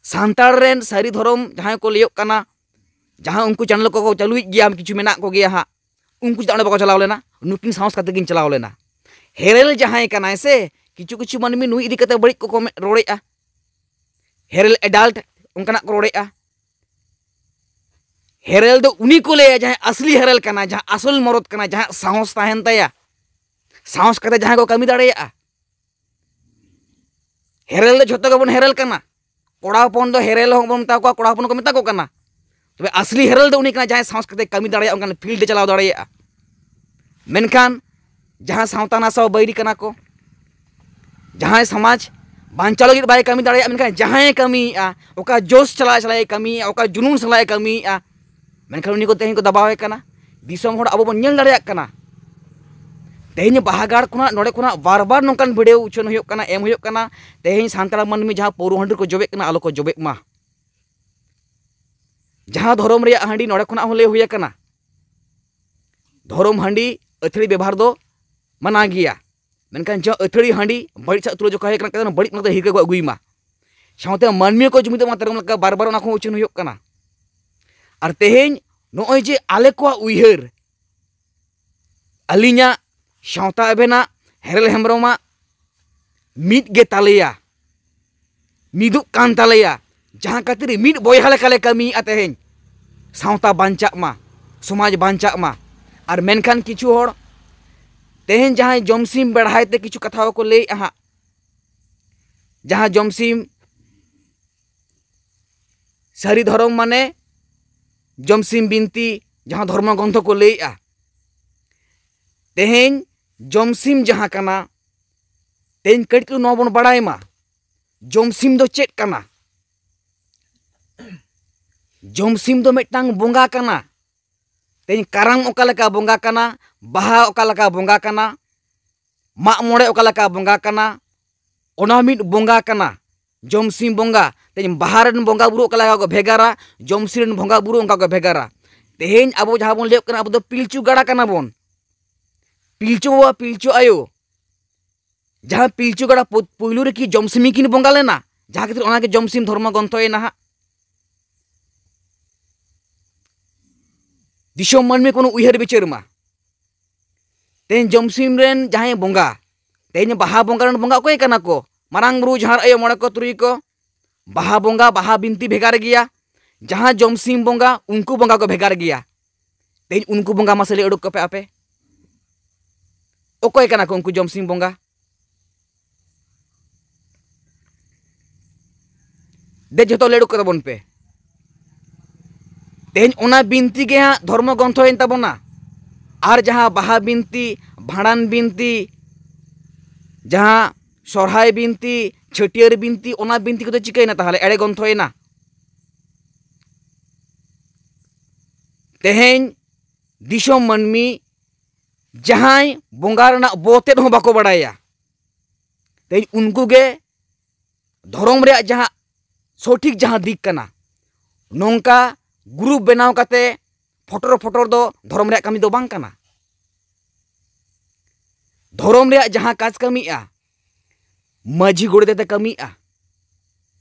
ᱥᱟᱱᱛᱟᱲ ᱨᱮᱱ ᱥᱟᱹᱨᱤ ᱫᱷᱚᱨᱚᱢ ᱡᱟᱦᱟᱸᱭ ᱠᱚ ᱞᱟᱹᱭᱚᱜ ᱠᱟᱱᱟ, ᱡᱟᱦᱟᱸ ᱩᱱᱠᱩ ᱪᱮᱱᱮᱞ ᱠᱚᱠᱚ ᱪᱟᱹᱞᱩᱭᱮᱫ ᱜᱮᱭᱟ, ᱠᱤᱪᱷᱩ ᱢᱮᱱᱟᱜ ᱠᱚᱜᱮᱭᱟ ᱦᱟᱸᱜ, ᱩᱱᱠᱩ ᱪᱮᱫᱟᱜ ᱚᱸᱰᱮ ᱵᱟᱠᱚ ᱪᱟᱞᱟᱣ ᱞᱮᱱᱟ? ᱱᱩᱠᱤᱱ ᱥᱟᱦᱚᱥ ᱠᱟᱛᱮ ᱠᱤᱱ ᱪᱟᱞᱟᱣ ᱞᱮᱱᱟ᱾ ᱦᱮᱨᱮᱞ ᱡᱟᱦᱟᱸᱭ ᱠᱟᱱᱟᱭ ᱥᱮ, ᱠᱤᱪᱷᱩ ᱠᱤᱪᱷᱩ ᱢᱟᱹᱱᱢᱤ ᱱᱩᱭ ᱤᱫᱤ ᱠᱟᱛᱮ ᱵᱟᱹᱲᱤᱡ ᱠᱚ ᱠᱚᱢᱮ-, ᱨᱚᱲᱮᱫᱼᱟ᱾ ᱦᱮᱨᱮᱞ ᱮᱰᱟᱞᱴ ᱚᱱᱠᱟᱱᱟᱜ ᱠᱚ ᱨᱚᱲᱮᱫᱼᱟ᱾ ᱦᱮᱨᱮᱞ ᱫᱚ ᱩᱱᱤ ᱠᱚ ᱞᱟᱹᱭᱟ ᱡᱟᱦᱟᱸᱭ ᱟᱥᱞᱤ ᱦᱮᱨᱮᱞ ᱠᱟᱱᱟ, ᱡᱟᱦᱟᱸ ᱟᱥᱚᱞ ᱢᱚᱨᱚᱫ ᱠᱟᱱᱟ, ᱡᱟᱦᱟᱸ ᱥᱟᱦᱚᱥ ᱛᱟᱦᱮᱱ ᱛᱟᱭᱟ, ᱥᱟᱦᱚᱥ ᱠᱟᱛᱮ ᱡᱟᱦᱟᱸᱭ ᱠᱚ ᱠᱟᱹᱢᱤ ᱫᱟᱲᱮᱭᱟᱜᱼᱟ᱾ ᱦᱮᱨᱮᱞ ᱫᱚ ᱡᱷᱚᱛᱚ ᱜᱮᱵᱚᱱ ᱦᱮᱨᱮᱞ ᱠᱟᱱᱟ᱾ ᱠᱚᱲᱟ ᱦᱚᱯᱚᱱ ᱫᱚ ᱦᱮᱨᱮᱞ ᱦᱚᱸᱵᱚᱱ ᱢᱮᱛᱟ ᱠᱚᱣᱟ, ᱠᱚᱲᱟ ᱦᱚᱯᱚᱱ ᱠᱚ ᱢᱮᱛᱟ ᱠᱚ ᱠᱟᱱᱟ᱾ ᱛᱚᱵᱮ ᱟᱥᱞᱤ ᱦᱮᱨᱮᱞ ᱫᱚ ᱩᱱᱤ ᱠᱟᱱᱟ ᱡᱟᱦᱟᱸᱭ ᱥᱟᱦᱚᱥ ᱠᱟᱛᱮ ᱠᱟᱹᱢᱤ ᱫᱟᱲᱮᱭᱟᱜᱼᱟ, ᱚᱱᱠᱟᱱ ᱯᱷᱤᱞᱰ ᱮ ᱪᱟᱞᱟᱣ ᱫᱟᱲᱮᱭᱟᱜᱼᱟ᱾ ᱢᱮᱱᱠᱷᱟᱱ ᱡᱟᱦᱟᱸ ᱥᱟᱶᱛᱟ ᱱᱟᱥᱟᱣ ᱵᱟᱹᱭᱨᱤ ᱠᱟᱱᱟ ᱠᱚ, ᱡᱟᱦᱟᱸᱭ ᱥᱚᱢᱟᱡᱽ ᱵᱟᱧᱪᱟᱣ ᱞᱟᱹᱜᱤᱫ ᱵᱟᱭ ᱠᱟᱹᱢᱤ ᱫᱟᱲᱮᱭᱟᱜᱼᱟ, ᱢᱮᱱᱠᱷᱟᱱ ᱡᱟᱦᱟᱸᱭ ᱠᱟᱹᱢᱤᱭᱮᱫᱼᱟ, ᱚᱠᱟ ᱡᱳᱥ ᱥᱟᱞᱟᱜ ᱥᱟᱞᱟᱜ ᱮ ᱠᱟᱹᱢᱤᱭᱮᱫᱼᱟ, ᱚᱠᱟ ᱡᱩᱱᱩᱱ ᱥᱟᱞᱟᱜ ᱮ ᱠᱟᱹᱢᱤᱭᱮᱫᱼᱟ, ᱢᱮᱱᱠᱷᱟᱱ ᱩᱱᱤ ᱠᱚ ᱛᱮᱦᱮᱧ ᱠᱚ ᱫᱟᱵᱟᱣᱮ ᱠᱟᱱᱟ᱾ ᱫᱤᱥᱚᱢ ᱦᱚᱲ ᱟᱵᱚ ᱵᱚᱱ ᱧᱮᱞ ᱫᱟᱲᱮᱭᱟᱜ ᱠᱟᱱᱟ᱾ ᱛᱮᱦᱮᱧ ᱵᱟᱦᱟᱜᱟᱲ ᱠᱷᱚᱱᱟᱜ, ᱱᱚᱰᱮ ᱠᱷᱚᱱᱟᱜ ᱵᱟᱨ ᱵᱟᱨ ᱱᱚᱝᱠᱟᱱ ᱵᱷᱤᱰᱤᱭᱳ ᱩᱪᱷᱟᱹᱱ ᱦᱩᱭᱩᱜ ᱠᱟᱱᱟ, ᱮᱢ ᱦᱩᱭᱩᱜ ᱠᱟᱱᱟ, ᱛᱮᱦᱮᱧ ᱥᱟᱱᱛᱟᱲ ᱢᱟᱹᱱᱢᱤ ᱡᱟᱦᱟᱸ ᱯᱟᱹᱣᱨᱟᱹ ᱦᱟᱺᱰᱤ ᱨᱮᱠᱚ ᱡᱚᱵᱮᱜ ᱠᱟᱱᱟ, ᱟᱞᱚ ᱠᱚ ᱡᱚᱵᱮᱜ ᱢᱟ᱾ ᱡᱟᱦᱟᱸ ᱫᱷᱚᱨᱚᱢ ᱨᱮᱭᱟᱜ ᱦᱟᱺᱰᱤ, ᱱᱚᱰᱮ ᱠᱷᱚᱱᱟᱜ ᱦᱚᱸ ᱞᱟᱹᱭ ᱦᱩᱭ ᱟᱠᱟᱱᱟ, ᱫᱷᱚᱨᱚᱢ ᱦᱟᱺᱰᱤ ᱟᱹᱛᱷᱟᱹᱲᱤ ᱵᱮᱵᱚᱦᱟᱨ ᱫᱚ ᱢᱟᱱᱟ ᱜᱮᱭᱟ, ᱢᱮᱱᱠᱷᱟᱱ ᱡᱟᱦᱟᱸ ᱟᱹᱛᱷᱟᱹᱲᱤ ᱦᱟᱺᱰᱤ ᱵᱟᱹᱲᱤᱡ ᱥᱟᱶ ᱛᱩᱞᱟᱹ ᱡᱚᱠᱷᱟ ᱦᱩᱭ ᱠᱟᱱᱟ, ᱵᱟᱹᱲᱤᱡ ᱚᱱᱟ ᱫᱚ ᱦᱤᱨᱠᱟᱹ ᱠᱚ ᱟᱹᱜᱩᱭ ᱢᱟ᱾ ᱥᱟᱶᱛᱮ ᱢᱟᱹᱱᱢᱤ ᱠᱚ ᱡᱩᱢᱤᱫᱚᱜ ᱢᱟ, ᱛᱮᱨᱚᱢ ᱞᱮᱠᱟ ᱵᱟᱨ ᱵᱟᱨ ᱚᱱᱟ ᱠᱚᱦᱚᱸ ᱩᱪᱷᱟᱹᱱ ᱦᱩᱭᱩᱜ ᱠᱟᱱᱟ᱾ ᱟᱨ ᱛᱮᱦᱮᱧ ᱱᱚᱜᱼᱚᱭ ᱡᱮ ᱟᱞᱮ ᱠᱚᱣᱟᱜ ᱩᱭᱦᱟᱹᱨ, ᱟᱹᱞᱤᱧᱟᱜ, ᱥᱟᱶᱛᱟ ᱮᱵᱷᱮᱱᱟᱜ, ᱦᱮᱨᱮᱞ ᱦᱮᱢᱵᱨᱚᱢᱟᱜ ᱢᱤᱫ ᱜᱮ ᱛᱟᱞᱮᱭᱟ, ᱢᱤᱫᱚᱜ ᱠᱟᱱ ᱛᱟᱞᱮᱭᱟ, ᱡᱟᱦᱟᱸ ᱠᱷᱟᱹᱛᱤᱨ ᱢᱤᱫ ᱵᱚᱭᱦᱟ ᱞᱮᱠᱟᱞᱮ ᱠᱟᱹᱢᱤᱭᱮᱫᱼᱟ᱾ ᱛᱮᱦᱮᱧ ᱥᱟᱶᱛᱟ ᱵᱟᱧᱪᱟᱜ ᱢᱟ, ᱥᱚᱢᱟᱡᱽ ᱵᱟᱧᱪᱟᱜ ᱢᱟ᱾ ᱟᱨ ᱢᱮᱱᱠᱷᱟᱱ ᱠᱤᱪᱷᱩ ᱦᱚᱲ ᱛᱮᱦᱮᱧ ᱡᱟᱦᱟᱸᱭ ᱡᱚᱢᱥᱤᱢ ᱵᱮᱲᱦᱟᱭ ᱛᱮ ᱠᱤᱪᱷᱩ ᱠᱟᱛᱷᱟ ᱦᱚᱸᱠᱚ ᱞᱟᱹᱭᱮᱫᱼᱟ ᱦᱟᱸᱜ, ᱡᱟᱦᱟᱸ ᱡᱚᱢᱥᱤᱢ ᱥᱟᱹᱨᱤ ᱫᱷᱚᱨᱚᱢ ᱢᱟᱱᱮ ᱡᱚᱢᱥᱤᱢ ᱵᱤᱱᱛᱤ, ᱡᱟᱦᱟᱸ ᱫᱷᱚᱨᱢᱚ ᱜᱨᱚᱱᱛᱷᱚ ᱠᱚ ᱞᱟᱹᱭᱮᱜᱼᱟ᱾ ᱛᱮᱦᱮᱧ ᱡᱚᱢᱥᱤᱢ ᱡᱟᱦᱟᱸ ᱠᱟᱱᱟ, ᱛᱮᱦᱮᱧ ᱠᱟᱹᱴᱤᱡ ᱪᱩᱞᱩᱝ ᱱᱚᱣᱟ ᱵᱚᱱ ᱵᱟᱲᱟᱭ ᱢᱟ, ᱡᱚᱢᱥᱤᱢ ᱫᱚ ᱪᱮᱫ ᱠᱟᱱᱟ? ᱡᱚᱢᱥᱤᱢ ᱫᱚ ᱢᱤᱫᱴᱟᱝ ᱵᱚᱸᱜᱟ ᱠᱟᱱᱟ᱾ ᱛᱮᱦᱮᱧ ᱠᱟᱨᱟᱢ ᱚᱠᱟ ᱞᱮᱠᱟ ᱵᱚᱸᱜᱟ ᱠᱟᱱᱟ, ᱵᱟᱦᱟ ᱚᱠᱟ ᱞᱮᱠᱟ ᱵᱚᱸᱜᱟ ᱠᱟᱱᱟ, ᱢᱟᱜ ᱢᱚᱬᱮ ᱚᱠᱟ ᱞᱮᱠᱟ ᱵᱚᱸᱜᱟ ᱠᱟᱱᱟ, ᱚᱱᱟ ᱢᱤᱫ ᱵᱚᱸᱜᱟ ᱠᱟᱱᱟ, ᱡᱚᱢᱥᱤᱢ ᱵᱚᱸᱜᱟ᱾ ᱛᱮᱦᱮᱧ ᱵᱟᱦᱟ ᱨᱮᱱ ᱵᱚᱸᱜᱟ ᱵᱩᱨᱩ ᱚᱠᱟ ᱞᱮᱠᱟ ᱠᱚ ᱵᱷᱮᱜᱟᱨᱟ, ᱡᱚᱢᱥᱤᱢ ᱨᱮᱱ ᱵᱚᱸᱜᱟ ᱵᱩᱨᱩ ᱚᱱᱠᱟ ᱠᱚ ᱵᱷᱮᱜᱟᱨᱟ᱾ ᱛᱮᱦᱮᱧ ᱟᱵᱚ ᱡᱟᱦᱟᱸ ᱵᱚᱱ ᱞᱟᱹᱭᱚᱜ ᱠᱟᱱᱟ, ᱟᱵᱚ ᱫᱚ ᱯᱤᱞᱪᱩ ᱜᱟᱲᱟ ᱠᱟᱱᱟ ᱵᱚᱱ, ᱯᱤᱞᱪᱩ ᱵᱟᱵᱟ, ᱯᱤᱞᱪᱩ ᱟᱭᱳ᱾ ᱡᱟᱦᱟᱸ ᱯᱤᱞᱪᱩ ᱜᱟᱲᱟ ᱯᱩ-, ᱯᱩᱭᱞᱩ ᱨᱮᱠᱤ ᱡᱚᱢᱥᱤᱢ ᱠᱤᱱ ᱵᱚᱸᱜᱟ ᱞᱮᱱᱟ? ᱡᱟᱦᱟᱸ ᱠᱷᱟᱹᱛᱤᱨ ᱚᱱᱟᱜᱮ ᱡᱚᱢᱥᱤᱢ ᱫᱷᱚᱨᱢᱚ ᱜᱨᱚᱱᱛᱷᱚᱭᱮᱱᱟ ᱦᱟᱸᱜ᱾ ᱫᱤᱥᱚᱢ ᱢᱟᱹᱱᱢᱤ ᱠᱚ ᱩᱭᱦᱟᱹᱨ ᱵᱤᱪᱟᱹᱨ ᱢᱟ᱾ ᱛᱮᱦᱮᱧ ᱡᱚᱢᱥᱤᱢ ᱨᱮᱱ ᱡᱟᱦᱟᱸᱭ ᱵᱚᱸᱜᱟ, ᱛᱮᱦᱮᱧ ᱵᱟᱦᱟ ᱵᱚᱸᱜᱟ ᱨᱮᱱ ᱵᱚᱸᱜᱟ ᱚᱠᱚᱭ ᱠᱟᱱᱟ ᱠᱚ? ᱢᱟᱨᱟᱝ ᱵᱩᱨᱩ, ᱡᱟᱦᱮᱨ ᱟᱭᱳ, ᱢᱚᱬᱮ ᱠᱚ, ᱛᱩᱨᱩᱭ ᱠᱚ᱾ ᱵᱟᱦᱟ ᱵᱚᱸᱜᱟ, ᱵᱟᱦᱟ ᱵᱤᱱᱛᱤ ᱵᱷᱮᱜᱟᱨ ᱜᱮᱭᱟ᱾ ᱡᱟᱦᱟᱸ ᱡᱚᱢᱥᱤᱢ ᱵᱚᱸᱜᱟ, ᱩᱱᱠᱩ ᱵᱚᱸᱜᱟ ᱠᱚ ᱵᱷᱮᱜᱟᱨ ᱜᱮᱭᱟ᱾ ᱛᱮᱦᱮᱧ ᱩᱱᱠᱩ ᱵᱚᱸᱜᱟ ᱢᱟᱥᱮ ᱞᱟᱹᱭ ᱩᱰᱩᱠ ᱠᱚᱯᱮ ᱟᱯᱮ, ᱚᱠᱚᱭ ᱠᱟᱱᱟ ᱠᱚ ᱩᱱᱠᱩ ᱡᱚᱢᱥᱤᱢ ᱵᱚᱸᱜᱟ? ᱫᱮ, ᱡᱷᱚᱛᱚ ᱞᱟᱹᱭ ᱩᱰᱩᱠ ᱠᱟᱛᱟ ᱵᱚᱱ ᱯᱮ᱾ ᱛᱮᱦᱮᱧ ᱚᱱᱟ ᱵᱤᱱᱛᱤ ᱜᱮ ᱦᱟᱸᱜ ᱫᱷᱚᱨᱢᱚ ᱜᱨᱚᱱᱛᱷᱚᱭᱮᱱ ᱛᱟᱵᱚᱱᱟ᱾ ᱟᱨ ᱡᱟᱦᱟᱸ ᱵᱟᱦᱟ ᱵᱤᱱᱛᱤ, ᱵᱷᱟᱸᱰᱟᱱ ᱵᱤᱱᱛᱤ, ᱡᱟᱦᱟᱸ ᱥᱚᱨᱦᱟᱭ ᱵᱤᱱᱛᱤ, ᱪᱷᱟᱹᱴᱭᱟᱹᱨ ᱵᱤᱱᱛᱤ, ᱚᱱᱟ ᱵᱤᱱᱛᱤ ᱠᱚᱫᱚ ᱪᱤᱠᱟᱹᱭᱮᱱᱟ ᱛᱟᱦᱚᱞᱮ? ᱮᱲᱮ ᱜᱨᱚᱱᱛᱷᱚᱭᱮᱱᱟ᱾ ᱛᱮᱦᱮᱧ ᱫᱤᱥᱚᱢ ᱢᱟᱹᱱᱢᱤ ᱡᱟᱦᱟᱸᱭ ᱵᱚᱸᱜᱟ ᱨᱮᱱᱟᱜ ᱵᱚ ᱛᱮᱫ ᱦᱚᱸ ᱵᱟᱠᱚ ᱵᱟᱲᱟᱭᱟ, ᱛᱮᱦᱮᱧ ᱩᱱᱠᱩ ᱜᱮ ᱫᱷᱚᱨᱚᱢ ᱨᱮᱭᱟᱜ ᱡᱟᱦᱟᱸ ᱥᱚᱴᱷᱤᱠ ᱡᱟᱦᱟᱸ ᱫᱤᱠ ᱠᱟᱱᱟ, ᱱᱚᱝᱠᱟ ᱜᱨᱩᱯ ᱵᱮᱱᱟᱣ ᱠᱟᱛᱮ ᱯᱷᱚᱴᱚᱨ ᱯᱷᱚᱴᱚᱨ ᱫᱚ ᱫᱷᱚᱨᱚᱢ ᱨᱮᱭᱟᱜ ᱠᱟᱹᱢᱤ ᱫᱚ ᱵᱟᱝ ᱠᱟᱱᱟ᱾ ᱫᱷᱚᱨᱚᱢ ᱨᱮᱭᱟᱜ ᱡᱟᱦᱟᱸ ᱠᱟᱡᱽ ᱠᱟᱹᱢᱤᱜᱼᱟ, ᱢᱟᱹᱡᱷᱤ ᱜᱚᱰᱮᱛ ᱟᱛᱮ ᱠᱟᱹᱢᱤᱜᱼᱟ,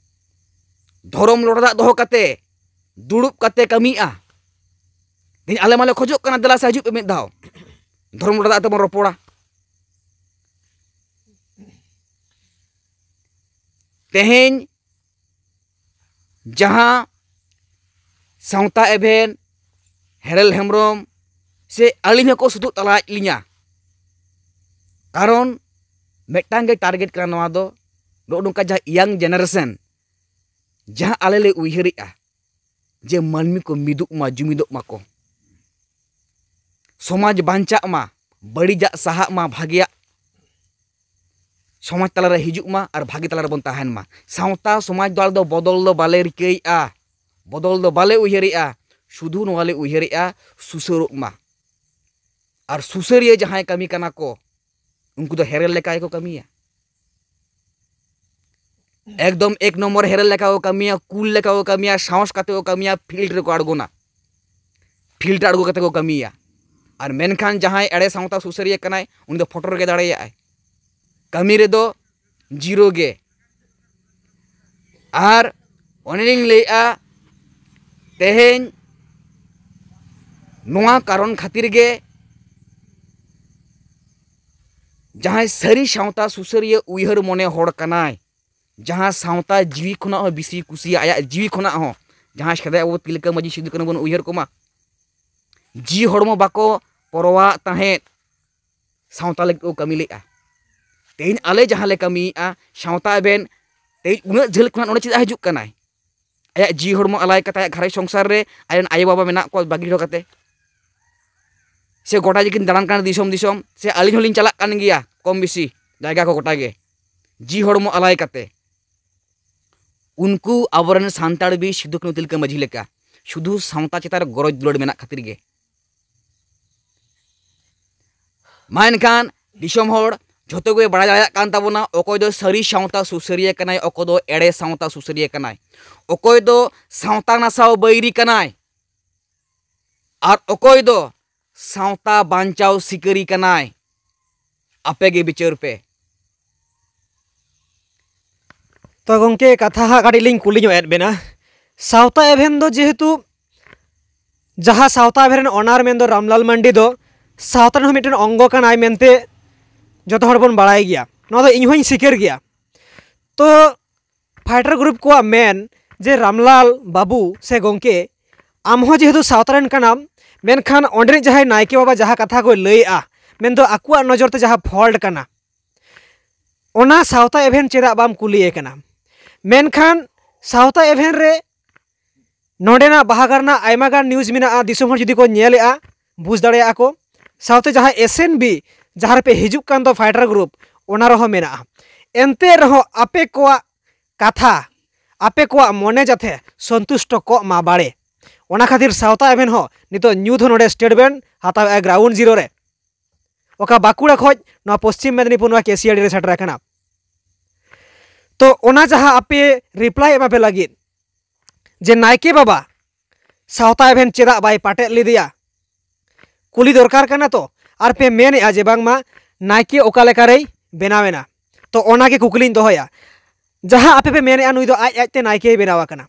ᱫᱷᱚᱨᱚᱢ ᱞᱚᱴᱟ ᱫᱟᱜ ᱫᱚᱦᱚ ᱠᱟᱛᱮ, ᱫᱩᱲᱩᱵ ᱠᱟᱛᱮ ᱠᱟᱹᱢᱤᱜᱼᱟ᱾ ᱛᱮᱦᱮᱧ ᱟᱞᱮ ᱢᱟᱞᱮ ᱠᱷᱚᱡᱚᱜ ᱠᱟᱱᱟ, ᱫᱮᱞᱟ ᱥᱮ ᱦᱤᱡᱩᱜ ᱯᱮ ᱢᱤᱫ ᱫᱷᱟᱣ, ᱫᱷᱚᱨᱚᱢ ᱞᱚᱴᱟ ᱫᱟᱜ ᱛᱮᱵᱚᱱ ᱨᱚᱯᱚᱲᱟ᱾ ᱛᱮᱦᱮᱧ ᱡᱟᱦᱟᱸ ᱥᱟᱶᱛᱟ ᱮᱵᱷᱮᱱ, ᱦᱮᱨᱮᱞ ᱦᱮᱢᱵᱨᱚᱢ ᱥᱮ ᱟᱹᱞᱤᱧ ᱦᱚᱸᱠᱚ ᱥᱩᱛᱩᱜ ᱛᱟᱞᱟᱭᱮᱫ ᱞᱤᱧᱟ, ᱠᱟᱨᱚᱱ ᱢᱤᱫᱴᱟᱝ ᱜᱮ ᱴᱟᱨᱜᱮᱴ ᱠᱟᱱᱟ ᱱᱚᱣᱟ ᱫᱚ, ᱱᱚᱜᱼᱚ ᱱᱚᱝᱠᱟ ᱡᱟᱦᱟᱸ ᱤᱭᱟᱝ ᱡᱮᱱᱟᱨᱮᱥᱚᱱ, ᱡᱟᱦᱟᱸ ᱟᱞᱮ ᱞᱮ ᱩᱭᱦᱟᱹᱨᱮᱜᱼᱟ ᱡᱮ ᱢᱟᱹᱱᱢᱤ ᱠᱚ ᱢᱤᱫᱚᱜ ᱢᱟ, ᱡᱩᱢᱤᱫᱚᱜ ᱢᱟᱠᱚ, ᱥᱚᱢᱟᱡᱽ ᱵᱟᱧᱪᱟᱜ ᱢᱟ, ᱵᱟᱹᱲᱤᱡᱟᱜ ᱥᱟᱦᱟᱜ ᱢᱟ, ᱵᱷᱟᱜᱮᱭᱟᱜ ᱥᱚᱢᱟᱡᱽ ᱛᱟᱞᱟᱨᱮ ᱦᱤᱡᱩᱜ ᱢᱟ ᱟᱨ ᱵᱷᱟᱜᱮ ᱛᱟᱞᱟ ᱨᱮᱵᱚᱱ ᱛᱟᱦᱮᱱ ᱢᱟ᱾ ᱥᱟᱶᱛᱟ ᱥᱚᱢᱟᱡᱽ ᱫᱚ ᱟᱞᱮ ᱫᱚ ᱵᱚᱫᱚᱞ ᱫᱚ ᱵᱟᱞᱮ ᱨᱤᱠᱟᱹᱭᱮᱫᱼᱟ, ᱵᱚᱫᱚᱞ ᱫᱚ ᱵᱟᱞᱮ ᱩᱭᱦᱟᱹᱨᱮᱫᱼᱟ, ᱥᱩᱫᱷᱩ ᱱᱚᱣᱟ ᱞᱮ ᱩᱭᱦᱟᱹᱨᱮᱫᱼᱟ ᱥᱩᱥᱟᱹᱨᱚᱜ ᱢᱟ᱾ ᱟᱨ ᱥᱩᱥᱟᱹᱨᱤᱭᱟᱹ ᱡᱟᱦᱟᱸᱭ ᱠᱟᱹᱢᱤ ᱠᱟᱱᱟ ᱠᱚ, ᱩᱱᱠᱩ ᱫᱚ ᱦᱮᱨᱮᱞ ᱞᱮᱠᱟ ᱜᱮᱠᱚ ᱠᱟᱹᱢᱤᱭᱟ᱾ ᱮᱠᱫᱚᱢ ᱮᱠ ᱱᱚᱢᱵᱚᱨ ᱦᱮᱨᱮᱞ ᱞᱮᱠᱟ ᱠᱚ ᱠᱟᱹᱢᱤᱭᱟ, ᱠᱩᱞ ᱞᱮᱠᱟ ᱠᱚ ᱠᱟᱹᱢᱤᱭᱟ, ᱥᱟᱦᱚᱥ ᱠᱟᱛᱮ ᱠᱚ ᱠᱟᱹᱢᱤᱭᱟ, ᱯᱷᱤᱞᱰ ᱨᱮᱠᱚ ᱟᱬᱜᱚᱱᱟ, ᱯᱷᱤᱞᱰ ᱨᱮ ᱟᱬᱜᱚ ᱠᱟᱛᱮ ᱠᱚ ᱠᱟᱹᱢᱤᱭᱟ᱾ ᱟᱨ ᱢᱮᱱᱠᱷᱟᱱ ᱡᱟᱦᱟᱸᱭ ᱮᱲᱮ ᱥᱟᱶᱛᱟ ᱥᱩᱥᱟᱹᱨᱤᱭᱟᱹ ᱠᱟᱱᱟᱭ, ᱩᱱᱤ ᱫᱚ ᱯᱷᱚᱴᱚ ᱨᱮᱜᱮ ᱫᱟᱲᱮᱭᱟᱜᱼᱟᱭ, ᱠᱟᱹᱢᱤ ᱨᱮᱫᱚ ᱡᱤᱨᱳ ᱜᱮ᱾ ᱟᱨ ᱚᱱᱮᱞᱤᱧ ᱞᱟᱹᱭᱮᱫᱼᱟ, ᱛᱮᱦᱮᱧ ᱱᱚᱣᱟ ᱠᱟᱨᱚᱱ ᱠᱷᱟᱹᱛᱤᱨ ᱜᱮ ᱡᱟᱦᱟᱸᱭ ᱥᱟᱹᱨᱤ ᱥᱟᱶᱛᱟ ᱥᱩᱥᱟᱹᱨᱤᱭᱟᱹ ᱩᱭᱦᱟᱹᱨ ᱢᱚᱱᱮ ᱦᱚᱲ ᱠᱟᱱᱟᱭ, ᱡᱟᱦᱟᱸ ᱥᱟᱶᱛᱟ ᱡᱤᱣᱤ ᱠᱷᱚᱱᱟᱜ ᱦᱚᱸ ᱵᱮᱥᱤ ᱠᱩᱥᱤᱭᱟᱜᱼᱟ, ᱟᱭᱟᱜ ᱡᱤᱣᱤ ᱠᱷᱚᱱᱟᱜ ᱦᱚᱸ, ᱡᱟᱦᱟᱸ ᱥᱮᱫᱟᱭ ᱟᱵᱚ ᱛᱤᱞᱠᱟᱹ ᱢᱟᱹᱡᱷᱤ ᱥᱤᱫᱩ ᱠᱟᱹᱱᱦᱩ ᱵᱚᱱ ᱩᱭᱦᱟᱹᱨ ᱠᱚᱢᱟ, ᱡᱤᱣᱤ ᱦᱚᱲᱢᱚ ᱵᱟᱠᱚ ᱯᱚᱨᱣᱟᱜ ᱛᱟᱦᱮᱸᱫ, ᱥᱟᱶᱛᱟ ᱞᱟᱹᱜᱤᱫ ᱠᱚ ᱠᱟᱹᱢᱤ ᱞᱮᱫᱼᱟ᱾ ᱛᱮᱦᱮᱧ ᱟᱞᱮ ᱡᱟᱦᱟᱸ ᱞᱮ ᱠᱟᱹᱢᱤᱭᱮᱫᱼᱟ, ᱥᱟᱶᱛᱟ ᱮᱵᱷᱮᱱ ᱛᱮᱦᱮᱧ ᱩᱱᱟᱹᱜ ᱡᱷᱟᱹᱞ ᱠᱷᱚᱱᱟᱜ ᱱᱚᱰᱮ ᱪᱮᱫᱟᱜ ᱦᱤᱡᱩᱜ ᱠᱟᱱᱟᱭ? ᱟᱭᱟᱜ ᱡᱤᱣᱤ ᱦᱚᱲᱢᱚ ᱟᱞᱟᱭ ᱠᱟᱛᱮ, ᱟᱭᱟᱜ ᱜᱷᱟᱨᱚᱸᱡᱽ ᱥᱚᱝᱥᱟᱨ ᱨᱮ ᱟᱡᱨᱮᱱ ᱟᱭᱳᱼᱵᱟᱵᱟ ᱢᱮᱱᱟᱜ ᱠᱚᱣᱟ ᱵᱟᱹᱜᱤ ᱦᱚᱴᱚ ᱠᱟᱛᱮ, ᱥᱮ ᱜᱚᱴᱟ ᱡᱮᱠᱤᱱ ᱫᱟᱬᱟᱱ ᱠᱟᱱᱟ ᱫᱤᱥᱚᱢ ᱫᱤᱥᱚᱢ, ᱥᱮ ᱟᱹᱞᱤᱧ ᱦᱚᱸᱞᱤᱧ ᱪᱟᱞᱟᱜ ᱠᱟᱱ ᱜᱮᱭᱟ ᱠᱚᱢ ᱵᱮᱥᱤ ᱡᱟᱭᱜᱟ ᱠᱚ ᱜᱚᱴᱟ ᱜᱮ, ᱡᱤᱣᱤ ᱦᱚᱲᱢᱚ ᱟᱞᱟᱭ ᱠᱟᱛᱮ᱾ ᱩᱱᱠᱩ ᱟᱵᱚᱨᱮᱱ ᱥᱟᱱᱛᱟᱲ ᱵᱤᱨ ᱥᱤᱫᱩ ᱠᱟᱹᱱᱦᱩ ᱛᱤᱞᱠᱟᱹ ᱢᱟᱹᱡᱷᱤ ᱞᱮᱠᱟ ᱥᱩᱫᱷᱩ ᱥᱟᱶᱛᱟ ᱪᱮᱛᱟᱱ ᱨᱮ ᱜᱚᱨᱚᱡᱽ ᱫᱩᱞᱟᱹᱲ ᱢᱮᱱᱟᱜ ᱠᱷᱟᱹᱛᱤᱨ ᱜᱮ᱾ ᱢᱟ ᱮᱱᱠᱷᱟᱱ ᱫᱤᱥᱚᱢ ᱦᱚᱲ ᱡᱷᱚᱛᱚ ᱜᱮ ᱵᱟᱲᱟᱭ ᱫᱟᱲᱮᱭᱟᱜ ᱠᱟᱱ ᱛᱟᱵᱚᱱᱟ, ᱚᱠᱚᱭ ᱫᱚ ᱥᱟᱹᱨᱤ ᱥᱟᱶᱛᱟ ᱥᱩᱥᱟᱹᱨᱤᱭᱟᱹ ᱠᱟᱱᱟᱭ, ᱚᱠᱚᱭ ᱫᱚ ᱮᱲᱮ ᱥᱟᱶᱛᱟ ᱥᱩᱥᱟᱹᱨᱤᱭᱟᱹ ᱠᱟᱱᱟᱭ, ᱚᱠᱚᱭ ᱫᱚ ᱥᱟᱶᱛᱟ ᱱᱟᱥᱟᱣ ᱵᱟᱹᱭᱨᱤ ᱠᱟᱱᱟᱭ, ᱟᱨ ᱚᱠᱚᱭ ᱫᱚ ᱥᱟᱶᱛᱟ ᱵᱟᱧᱪᱟᱣ ᱥᱤᱠᱟᱹᱨᱤ ᱠᱟᱱᱟᱭ᱾ ᱟᱯᱮ ᱜᱮ ᱵᱤᱪᱟᱹᱨ ᱯᱮ᱾ ᱛᱚ ᱜᱚᱢᱠᱮ, ᱠᱟᱛᱷᱟ ᱦᱟᱸᱜ ᱠᱟᱹᱴᱤᱡ ᱞᱤᱧ ᱠᱩᱞᱤ ᱧᱚᱜ ᱮᱫ ᱵᱮᱱᱟ, ᱥᱟᱶᱛᱟ ᱮᱵᱷᱮᱱ ᱫᱚ ᱡᱮᱦᱮᱛᱩ ᱡᱟᱦᱟᱸ ᱥᱟᱶᱛᱟ ᱮᱵᱷᱮᱱ ᱨᱮᱱ ᱚᱱᱟᱨ ᱢᱮᱱᱫᱚ ᱨᱟᱢᱞᱟᱞ ᱢᱟᱱᱰᱤ ᱫᱚ ᱥᱟᱶᱛᱟ ᱨᱮᱱ ᱦᱚᱸ ᱢᱤᱫᱴᱮᱱ ᱚᱝᱜᱚ ᱠᱟᱱᱟᱭ ᱢᱮᱱᱛᱮ ᱡᱚᱛᱚ ᱦᱚᱲ ᱵᱚᱱ ᱵᱟᱲᱟᱭ ᱜᱮᱭᱟ, ᱱᱚᱣᱟ ᱫᱚ ᱤᱧ ᱦᱚᱸᱧ ᱥᱤᱠᱟᱹᱨ ᱜᱮᱭᱟ᱾ ᱛᱚ ᱯᱷᱟᱭᱴᱟᱨ ᱜᱨᱩᱯ ᱠᱚᱣᱟᱜ ᱢᱮᱱ ᱡᱮ ᱨᱟᱢᱞᱟᱞ ᱵᱟᱹᱵᱩ ᱥᱮ ᱜᱚᱢᱠᱮ, ᱟᱢ ᱦᱚᱸ ᱡᱮᱦᱮᱛᱩ ᱥᱟᱶᱛᱟ ᱨᱮᱱ ᱠᱟᱱᱟᱢ, ᱢᱮᱱᱠᱷᱟᱱ ᱚᱸᱰᱮᱱᱤᱡ ᱡᱟᱦᱟᱸᱭ ᱱᱟᱭᱠᱮ ᱵᱟᱵᱟ ᱡᱟᱦᱟᱸ ᱠᱟᱛᱷᱟ ᱠᱚᱭ ᱞᱟᱹᱭᱮᱜᱼᱟ, ᱢᱮᱱᱫᱚ ᱟᱠᱚᱣᱟᱜ ᱱᱚᱡᱚᱨ ᱛᱮ ᱡᱟᱦᱟᱸ ᱯᱷᱚᱞᱴ ᱠᱟᱱᱟ, ᱚᱱᱟ ᱥᱟᱶᱛᱟ ᱮᱵᱷᱮᱱ ᱪᱮᱫᱟᱜ ᱵᱟᱢ ᱠᱩᱞᱤᱭᱮ ᱠᱟᱱᱟ? ᱢᱮᱱᱠᱷᱟᱱ ᱥᱟᱶᱛᱟ ᱮᱵᱷᱮᱱ ᱨᱮ ᱱᱚᱰᱮᱱᱟᱜ ᱵᱟᱦᱟᱜᱟᱨ ᱨᱮᱱᱟᱜ ᱟᱭᱢᱟ ᱜᱟᱱ ᱱᱤᱭᱩᱡᱽ ᱢᱮᱱᱟᱜᱼᱟ, ᱫᱤᱥᱚᱢ ᱦᱚᱲ ᱡᱩᱫᱤ ᱠᱚ ᱧᱮᱞᱮᱜᱼᱟ, ᱵᱩᱡᱽ ᱫᱟᱲᱮᱭᱟᱜᱼᱟ ᱠᱚ᱾ ᱥᱟᱶᱛᱮ ᱡᱟᱦᱟᱸ ᱮᱥ ᱮᱱ ᱵᱤ, ᱡᱟᱦᱟᱸ ᱨᱮᱯᱮ ᱦᱤᱡᱩᱜ ᱠᱟᱱ ᱫᱚ ᱯᱷᱟᱭᱴᱟᱨ ᱜᱨᱩᱯ, ᱚᱱᱟ ᱨᱮᱦᱚᱸ ᱢᱮᱱᱟᱜᱼᱟ᱾ ᱮᱱᱛᱮ ᱨᱮᱦᱚᱸ ᱟᱯᱮ ᱠᱚᱣᱟᱜ ᱠᱟᱛᱷᱟ, ᱟᱯᱮ ᱠᱚᱣᱟᱜ ᱢᱚᱱᱮ ᱡᱟᱛᱮ ᱥᱚᱱᱛᱩᱥᱴᱚ ᱠᱚᱜ ᱢᱟ ᱵᱟᱲᱮ, ᱚᱱᱟ ᱠᱷᱟᱹᱛᱤᱨ ᱥᱟᱶᱛᱟ ᱮᱵᱷᱮᱱ ᱦᱚᱸ ᱱᱤᱛᱚᱜ ᱧᱩᱛ ᱦᱚᱸ ᱱᱚᱰᱮ ᱥᱴᱮᱴᱢᱮᱱᱴ ᱦᱟᱛᱟᱣᱮᱜᱼᱟ ᱜᱨᱟᱣᱩᱱᱰ ᱡᱤᱨᱳ ᱨᱮ᱾ ᱚᱠᱟ ᱵᱟᱸᱠᱩᱲᱟ ᱠᱷᱚᱡ ᱱᱚᱣᱟ ᱯᱚᱥᱪᱤᱢ ᱢᱮᱫᱽᱱᱤᱯᱩᱨ, ᱱᱚᱣᱟ ᱠᱮᱥᱤᱭᱟᱲᱤ ᱨᱮ ᱥᱮᱴᱮᱨ ᱟᱠᱟᱱᱟ᱾ ᱛᱚ ᱚᱱᱟ ᱡᱟᱦᱟᱸ ᱟᱯᱮ ᱨᱤᱯᱞᱟᱭ ᱮᱢᱟ ᱯᱮ ᱞᱟᱹᱜᱤᱫ ᱡᱮ ᱱᱟᱭᱠᱮ ᱵᱟᱵᱟ ᱥᱟᱶᱛᱟ ᱮᱵᱷᱮᱱ ᱪᱮᱫᱟᱜ ᱵᱟᱭ ᱯᱟᱴᱮᱫ ᱞᱮᱫᱮᱭᱟ, ᱠᱩᱞᱤ ᱫᱚᱨᱠᱟᱨ ᱠᱟᱱᱟ ᱛᱚ᱾ ᱟᱨ ᱯᱮ ᱢᱮᱱᱮᱜᱼᱟ ᱡᱮ ᱵᱟᱝᱢᱟ ᱱᱟᱭᱠᱮ ᱚᱠᱟ ᱞᱮᱠᱟᱨᱮᱭ ᱵᱮᱱᱟᱣᱮᱱᱟ, ᱛᱚ ᱚᱱᱟᱜᱮ ᱠᱩᱠᱞᱤᱧ ᱫᱚᱦᱚᱭᱟ᱾ ᱡᱟᱦᱟᱸ ᱟᱯᱮ ᱯᱮ ᱢᱮᱱᱮᱫᱼᱟ ᱱᱩᱭ ᱫᱚ ᱟᱡ ᱟᱡᱛᱮ ᱱᱟᱭᱠᱮᱭ ᱵᱮᱱᱟᱣ ᱟᱠᱟᱱᱟ,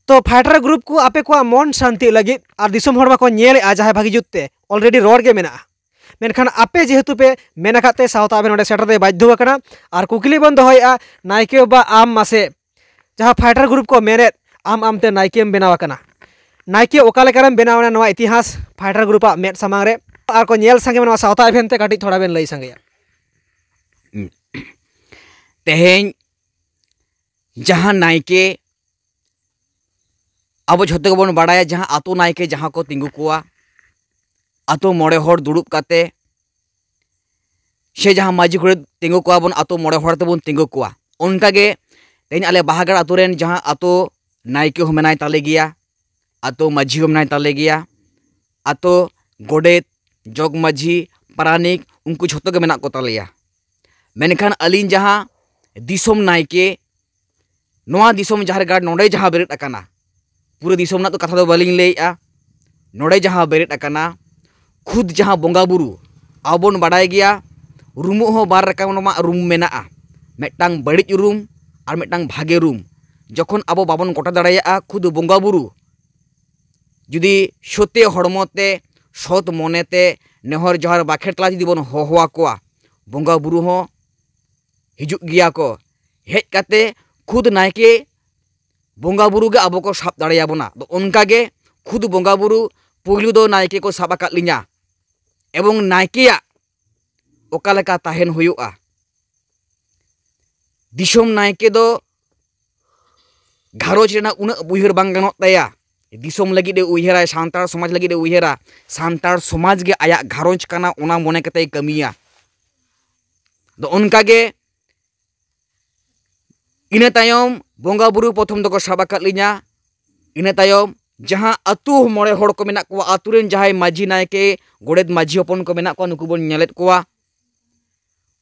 ᱛᱚ ᱯᱷᱟᱭᱴᱟᱨ ᱜᱨᱩᱯ ᱠᱚ ᱟᱯᱮ ᱠᱚᱣᱟᱜ ᱢᱚᱱ ᱥᱟᱱᱛᱤ ᱞᱟᱹᱜᱤᱫ ᱟᱨ ᱫᱤᱥᱚᱢ ᱦᱚᱲ ᱢᱟᱠᱚ ᱧᱮᱞᱮᱫᱼᱟ ᱡᱟᱦᱟᱸᱭ ᱵᱷᱟᱹᱜᱤ ᱡᱩᱛ ᱛᱮ already ᱨᱚᱲ ᱜᱮ ᱢᱮᱱᱟᱜᱼᱟ, ᱢᱮᱱᱠᱷᱟᱱ ᱟᱯᱮ ᱡᱮᱦᱮᱛᱩ ᱯᱮ ᱢᱮᱱ ᱟᱠᱟᱫ ᱛᱮ ᱥᱟᱶᱛᱟ ᱟᱵᱮᱱ ᱱᱚᱰᱮ ᱥᱮᱴᱮᱨ ᱫᱚᱭ ᱵᱟᱫᱽᱫᱷᱚ ᱟᱠᱟᱱᱟ᱾ ᱟᱨ ᱠᱩᱠᱞᱤ ᱵᱚᱱ ᱫᱚᱦᱚᱭᱮᱫᱼᱟ, ᱱᱟᱭᱠᱮ ᱵᱟᱵᱟ ᱟᱢ ᱢᱟᱥᱮ, ᱡᱟᱦᱟᱸ ᱯᱷᱟᱭᱴᱟᱨ ᱜᱨᱩᱯ ᱠᱚ ᱢᱮᱱᱮᱫ ᱟᱢ ᱟᱢᱛᱮ ᱱᱟᱭᱠᱮᱢ ᱵᱮᱱᱟᱣ ᱟᱠᱟᱱᱟ, ᱱᱟᱭᱠᱮ ᱚᱠᱟ ᱞᱮᱠᱟᱨᱮᱢ ᱵᱮᱱᱟᱣ ᱮᱱᱟ ᱱᱚᱣᱟ ᱤᱛᱤᱦᱟᱥ ᱯᱷᱟᱭᱴᱟᱨ ᱜᱨᱩᱯᱟᱜ ᱢᱮᱫ ᱥᱟᱢᱟᱝ ᱨᱮ ᱟᱨ ᱠᱚ ᱧᱮᱞ ᱥᱟᱸᱜᱮ ᱢᱟ ᱱᱚᱣᱟ ᱥᱟᱶᱛᱟ ᱮᱵᱷᱮᱱ ᱛᱮ ᱠᱟᱹᱴᱤᱡ ᱛᱷᱚᱲᱟ ᱵᱮᱱ ᱞᱟᱹᱭ ᱥᱟᱸᱜᱮᱭᱟ? ᱛᱮᱦᱮᱧ ᱡᱟᱦᱟᱸ ᱱᱟᱭᱠᱮ, ᱟᱵᱚ ᱡᱷᱚᱛᱚ ᱜᱮᱵᱚᱱ ᱵᱟᱲᱟᱭᱟ, ᱡᱟᱦᱟᱸ ᱟᱛᱳ ᱱᱟᱭᱠᱮ ᱡᱟᱦᱟᱸ ᱠᱚ ᱛᱤᱸᱜᱩ ᱠᱚᱣᱟ, ᱟᱛᱳ ᱢᱚᱬᱮ ᱦᱚᱲ ᱫᱩᱲᱩᱵ ᱠᱟᱛᱮ, ᱥᱮ ᱡᱟᱦᱟᱸ ᱢᱟᱹᱡᱷᱤ ᱜᱚᱰᱮᱛ ᱛᱤᱸᱜᱩ ᱠᱚᱣᱟ ᱵᱚᱱ, ᱟᱛᱳ ᱢᱚᱬᱮ ᱦᱚᱲ ᱛᱮᱵᱚᱱ ᱛᱤᱸᱜᱩ ᱠᱚᱣᱟ᱾ ᱚᱱᱠᱟᱜᱮ ᱛᱮᱦᱮᱧ ᱟᱞᱮ ᱵᱟᱦᱟᱜᱟᱲ ᱟᱛᱳ ᱨᱮᱱ ᱡᱟᱦᱟᱸ ᱟᱛᱳ ᱱᱟᱭᱠᱮ ᱦᱚᱸ ᱢᱮᱱᱟᱭ ᱛᱟᱞᱮ ᱜᱮᱭᱟ, ᱟᱛᱳ ᱢᱟᱹᱡᱷᱤ ᱦᱚᱸ ᱢᱮᱱᱟᱭ ᱛᱟᱞᱮ ᱜᱮᱭᱟ, ᱟᱛᱳ ᱜᱚᱰᱮᱛ, ᱡᱚᱜᱽ ᱢᱟᱹᱡᱷᱤ, ᱯᱟᱨᱟᱱᱤᱠ, ᱩᱱᱠᱩ ᱡᱷᱚᱛᱚ ᱜᱮ ᱢᱮᱱᱟᱜ ᱠᱚ ᱛᱟᱞᱮᱭᱟ᱾ ᱢᱮᱱᱠᱷᱟᱱ ᱟᱹᱞᱤᱧ ᱡᱟᱦᱟᱸ ᱫᱤᱥᱚᱢ ᱱᱟᱭᱠᱮ, ᱱᱚᱣᱟ ᱫᱤᱥᱚᱢ ᱡᱟᱦᱮᱨ ᱜᱟᱲ ᱱᱚᱰᱮ ᱡᱟᱦᱟᱸ ᱵᱮᱨᱮᱫ ᱟᱠᱟᱱᱟ, ᱯᱩᱨᱟᱹ ᱫᱤᱥᱚᱢ ᱨᱮᱱᱟᱜ ᱫᱚ ᱠᱟᱛᱷᱟ ᱫᱚ ᱵᱟᱹᱞᱤᱧ ᱞᱟᱹᱭᱮᱜᱼᱟ, ᱱᱚᱰᱮ ᱡᱟᱦᱟᱸ ᱵᱮᱨᱮᱫ ᱟᱠᱟᱱᱟ, ᱠᱷᱩᱫ ᱡᱟᱦᱟᱸ ᱵᱚᱸᱜᱟ ᱵᱩᱨᱩ, ᱟᱵᱚ ᱵᱚᱱ ᱵᱟᱰᱟᱭ ᱜᱮᱭᱟ, ᱨᱩᱢᱩᱜ ᱦᱚᱸ ᱵᱟᱨ ᱨᱚᱠᱚᱢᱟᱜ ᱨᱩᱢ ᱢᱮᱱᱟᱜᱼᱟ, ᱢᱤᱫᱴᱟᱝ ᱵᱟᱹᱲᱤᱡ ᱨᱩᱢ ᱟᱨ ᱢᱤᱫᱴᱟᱝ ᱵᱷᱟᱜᱮ ᱨᱩᱢ᱾ ᱡᱚᱠᱷᱚᱱ ᱟᱵᱚ ᱵᱟᱵᱚᱱ ᱜᱚᱴᱟ ᱫᱟᱲᱮᱭᱟᱜᱼᱟ ᱠᱷᱩᱫ ᱵᱚᱸᱜᱟ ᱵᱩᱨᱩ, ᱡᱩᱫᱤ ᱥᱚᱛᱮ ᱦᱚᱲᱢᱚ ᱛᱮ, ᱥᱚᱛ ᱢᱚᱱᱮ ᱛᱮ, ᱱᱮᱦᱚᱨ ᱡᱚᱦᱟᱨ ᱵᱟᱠᱷᱮᱲ ᱛᱟᱞᱟ ᱡᱩᱫᱤ ᱵᱚᱱ ᱦᱚᱦᱚ ᱟᱠᱚᱣᱟ, ᱵᱚᱸᱜᱟ ᱵᱩᱨᱩ ᱦᱚᱸ ᱦᱤᱡᱩᱜ ᱜᱮᱭᱟ ᱠᱚ᱾ ᱦᱮᱡ ᱠᱟᱛᱮ ᱠᱷᱩᱫ ᱱᱟᱭᱠᱮ ᱵᱚᱸᱜᱟ ᱵᱩᱨᱩ ᱜᱮ ᱟᱵᱚ ᱠᱚ ᱥᱟᱵ ᱫᱟᱲᱮᱭᱟᱵᱚᱱᱟ᱾ ᱟᱫᱚ ᱚᱱᱠᱟ ᱜᱮ ᱠᱷᱩᱫ ᱵᱚᱸᱜᱟ ᱵᱩᱨᱩ ᱯᱩᱭᱞᱩ ᱫᱚ ᱱᱟᱭᱠᱮ ᱠᱚ ᱥᱟᱵ ᱟᱠᱟᱫ ᱞᱤᱧᱟ, ᱮᱵᱚᱝ ᱱᱟᱭᱠᱮᱭᱟᱜ ᱚᱠᱟ ᱞᱮᱠᱟ ᱛᱟᱦᱮᱱ ᱦᱩᱭᱩᱜᱼᱟ᱾ ᱫᱤᱥᱚᱢ ᱱᱟᱭᱠᱮ ᱫᱚ ᱜᱷᱟᱨᱚᱸᱡᱽ ᱨᱮᱱᱟᱜ ᱩᱱᱟᱹᱜ ᱩᱭᱦᱟᱹᱨ ᱵᱟᱝ ᱜᱟᱱᱚᱜ ᱛᱟᱭᱟ, ᱫᱤᱥᱚᱢ ᱞᱟᱹᱜᱤᱫ ᱮ ᱩᱭᱦᱟᱹᱨᱟᱭ, ᱥᱟᱱᱛᱟᱲ ᱥᱚᱢᱟᱡᱽ ᱞᱟᱹᱜᱤᱫ ᱮ ᱩᱭᱦᱟᱹᱨᱟ, ᱥᱟᱱᱛᱟᱲ ᱥᱚᱢᱟᱡᱽ ᱜᱮ ᱟᱭᱟᱜ ᱜᱷᱟᱨᱚᱸᱡᱽ ᱠᱟᱱᱟ, ᱚᱱᱟ ᱢᱚᱱᱮ ᱠᱟᱛᱮᱭ ᱠᱟᱹᱢᱤᱭᱟ᱾ ᱟᱫᱚ ᱚᱱᱠᱟ ᱜᱮ ᱤᱱᱟᱹ ᱛᱟᱭᱚᱢ ᱵᱚᱸᱜᱟ ᱵᱩᱨᱩ ᱯᱨᱚᱛᱷᱚᱢ ᱫᱚᱠᱚ ᱥᱟᱵ ᱟᱠᱟᱫ ᱞᱤᱧᱟ᱾ ᱤᱱᱟᱹ ᱛᱟᱭᱚᱢ ᱡᱟᱦᱟᱸ ᱟᱹᱛᱩ ᱢᱚᱬᱮ ᱦᱚᱲ ᱠᱚ ᱢᱮᱱᱟᱜ ᱠᱚᱣᱟ, ᱟᱹᱛᱩ ᱨᱮᱱ ᱡᱟᱦᱟᱸᱭ ᱢᱟᱹᱡᱷᱤ, ᱱᱟᱭᱠᱮ, ᱜᱚᱰᱮᱛ, ᱢᱟᱹᱡᱷᱤ ᱦᱚᱯᱚᱱ ᱠᱚ ᱢᱮᱱᱟᱜ ᱠᱚᱣᱟ, ᱱᱩᱠᱩ ᱵᱚᱱ ᱧᱮᱞᱮᱫ ᱠᱚᱣᱟ᱾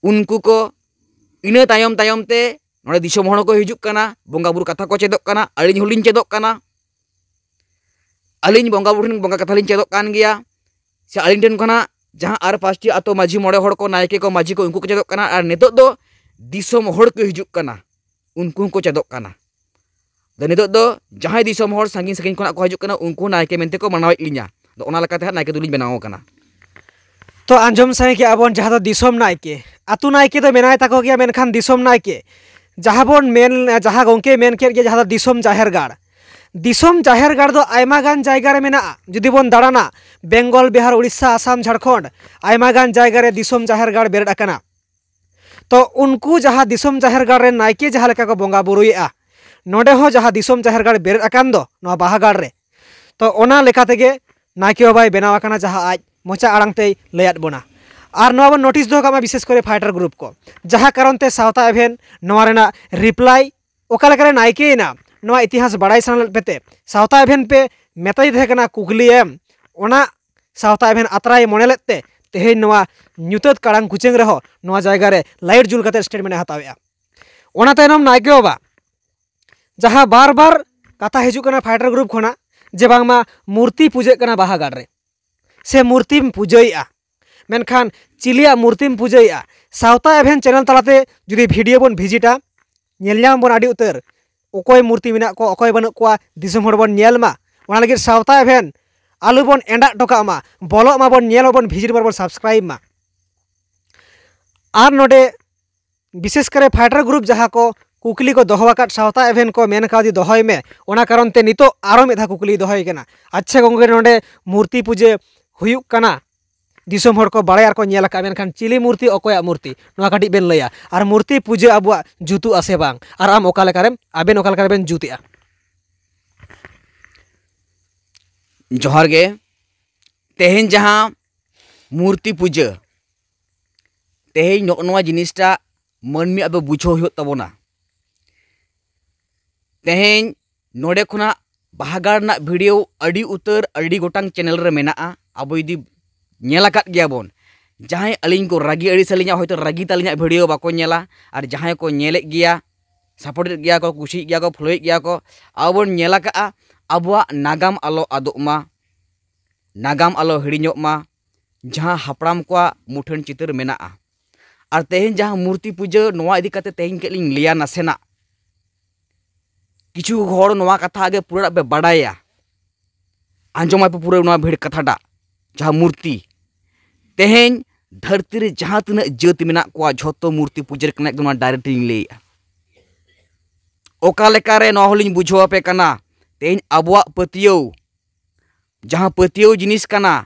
ᱩᱱᱠᱩ ᱠᱚ ᱤᱱᱟᱹ ᱛᱟᱭᱚᱢ ᱛᱟᱭᱚᱢ ᱛᱮ ᱱᱚᱰᱮ ᱫᱤᱥᱚᱢ ᱦᱚᱲ ᱠᱚ ᱦᱤᱡᱩᱜ ᱠᱟᱱᱟ, ᱵᱚᱸᱜᱟ ᱵᱩᱨᱩ ᱠᱟᱛᱷᱟ ᱠᱚ ᱪᱮᱫᱚᱜ ᱠᱟᱱᱟ, ᱟᱹᱞᱤᱧ ᱦᱚᱸᱞᱤᱧ ᱪᱮᱫᱚᱜ ᱠᱟᱱᱟ᱾ ᱟᱹᱞᱤᱧ ᱵᱚᱸᱜᱟ ᱵᱩᱨᱩ ᱴᱷᱮᱱ ᱵᱚᱸᱜᱟ ᱠᱟᱛᱷᱟ ᱞᱤᱧ ᱪᱮᱫᱚᱜ ᱠᱟᱱ ᱜᱮᱭᱟ, ᱥᱮ ᱟᱹᱞᱤᱧ ᱴᱷᱮᱱ ᱠᱷᱚᱱᱟᱜ ᱡᱟᱦᱟᱸ ᱟᱨ ᱯᱟᱸᱪᱴᱤ ᱟᱛᱳ ᱢᱟᱹᱡᱷᱤ ᱢᱚᱬᱮ ᱦᱚᱲ ᱠᱚ, ᱱᱟᱭᱠᱮ ᱠᱚ, ᱢᱟᱹᱡᱷᱤ ᱠᱚ, ᱩᱱᱠᱩ ᱠᱚ ᱪᱮᱫᱚᱜ ᱠᱟᱱᱟ᱾ ᱟᱨ ᱱᱤᱛᱚᱜ ᱫᱚ ᱫᱤᱥᱚᱢ ᱦᱚᱲ ᱠᱚ ᱦᱤᱡᱩᱜ ᱠᱟᱱᱟ᱾ ᱩᱱᱠᱩ ᱦᱚᱸᱠᱚ ᱪᱮᱫᱚᱜ ᱠᱟᱱᱟ᱾ ᱟᱫᱚ ᱱᱤᱛᱚᱜ ᱫᱚ ᱡᱟᱦᱟᱸᱭ ᱫᱤᱥᱚᱢ ᱦᱚᱲ ᱥᱟᱺᱜᱤᱧ ᱥᱟᱺᱜᱤᱧ ᱠᱷᱚᱱᱟᱜ ᱠᱚ ᱦᱤᱡᱩᱜ ᱠᱟᱱᱟ, ᱩᱱᱠᱩ ᱦᱚᱸ ᱱᱟᱭᱠᱮ ᱢᱮᱱᱛᱮ ᱠᱚ ᱢᱟᱱᱟᱣᱮᱫ ᱞᱤᱧᱟ᱾ ᱟᱫᱚ ᱚᱱᱟ ᱞᱮᱠᱟᱛᱮ ᱦᱟᱸᱜ ᱱᱟᱭᱠᱮ ᱫᱚᱞᱤᱧ ᱵᱮᱱᱟᱣ ᱟᱠᱟᱱᱟ᱾ ᱛᱚ ᱟᱸᱡᱚᱢ ᱥᱟᱸᱜᱮ ᱠᱮᱜᱼᱟ ᱵᱚᱱ, ᱡᱟᱦᱟᱸ ᱫᱚ ᱫᱤᱥᱚᱢ ᱱᱟᱭᱠᱮ, ᱟᱹᱛᱩ ᱱᱟᱭᱠᱮ ᱫᱚ ᱢᱮᱱᱟᱭ ᱛᱟᱠᱚ ᱜᱮᱭᱟ, ᱢᱮᱱᱠᱷᱟᱱ ᱫᱤᱥᱚᱢ ᱱᱟᱭᱠᱮ, ᱡᱟᱦᱟᱸ ᱵᱚᱱ ᱢᱮᱱ, ᱡᱟᱦᱟᱸ ᱜᱚᱢᱠᱮ ᱢᱮᱱ ᱠᱮᱫ ᱜᱮ, ᱡᱟᱦᱟᱸ ᱫᱚ ᱫᱤᱥᱚᱢ ᱡᱟᱦᱮᱨ ᱜᱟᱲ, ᱫᱤᱥᱚᱢ ᱡᱟᱦᱮᱨ ᱜᱟᱲ ᱫᱚ ᱟᱭᱢᱟ ᱜᱟᱱ ᱡᱟᱭᱜᱟ ᱨᱮ ᱢᱮᱱᱟᱜᱼᱟ᱾ ᱡᱩᱫᱤ ᱵᱚᱱ ᱫᱟᱬᱟᱱᱟ, ᱵᱮᱝᱜᱚᱞ, ᱵᱤᱦᱟᱨ, ᱩᱲᱤᱥᱥᱟ, ᱟᱥᱟᱢ, ᱡᱷᱟᱲᱠᱷᱚᱸᱰ, ᱟᱭᱢᱟ ᱜᱟᱱ ᱡᱟᱭᱜᱟ ᱨᱮ ᱫᱤᱥᱚᱢ ᱡᱟᱦᱮᱨ ᱜᱟᱲ ᱵᱮᱨᱮᱫ ᱟᱠᱟᱱᱟ᱾ ᱛᱚ ᱩᱱᱠᱩ ᱡᱟᱦᱟᱸ ᱫᱤᱥᱚᱢ ᱡᱟᱦᱮᱨ ᱜᱟᱲ ᱨᱮ ᱱᱟᱭᱠᱮ ᱡᱟᱦᱟᱸ ᱞᱮᱠᱟ ᱠᱚ ᱵᱚᱸᱜᱟ ᱵᱩᱨᱩᱭᱮᱫᱼᱟ, ᱱᱚᱰᱮ ᱦᱚᱸ ᱡᱟᱦᱟᱸ ᱫᱤᱥᱚᱢ ᱡᱟᱦᱮᱨ ᱜᱟᱲ ᱵᱮᱨᱮᱫ ᱟᱠᱟᱱ ᱫᱚ, ᱱᱚᱣᱟ ᱵᱟᱦᱟ ᱜᱟᱲ ᱨᱮ, ᱛᱚ ᱚᱱᱟ ᱞᱮᱠᱟ ᱛᱮᱜᱮ ᱱᱟᱭᱠᱮ ᱵᱟᱵᱟᱭ ᱵᱮᱱᱟᱣ ᱟᱠᱟᱱᱟ, ᱡᱟᱦᱟᱸ ᱟᱡ ᱢᱚᱪᱟ ᱟᱲᱟᱝ ᱛᱮᱭ ᱞᱟᱹᱭᱟᱫ ᱵᱚᱱᱟ᱾ ᱟᱨ ᱱᱚᱣᱟ ᱵᱚᱱ ᱱᱳᱴᱤᱥ ᱫᱚᱦᱚ ᱠᱟᱜ ᱢᱟ, ᱵᱤᱥᱮᱥ ᱠᱚᱨᱮ ᱯᱷᱟᱭᱴᱟᱨ ᱜᱨᱩᱯ ᱠᱚ, ᱡᱟᱦᱟᱸ ᱠᱟᱨᱚᱱ ᱛᱮ ᱥᱟᱶᱛᱟ ᱮᱵᱷᱮᱱ ᱱᱚᱣᱟ ᱨᱮᱱᱟᱜ ᱨᱤᱯᱞᱟᱭ ᱚᱠᱟ ᱞᱮᱠᱟᱨᱮ ᱱᱟᱭᱠᱮᱭᱮᱱᱟ, ᱱᱚᱣᱟ ᱤᱛᱤᱦᱟᱥ ᱵᱟᱲᱟᱭ ᱥᱟᱱᱟ ᱞᱮᱫ ᱯᱮᱛᱮ ᱥᱟᱶᱛᱟ ᱮᱵᱷᱮᱱ ᱯᱮ ᱢᱮᱛᱟᱭ ᱛᱟᱦᱮᱸ ᱠᱟᱱᱟ ᱠᱩᱠᱞᱤ ᱮᱢ, ᱚᱱᱟ ᱥᱟᱶᱛᱟ ᱮᱵᱷᱮᱱ ᱟᱛᱨᱟᱭ ᱢᱚᱱᱮ ᱞᱮᱫ ᱛᱮ ᱛᱮᱦᱮᱧ ᱱᱚᱣᱟ ᱧᱩᱛᱟᱹᱛ ᱠᱟᱲᱟᱝ ᱠᱩᱪᱟᱹᱝ ᱨᱮᱦᱚᱸ ᱱᱚᱣᱟ ᱡᱟᱭᱜᱟ ᱨᱮ ᱞᱟᱭᱤᱴ ᱡᱩᱞ ᱠᱟᱛᱮ ᱥᱴᱮᱴᱢᱮᱱᱴ ᱮ ᱦᱟᱛᱟᱣᱮᱫᱼᱟ᱾ ᱚᱱᱟ ᱛᱟᱭᱱᱚᱢ ᱱᱟᱭᱠᱮ ᱵᱟᱵᱟ ᱡᱟᱦᱟᱸ ᱵᱟᱨ ᱵᱟᱨ ᱠᱟᱛᱷᱟ ᱦᱤᱡᱩᱜ ᱠᱟᱱᱟ ᱯᱷᱟᱭᱴᱟᱨ ᱜᱨᱩᱯ ᱠᱷᱚᱱᱟᱜ, ᱡᱮ ᱵᱟᱝᱢᱟ ᱢᱩᱨᱛᱤ ᱯᱩᱡᱟᱹᱜ ᱠᱟᱱᱟ ᱵᱟᱦᱟ ᱜᱟᱲ ᱨᱮ, ᱥᱮ ᱢᱩᱨᱛᱤᱢ ᱯᱩᱡᱟᱹᱭᱮᱫᱼᱟ, ᱢᱮᱱᱠᱷᱟᱱ ᱪᱤᱞᱤᱭᱟᱜ ᱢᱩᱨᱛᱤᱢ ᱯᱩᱡᱟᱹᱭᱮᱫᱼᱟ? ᱥᱟᱶᱛᱟ ᱮᱵᱷᱮᱱ ᱪᱮᱱᱮᱞ ᱛᱟᱞᱟᱛᱮ ᱡᱩᱫᱤ ᱵᱷᱤᱰᱤᱭᱳ ᱵᱚᱱ ᱵᱷᱤᱡᱤᱴᱟ, ᱧᱮᱞ ᱧᱟᱢ ᱵᱚᱱ ᱟᱹᱰᱤ ᱩᱛᱟᱹᱨ ᱚᱠᱚᱭ ᱢᱩᱨᱛᱤ ᱢᱮᱱᱟᱜ ᱠᱚᱣᱟ, ᱚᱠᱚᱭ ᱵᱟᱹᱱᱩᱜ ᱠᱚᱣᱟ, ᱫᱤᱥᱚᱢ ᱦᱚᱲ ᱵᱚᱱ ᱧᱮᱞ ᱢᱟ᱾ ᱚᱱᱟ ᱞᱟᱹᱜᱤᱫ ᱥᱟᱶᱛᱟ ᱮᱵᱷᱮᱱ ᱟᱞᱚ ᱵᱚᱱ ᱮᱸᱰᱟᱜ ᱴᱚᱠᱟᱜ ᱢᱟ, ᱵᱚᱞᱚᱜ ᱢᱟᱵᱚᱱ, ᱧᱮᱞ ᱢᱟᱵᱚᱱ, ᱵᱷᱤᱡᱤᱴ ᱢᱟᱵᱚᱱ, ᱥᱟᱵᱥᱠᱨᱟᱭᱤᱵ ᱢᱟ᱾ ᱟᱨ ᱱᱚᱰᱮ ᱵᱤᱥᱮᱥ ᱠᱚᱨᱮ ᱯᱷᱟᱭᱴᱟᱨ ᱜᱨᱩᱯ ᱡᱟᱦᱟᱸ ᱠᱚ ᱠᱩᱠᱞᱤ ᱠᱚ ᱫᱚᱦᱚ ᱟᱠᱟᱫ, ᱥᱟᱶᱛᱟ ᱮᱵᱷᱮᱱ ᱠᱚ ᱢᱮᱱ ᱠᱟᱣᱫᱤ ᱫᱚᱦᱚᱭ ᱢᱮ, ᱚᱱᱟ ᱠᱟᱨᱚᱱ ᱛᱮ ᱱᱤᱛᱚᱜ ᱟᱨᱚ ᱢᱤᱫ ᱫᱷᱟᱣ ᱠᱩᱠᱞᱤ ᱫᱚᱦᱚᱭ ᱠᱟᱱᱟ, ᱟᱪᱪᱷᱟ ᱜᱚᱝᱠᱮ, ᱱᱚᱰᱮ ᱢᱩᱨᱛᱤ ᱯᱩᱡᱟᱹ ᱦᱩᱭᱩᱜ ᱠᱟᱱᱟ, ᱫᱤᱥᱚᱢ ᱦᱚᱲ ᱠᱚ ᱵᱟᱲᱟᱭ ᱟᱨ ᱠᱚ ᱧᱮᱞ ᱟᱠᱟᱫᱼᱟ, ᱢᱮᱱᱠᱷᱟᱱ ᱪᱤᱞᱤ ᱢᱩᱨᱛᱤ, ᱚᱠᱚᱭᱟᱜ ᱢᱩᱨᱛᱤ, ᱱᱚᱣᱟ ᱠᱟᱹᱴᱤᱡ ᱵᱮᱱ ᱞᱟᱹᱭᱟ? ᱟᱨ ᱢᱩᱨᱛᱤ ᱯᱩᱡᱟᱹ ᱟᱵᱚᱣᱟᱜ ᱡᱩᱛᱩᱜ ᱟᱥᱮ ᱵᱟᱝ? ᱟᱨ ᱟᱢ ᱚᱠᱟ ᱞᱮᱠᱟᱨᱮᱢ, ᱟᱵᱮᱱ ᱚᱠᱟ ᱞᱮᱠᱟᱨᱮᱵᱮᱱ ᱡᱩᱛᱮᱜᱼᱟ? ᱡᱚᱦᱟᱨ ᱜᱮ᱾ ᱛᱮᱦᱮᱧ ᱡᱟᱦᱟᱸ ᱢᱩᱨᱛᱤ ᱯᱩᱡᱟᱹ, ᱛᱮᱦᱮᱧ ᱱᱚᱜᱼᱚ ᱱᱚᱣᱟ ᱡᱤᱱᱤᱥᱴᱟ ᱢᱟᱹᱱᱢᱤ ᱟᱵᱚ ᱵᱩᱡᱷᱟᱹᱣ ᱦᱩᱭᱩᱜ ᱛᱟᱵᱚᱱᱟ᱾ ᱛᱮᱦᱮᱧ ᱱᱚᱰᱮ ᱠᱷᱚᱱᱟᱜ ᱵᱟᱦᱟ ᱜᱟᱲ ᱨᱮᱱᱟᱜ ᱵᱷᱤᱰᱤᱭᱳ ᱟᱹᱰᱤ ᱩᱛᱟᱹᱨ, ᱟᱹᱰᱤ ᱜᱚᱴᱟᱝ ᱪᱮᱱᱮᱞ ᱨᱮ ᱢᱮᱱᱟᱜᱼᱟ᱾ ᱟᱵᱚ ᱡᱩᱫᱤ ᱧᱮᱞ ᱟᱠᱟᱫ ᱜᱮᱭᱟ ᱵᱚᱱ, ᱡᱟᱦᱟᱸᱭ ᱟᱹᱞᱤᱧ ᱠᱚ ᱨᱟᱹᱜᱤ ᱟᱹᱲᱤᱥ ᱟᱹᱞᱤᱧᱟ, ᱦᱚᱭᱛᱳ ᱨᱟᱹᱜᱤ ᱛᱟᱹᱞᱤᱧᱟᱜ ᱵᱷᱤᱰᱤᱭᱳ ᱵᱟᱠᱚ ᱧᱮᱞᱟ, ᱟᱨ ᱡᱟᱦᱟᱸᱭ ᱠᱚ ᱧᱮᱞᱮᱫ ᱜᱮᱭᱟ, ᱥᱟᱯᱳᱨᱴᱮᱫ ᱜᱮᱭᱟ ᱠᱚ, ᱠᱩᱥᱤᱭᱮᱫ ᱜᱮᱭᱟ ᱠᱚ, ᱯᱷᱳᱞᱳᱭᱮᱫ ᱜᱮᱭᱟ ᱠᱚ, ᱟᱵᱚ ᱵᱚᱱ ᱧᱮᱞ ᱟᱠᱟᱫᱼᱟ ᱟᱵᱚᱣᱟᱜ ᱱᱟᱜᱟᱢ ᱟᱞᱚ ᱟᱫᱚᱜ ᱢᱟ, ᱱᱟᱜᱟᱢ ᱟᱞᱚ ᱦᱤᱲᱤᱧᱚᱜ ᱢᱟ, ᱡᱟᱦᱟᱸ ᱦᱟᱯᱲᱟᱢ ᱠᱚᱣᱟᱜ ᱢᱩᱴᱷᱟᱹᱱ ᱪᱤᱛᱟᱹᱨ ᱢᱮᱱᱟᱜᱼᱟ᱾ ᱟᱨ ᱛᱮᱦᱮᱧ ᱡᱟᱦᱟᱸ ᱢᱩᱨᱛᱤ ᱯᱩᱡᱟᱹ, ᱱᱚᱣᱟ ᱤᱫᱤ ᱠᱟᱛᱮ ᱛᱮᱦᱮᱧ ᱠᱟᱹᱡ ᱞᱤᱧ ᱞᱟᱹᱭᱟ ᱱᱟᱥᱮᱱᱟᱜ᱾ ᱠᱤᱪᱷᱩ ᱦᱚᱲ ᱱᱚᱣᱟ ᱠᱟᱛᱷᱟ ᱜᱮ ᱯᱩᱨᱟᱹ ᱯᱮ ᱵᱟᱰᱟᱭᱟ, ᱟᱸᱡᱚᱢᱟᱭ ᱯᱮ ᱯᱩᱨᱟᱹ ᱱᱚᱣᱟ ᱵᱷᱤᱲ ᱠᱟᱛᱷᱟᱴᱟᱜ, ᱡᱟᱦᱟᱸ ᱢᱩᱨᱛᱤ᱾ ᱛᱮᱦᱮᱧ ᱫᱷᱟᱹᱨᱛᱤ ᱨᱮ ᱡᱟᱦᱟᱸ ᱛᱤᱱᱟᱹᱜ ᱡᱟᱹᱛ ᱢᱮᱱᱟᱜ ᱠᱚᱣᱟ, ᱡᱷᱚᱛᱚ ᱢᱩᱨᱛᱤ ᱯᱩᱡᱟᱹᱨᱤ ᱠᱟᱱᱟ, ᱮᱠᱫᱚᱢ ᱱᱚᱣᱟ direct ᱞᱤᱧ ᱞᱟᱹᱭᱮᱜᱼᱟ᱾ ᱚᱠᱟ ᱞᱮᱠᱟᱨᱮ ᱱᱚᱣᱟ ᱦᱚᱸᱞᱤᱧ ᱵᱩᱡᱷᱟᱹᱣ ᱟᱯᱮ ᱠᱟᱱᱟ᱾ ᱛᱮᱦᱮᱧ ᱟᱵᱚᱣᱟᱜ ᱯᱟᱹᱛᱭᱟᱹᱣ, ᱡᱟᱦᱟᱸ ᱯᱟᱹᱛᱭᱟᱹᱣ ᱡᱤᱱᱤᱥ ᱠᱟᱱᱟ,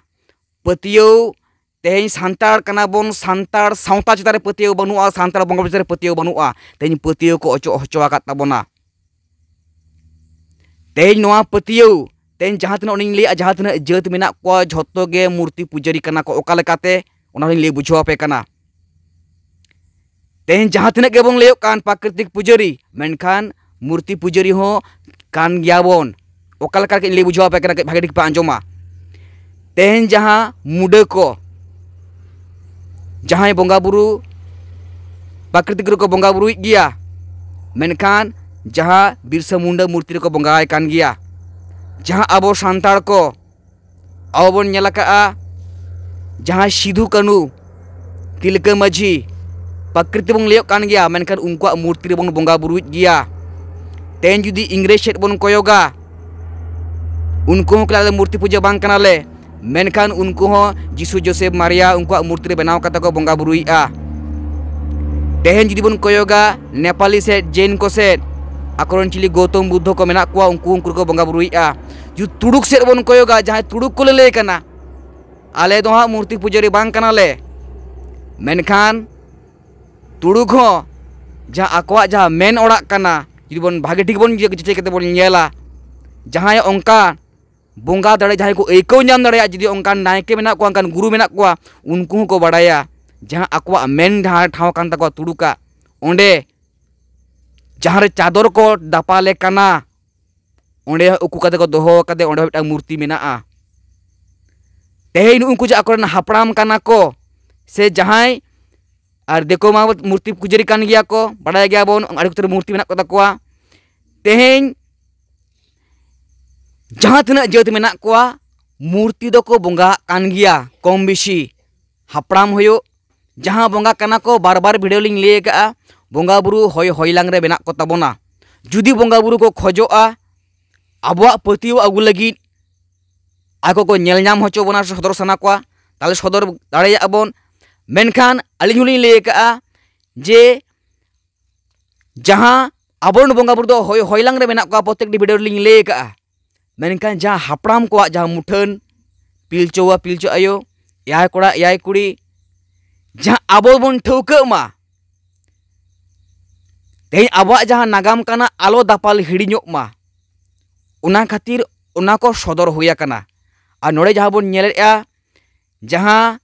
ᱯᱟᱹᱛᱭᱟᱹᱣ, ᱛᱮᱦᱮᱧ ᱥᱟᱱᱛᱟᱲ ᱠᱟᱱᱟ ᱵᱚᱱ, ᱥᱟᱱᱛᱟᱲ ᱥᱟᱶᱛᱟ ᱪᱮᱛᱟᱱ ᱨᱮ ᱯᱟᱹᱛᱭᱟᱹᱣ ᱵᱟᱹᱱᱩᱜᱼᱟ, ᱥᱟᱱᱛᱟᱲ ᱵᱚᱸᱜᱟ ᱵᱩᱨᱩ ᱪᱮᱛᱟᱱ ᱨᱮ ᱯᱟᱹᱛᱭᱟᱹᱣ ᱵᱟᱹᱱᱩᱜᱼᱟ, ᱛᱮᱦᱮᱧ ᱯᱟᱹᱛᱭᱟᱹᱣ ᱠᱚ ᱚᱪᱚᱜ ᱦᱚᱪᱚ ᱟᱠᱟᱫ ᱛᱟᱵᱚᱱᱟ᱾ ᱛᱮᱦᱮᱧ ᱱᱚᱣᱟ ᱯᱟᱹᱛᱭᱟᱹᱣ, ᱛᱮᱦᱮᱧ ᱡᱟᱦᱟᱸ ᱛᱤᱱᱟᱹᱜ ᱚᱱᱮᱧ ᱞᱟᱹᱭᱟ, ᱡᱟᱦᱟᱸ ᱛᱤᱱᱟᱹᱜ ᱡᱟᱹᱛ ᱢᱮᱱᱟᱜ ᱠᱚᱣᱟ, ᱡᱷᱚᱛᱚ ᱜᱮ ᱢᱩᱨᱛᱤ ᱯᱩᱡᱟᱹᱨᱤ ᱠᱟᱱᱟ ᱠᱚ᱾ ᱚᱠᱟ ᱞᱮᱠᱟᱛᱮ, ᱚᱱᱟ ᱦᱚᱸᱧ ᱞᱟᱹᱭ ᱵᱩᱡᱷᱟᱹᱣ ᱟᱯᱮ ᱠᱟᱱᱟ᱾ ᱛᱮᱦᱮᱧ ᱡᱟᱦᱟᱸ ᱛᱤᱱᱟᱹᱜ ᱜᱮᱵᱚᱱ ᱞᱟᱹᱭᱚᱜ ᱠᱟᱱ ᱯᱨᱟᱠᱨᱤᱛᱤᱠ ᱯᱩᱡᱟᱹᱨᱤ, ᱢᱮᱱᱠᱷᱟᱱ ᱢᱩᱨᱛᱤ ᱯᱩᱡᱟᱹᱨᱤ ᱦᱚᱸ ᱠᱟᱱ ᱜᱮᱭᱟ ᱵᱚᱱ᱾ ᱚᱠᱟ ᱞᱮᱠᱟ ᱠᱟᱹᱡ ᱞᱟᱹᱭ ᱵᱩᱡᱷᱟᱹᱣ ᱟᱯᱮ ᱠᱟᱱᱟ, ᱠᱟᱹᱡ ᱵᱷᱟᱜᱮ ᱴᱷᱤᱠ ᱯᱮ ᱟᱸᱡᱚᱢᱟ᱾ ᱛᱮᱦᱮᱧ ᱡᱟᱦᱟᱸ ᱢᱩᱰᱟᱹ ᱠᱚ, ᱡᱟᱦᱟᱸᱭ ᱵᱚᱸᱜᱟ ᱵᱩᱨᱩ ᱯᱨᱟᱠᱨᱤᱛᱤᱠ ᱨᱮᱠᱚ ᱵᱚᱸᱜᱟ ᱵᱩᱨᱩᱭᱮᱫ ᱜᱮᱭᱟ, ᱢᱮᱱᱠᱷᱟᱱ ᱡᱟᱦᱟᱸ ᱵᱤᱨᱥᱟ ᱢᱩᱱᱰᱟᱹ ᱢᱩᱨᱛᱤ ᱨᱮᱠᱚ ᱵᱚᱸᱜᱟᱭ ᱠᱟᱱ ᱜᱮᱭᱟ᱾ ᱡᱟᱦᱟᱸ ᱟᱵᱚ ᱥᱟᱱᱛᱟᱲ ᱠᱚ, ᱟᱵᱚ ᱵᱚᱱ ᱧᱮᱞ ᱟᱠᱟᱫᱼᱟ, ᱡᱟᱦᱟᱸᱭ ᱥᱤᱫᱷᱩ ᱠᱟᱹᱱᱩ, ᱛᱤᱞᱠᱟᱹ ᱢᱟᱹᱡᱷᱤ, ᱯᱨᱟᱠᱨᱤᱛᱤᱠ ᱵᱚᱱ ᱞᱟᱹᱭᱚᱜ ᱠᱟᱱ ᱜᱮᱭᱟ, ᱢᱮᱱᱠᱷᱟᱱ ᱩᱱᱠᱩᱣᱟᱜ ᱢᱩᱨᱛᱤ ᱨᱮᱵᱚᱱ ᱵᱚᱸᱜᱟ ᱵᱩᱨᱩᱭᱮᱫ ᱜᱮᱭᱟ᱾ ᱛᱮᱦᱮᱧ ᱡᱩᱫᱤ ᱤᱝᱨᱮᱡᱽ ᱥᱮᱫ ᱵᱚᱱ ᱠᱚᱭᱚᱜᱟ, ᱩᱱᱠᱩ ᱦᱚᱸ ᱠᱚ ᱞᱟᱹᱭᱟ, "ᱟᱞᱮ ᱢᱩᱨᱛᱤ ᱯᱩᱡᱟᱹ ᱵᱟᱝ ᱠᱟᱱᱟᱞᱮ", ᱢᱮᱱᱠᱷᱟᱱ ᱩᱱᱠᱩ ᱦᱚᱸ ᱡᱤᱥᱩ, ᱡᱳᱥᱮᱯ, ᱢᱟᱨᱤᱭᱟ ᱩᱱᱠᱩᱣᱟᱜ ᱢᱩᱨᱛᱤ ᱨᱮ ᱵᱮᱱᱟᱣ ᱠᱟᱛᱮ ᱠᱚ ᱵᱚᱸᱜᱟ ᱵᱩᱨᱩᱭᱮᱫᱼᱟ᱾ ᱛᱮᱦᱮᱧ ᱡᱩᱫᱤ ᱵᱚᱱ ᱠᱚᱭᱚᱜᱟ ᱱᱮᱯᱟᱞᱤ ᱥᱮᱫ, ᱡᱮᱱ ᱠᱚ ᱥᱮᱫ, ᱟᱠᱚᱨᱮᱱ ᱪᱤᱞᱤ ᱜᱳᱛᱚᱢ ᱵᱩᱫᱽᱫᱷᱚ ᱠᱚ ᱢᱮᱱᱟᱜ ᱠᱚᱣᱟ, ᱩᱱᱠᱩ, ᱩᱱᱠᱩ ᱨᱮᱠᱚ ᱵᱚᱸᱜᱟ ᱵᱩᱨᱩᱭᱮᱫᱼᱟ᱾ ᱡᱩᱫᱤ ᱛᱩᱲᱩᱠ ᱥᱮᱫ ᱵᱚᱱ ᱠᱚᱭᱚᱜᱟ, ᱡᱟᱦᱟᱸᱭ ᱛᱩᱲᱩᱠ ᱠᱚ ᱞᱟᱹᱞᱟᱹᱭ ᱠᱟᱱᱟ, "ᱟᱞᱮ ᱫᱚ ᱦᱟᱸᱜ ᱢᱩᱨᱛᱤ ᱯᱩᱡᱟᱹᱨᱤ ᱵᱟᱝ ᱠᱟᱱᱟᱞᱮ", ᱢᱮᱱᱠᱷᱟᱱ ᱛᱩᱲᱩᱠ ᱦᱚᱸ ᱡᱟᱦᱟᱸ ᱟᱠᱚᱣᱟᱜ ᱡᱟᱦᱟᱸ ᱢᱮᱱ ᱚᱲᱟᱜ ᱠᱟᱱᱟ, ᱡᱩᱫᱤ ᱵᱚᱱ ᱵᱷᱟᱜᱮ ᱴᱷᱤᱠ ᱵᱚᱱ ᱡᱟᱪᱟᱭ ᱠᱟᱛᱮ ᱵᱚᱱ ᱧᱮᱞᱟ, ᱡᱟᱦᱟᱸᱭ ᱚᱱᱠᱟ ᱵᱚᱸᱜᱟ ᱫᱟᱲᱮ ᱡᱟᱦᱟᱸᱭ ᱠᱚ ᱟᱹᱭᱠᱟᱹᱣ ᱧᱟᱢ ᱫᱟᱲᱮᱭᱟᱜᱼᱟ, ᱡᱩᱫᱤ ᱚᱱᱠᱟᱱ ᱱᱟᱭᱠᱮ ᱢᱮᱱᱟᱜ ᱠᱚᱣᱟ, ᱚᱱᱠᱟᱱ ᱜᱩᱨᱩ ᱢᱮᱱᱟᱜ ᱠᱚᱣᱟ, ᱩᱱᱠᱩ ᱦᱚᱸᱠᱚ ᱵᱟᱲᱟᱭᱟ ᱡᱟᱦᱟᱸ ᱟᱠᱚᱣᱟᱜ ᱢᱮᱱ ᱡᱟᱦᱟᱸ ᱴᱷᱟᱶ ᱠᱟᱱ ᱛᱟᱠᱚᱣᱟ ᱛᱩᱲᱩᱠᱟᱜ, ᱚᱸᱰᱮ ᱡᱟᱦᱟᱸ ᱨᱮ ᱪᱟᱫᱚᱨ ᱠᱚ ᱫᱟᱯᱟᱞᱮ ᱠᱟᱱᱟ, ᱚᱸᱰᱮ ᱦᱚᱸ ᱩᱠᱩ ᱠᱟᱛᱮ ᱠᱚ ᱫᱚᱦᱚ ᱠᱟᱛᱮ ᱚᱸᱰᱮ ᱦᱚᱸ ᱢᱤᱫᱴᱟᱝ ᱢᱩᱨᱛᱤ ᱢᱮᱱᱟᱜᱼᱟ᱾ ᱛᱮᱦᱮᱧ ᱱᱩᱜᱼᱩ ᱩᱱᱠᱩ ᱡᱮ ᱟᱠᱚᱨᱮᱱ ᱦᱟᱯᱲᱟᱢ ᱠᱟᱱᱟ ᱠᱚ, ᱥᱮ ᱡᱟᱦᱟᱸᱭ, ᱟᱨ ᱫᱤᱠᱩ ᱢᱟ ᱢᱩᱨᱛᱤ ᱯᱩᱡᱟᱹᱨᱤ ᱠᱟᱱ ᱜᱮᱭᱟ ᱠᱚ, ᱵᱟᱰᱟᱭ ᱜᱮᱭᱟᱵᱚᱱ ᱟᱹᱰᱤ ᱩᱛᱟᱹᱨ ᱢᱩᱨᱛᱤ ᱢᱮᱱᱟᱜ ᱠᱚ ᱛᱟᱠᱚᱣᱟ᱾ ᱛᱮᱦᱮᱧ ᱡᱟᱦᱟᱸ ᱛᱤᱱᱟᱹᱜ ᱡᱟᱹᱛ ᱢᱮᱱᱟᱜ ᱠᱚᱣᱟ, ᱢᱩᱨᱛᱤ ᱫᱚᱠᱚ ᱵᱚᱸᱜᱟᱜ ᱠᱟᱱ ᱜᱮᱭᱟ ᱠᱚᱢ ᱵᱮᱥᱤ᱾ ᱦᱟᱯᱲᱟᱢ ᱦᱩᱭᱩᱜ, ᱡᱟᱦᱟᱸ ᱵᱚᱸᱜᱟ ᱠᱟᱱᱟ ᱠᱚ, ᱵᱟᱨ ᱵᱟᱨ ᱵᱷᱤᱰᱤᱭᱳ ᱞᱤᱧ ᱞᱟᱹᱭ ᱟᱠᱟᱫᱼᱟ, ᱵᱚᱸᱜᱟ ᱵᱩᱨᱩ ᱦᱚᱭ ᱦᱚᱭᱞᱟᱝ ᱨᱮ ᱢᱮᱱᱟᱜ ᱠᱚ ᱛᱟᱵᱚᱱᱟ᱾ ᱡᱩᱫᱤ ᱵᱚᱸᱜᱟ ᱵᱩᱨᱩ ᱠᱚ ᱠᱷᱚᱡᱚᱜᱼᱟ ᱟᱵᱚᱣᱟᱜ ᱯᱟᱹᱛᱭᱟᱹᱣ ᱟᱹᱜᱩ ᱞᱟᱹᱜᱤᱫ, ᱟᱠᱚ ᱠᱚ ᱧᱮᱞ ᱧᱟᱢ ᱦᱚᱪᱚ ᱵᱚᱱᱟ ᱥᱮ ᱥᱚᱫᱚᱨ ᱥᱟᱱᱟ ᱠᱚᱣᱟ, ᱛᱟᱦᱚᱞᱮ ᱥᱚᱫᱚᱨ ᱫᱟᱲᱮᱭᱟᱜᱼᱟ ᱵᱚᱱ᱾ ᱢᱮᱱᱠᱷᱟᱱ ᱟᱹᱞᱤᱧ ᱦᱚᱸᱞᱤᱧ ᱞᱟᱹᱭ ᱟᱠᱟᱫᱼᱟ ᱡᱮ ᱡᱟᱦᱟᱸ ᱟᱵᱚᱨᱮᱱ ᱵᱚᱸᱜᱟ ᱵᱩᱨᱩ ᱫᱚ ᱦᱚᱭ ᱦᱚᱭᱞᱟᱝ ᱨᱮ ᱢᱮᱱᱟᱜ ᱠᱚᱣᱟ, ᱯᱨᱚᱛᱮᱠᱴᱤ ᱵᱷᱤᱰᱤᱭᱳ ᱨᱮᱞᱤᱧ ᱞᱟᱹᱭ ᱟᱠᱟᱫᱼᱟ᱾ ᱢᱮᱱᱠᱷᱟᱱ ᱡᱟᱦᱟᱸ ᱦᱟᱯᱲᱟᱢ ᱠᱚᱣᱟᱜ ᱡᱟᱦᱟᱸ ᱢᱩᱴᱷᱟᱹᱱ, ᱯᱤᱞᱪᱩ ᱵᱟᱵᱟ ᱯᱤᱞᱪᱩ ᱟᱭᱳ, ᱮᱭᱟᱭ ᱠᱚᱲᱟ ᱮᱭᱟᱭ ᱠᱩᱲᱤ, ᱡᱟᱦᱟᱸ ᱟᱵᱚ ᱵᱚᱱ ᱴᱷᱟᱹᱣᱠᱟᱹᱜ ᱢᱟ, ᱛᱮᱦᱮᱧ ᱟᱵᱚᱣᱟᱜ ᱡᱟᱦᱟᱸ ᱱᱟᱜᱟᱢ ᱠᱟᱱᱟ ᱟᱞᱚ ᱫᱟᱯᱟᱞ ᱦᱤᱲᱤᱧᱚᱜ ᱢᱟ, ᱚᱱᱟ ᱠᱷᱟᱹᱛᱤᱨ ᱚᱱᱟ ᱠᱚ ᱥᱚᱫᱚᱨ ᱦᱩᱭ ᱟᱠᱟᱱᱟ᱾ ᱟᱨ ᱱᱚᱰᱮ ᱡᱟᱦᱟᱸ ᱵᱚᱱ ᱧᱮᱞᱮᱫᱼᱟ, ᱡᱟᱦᱟᱸ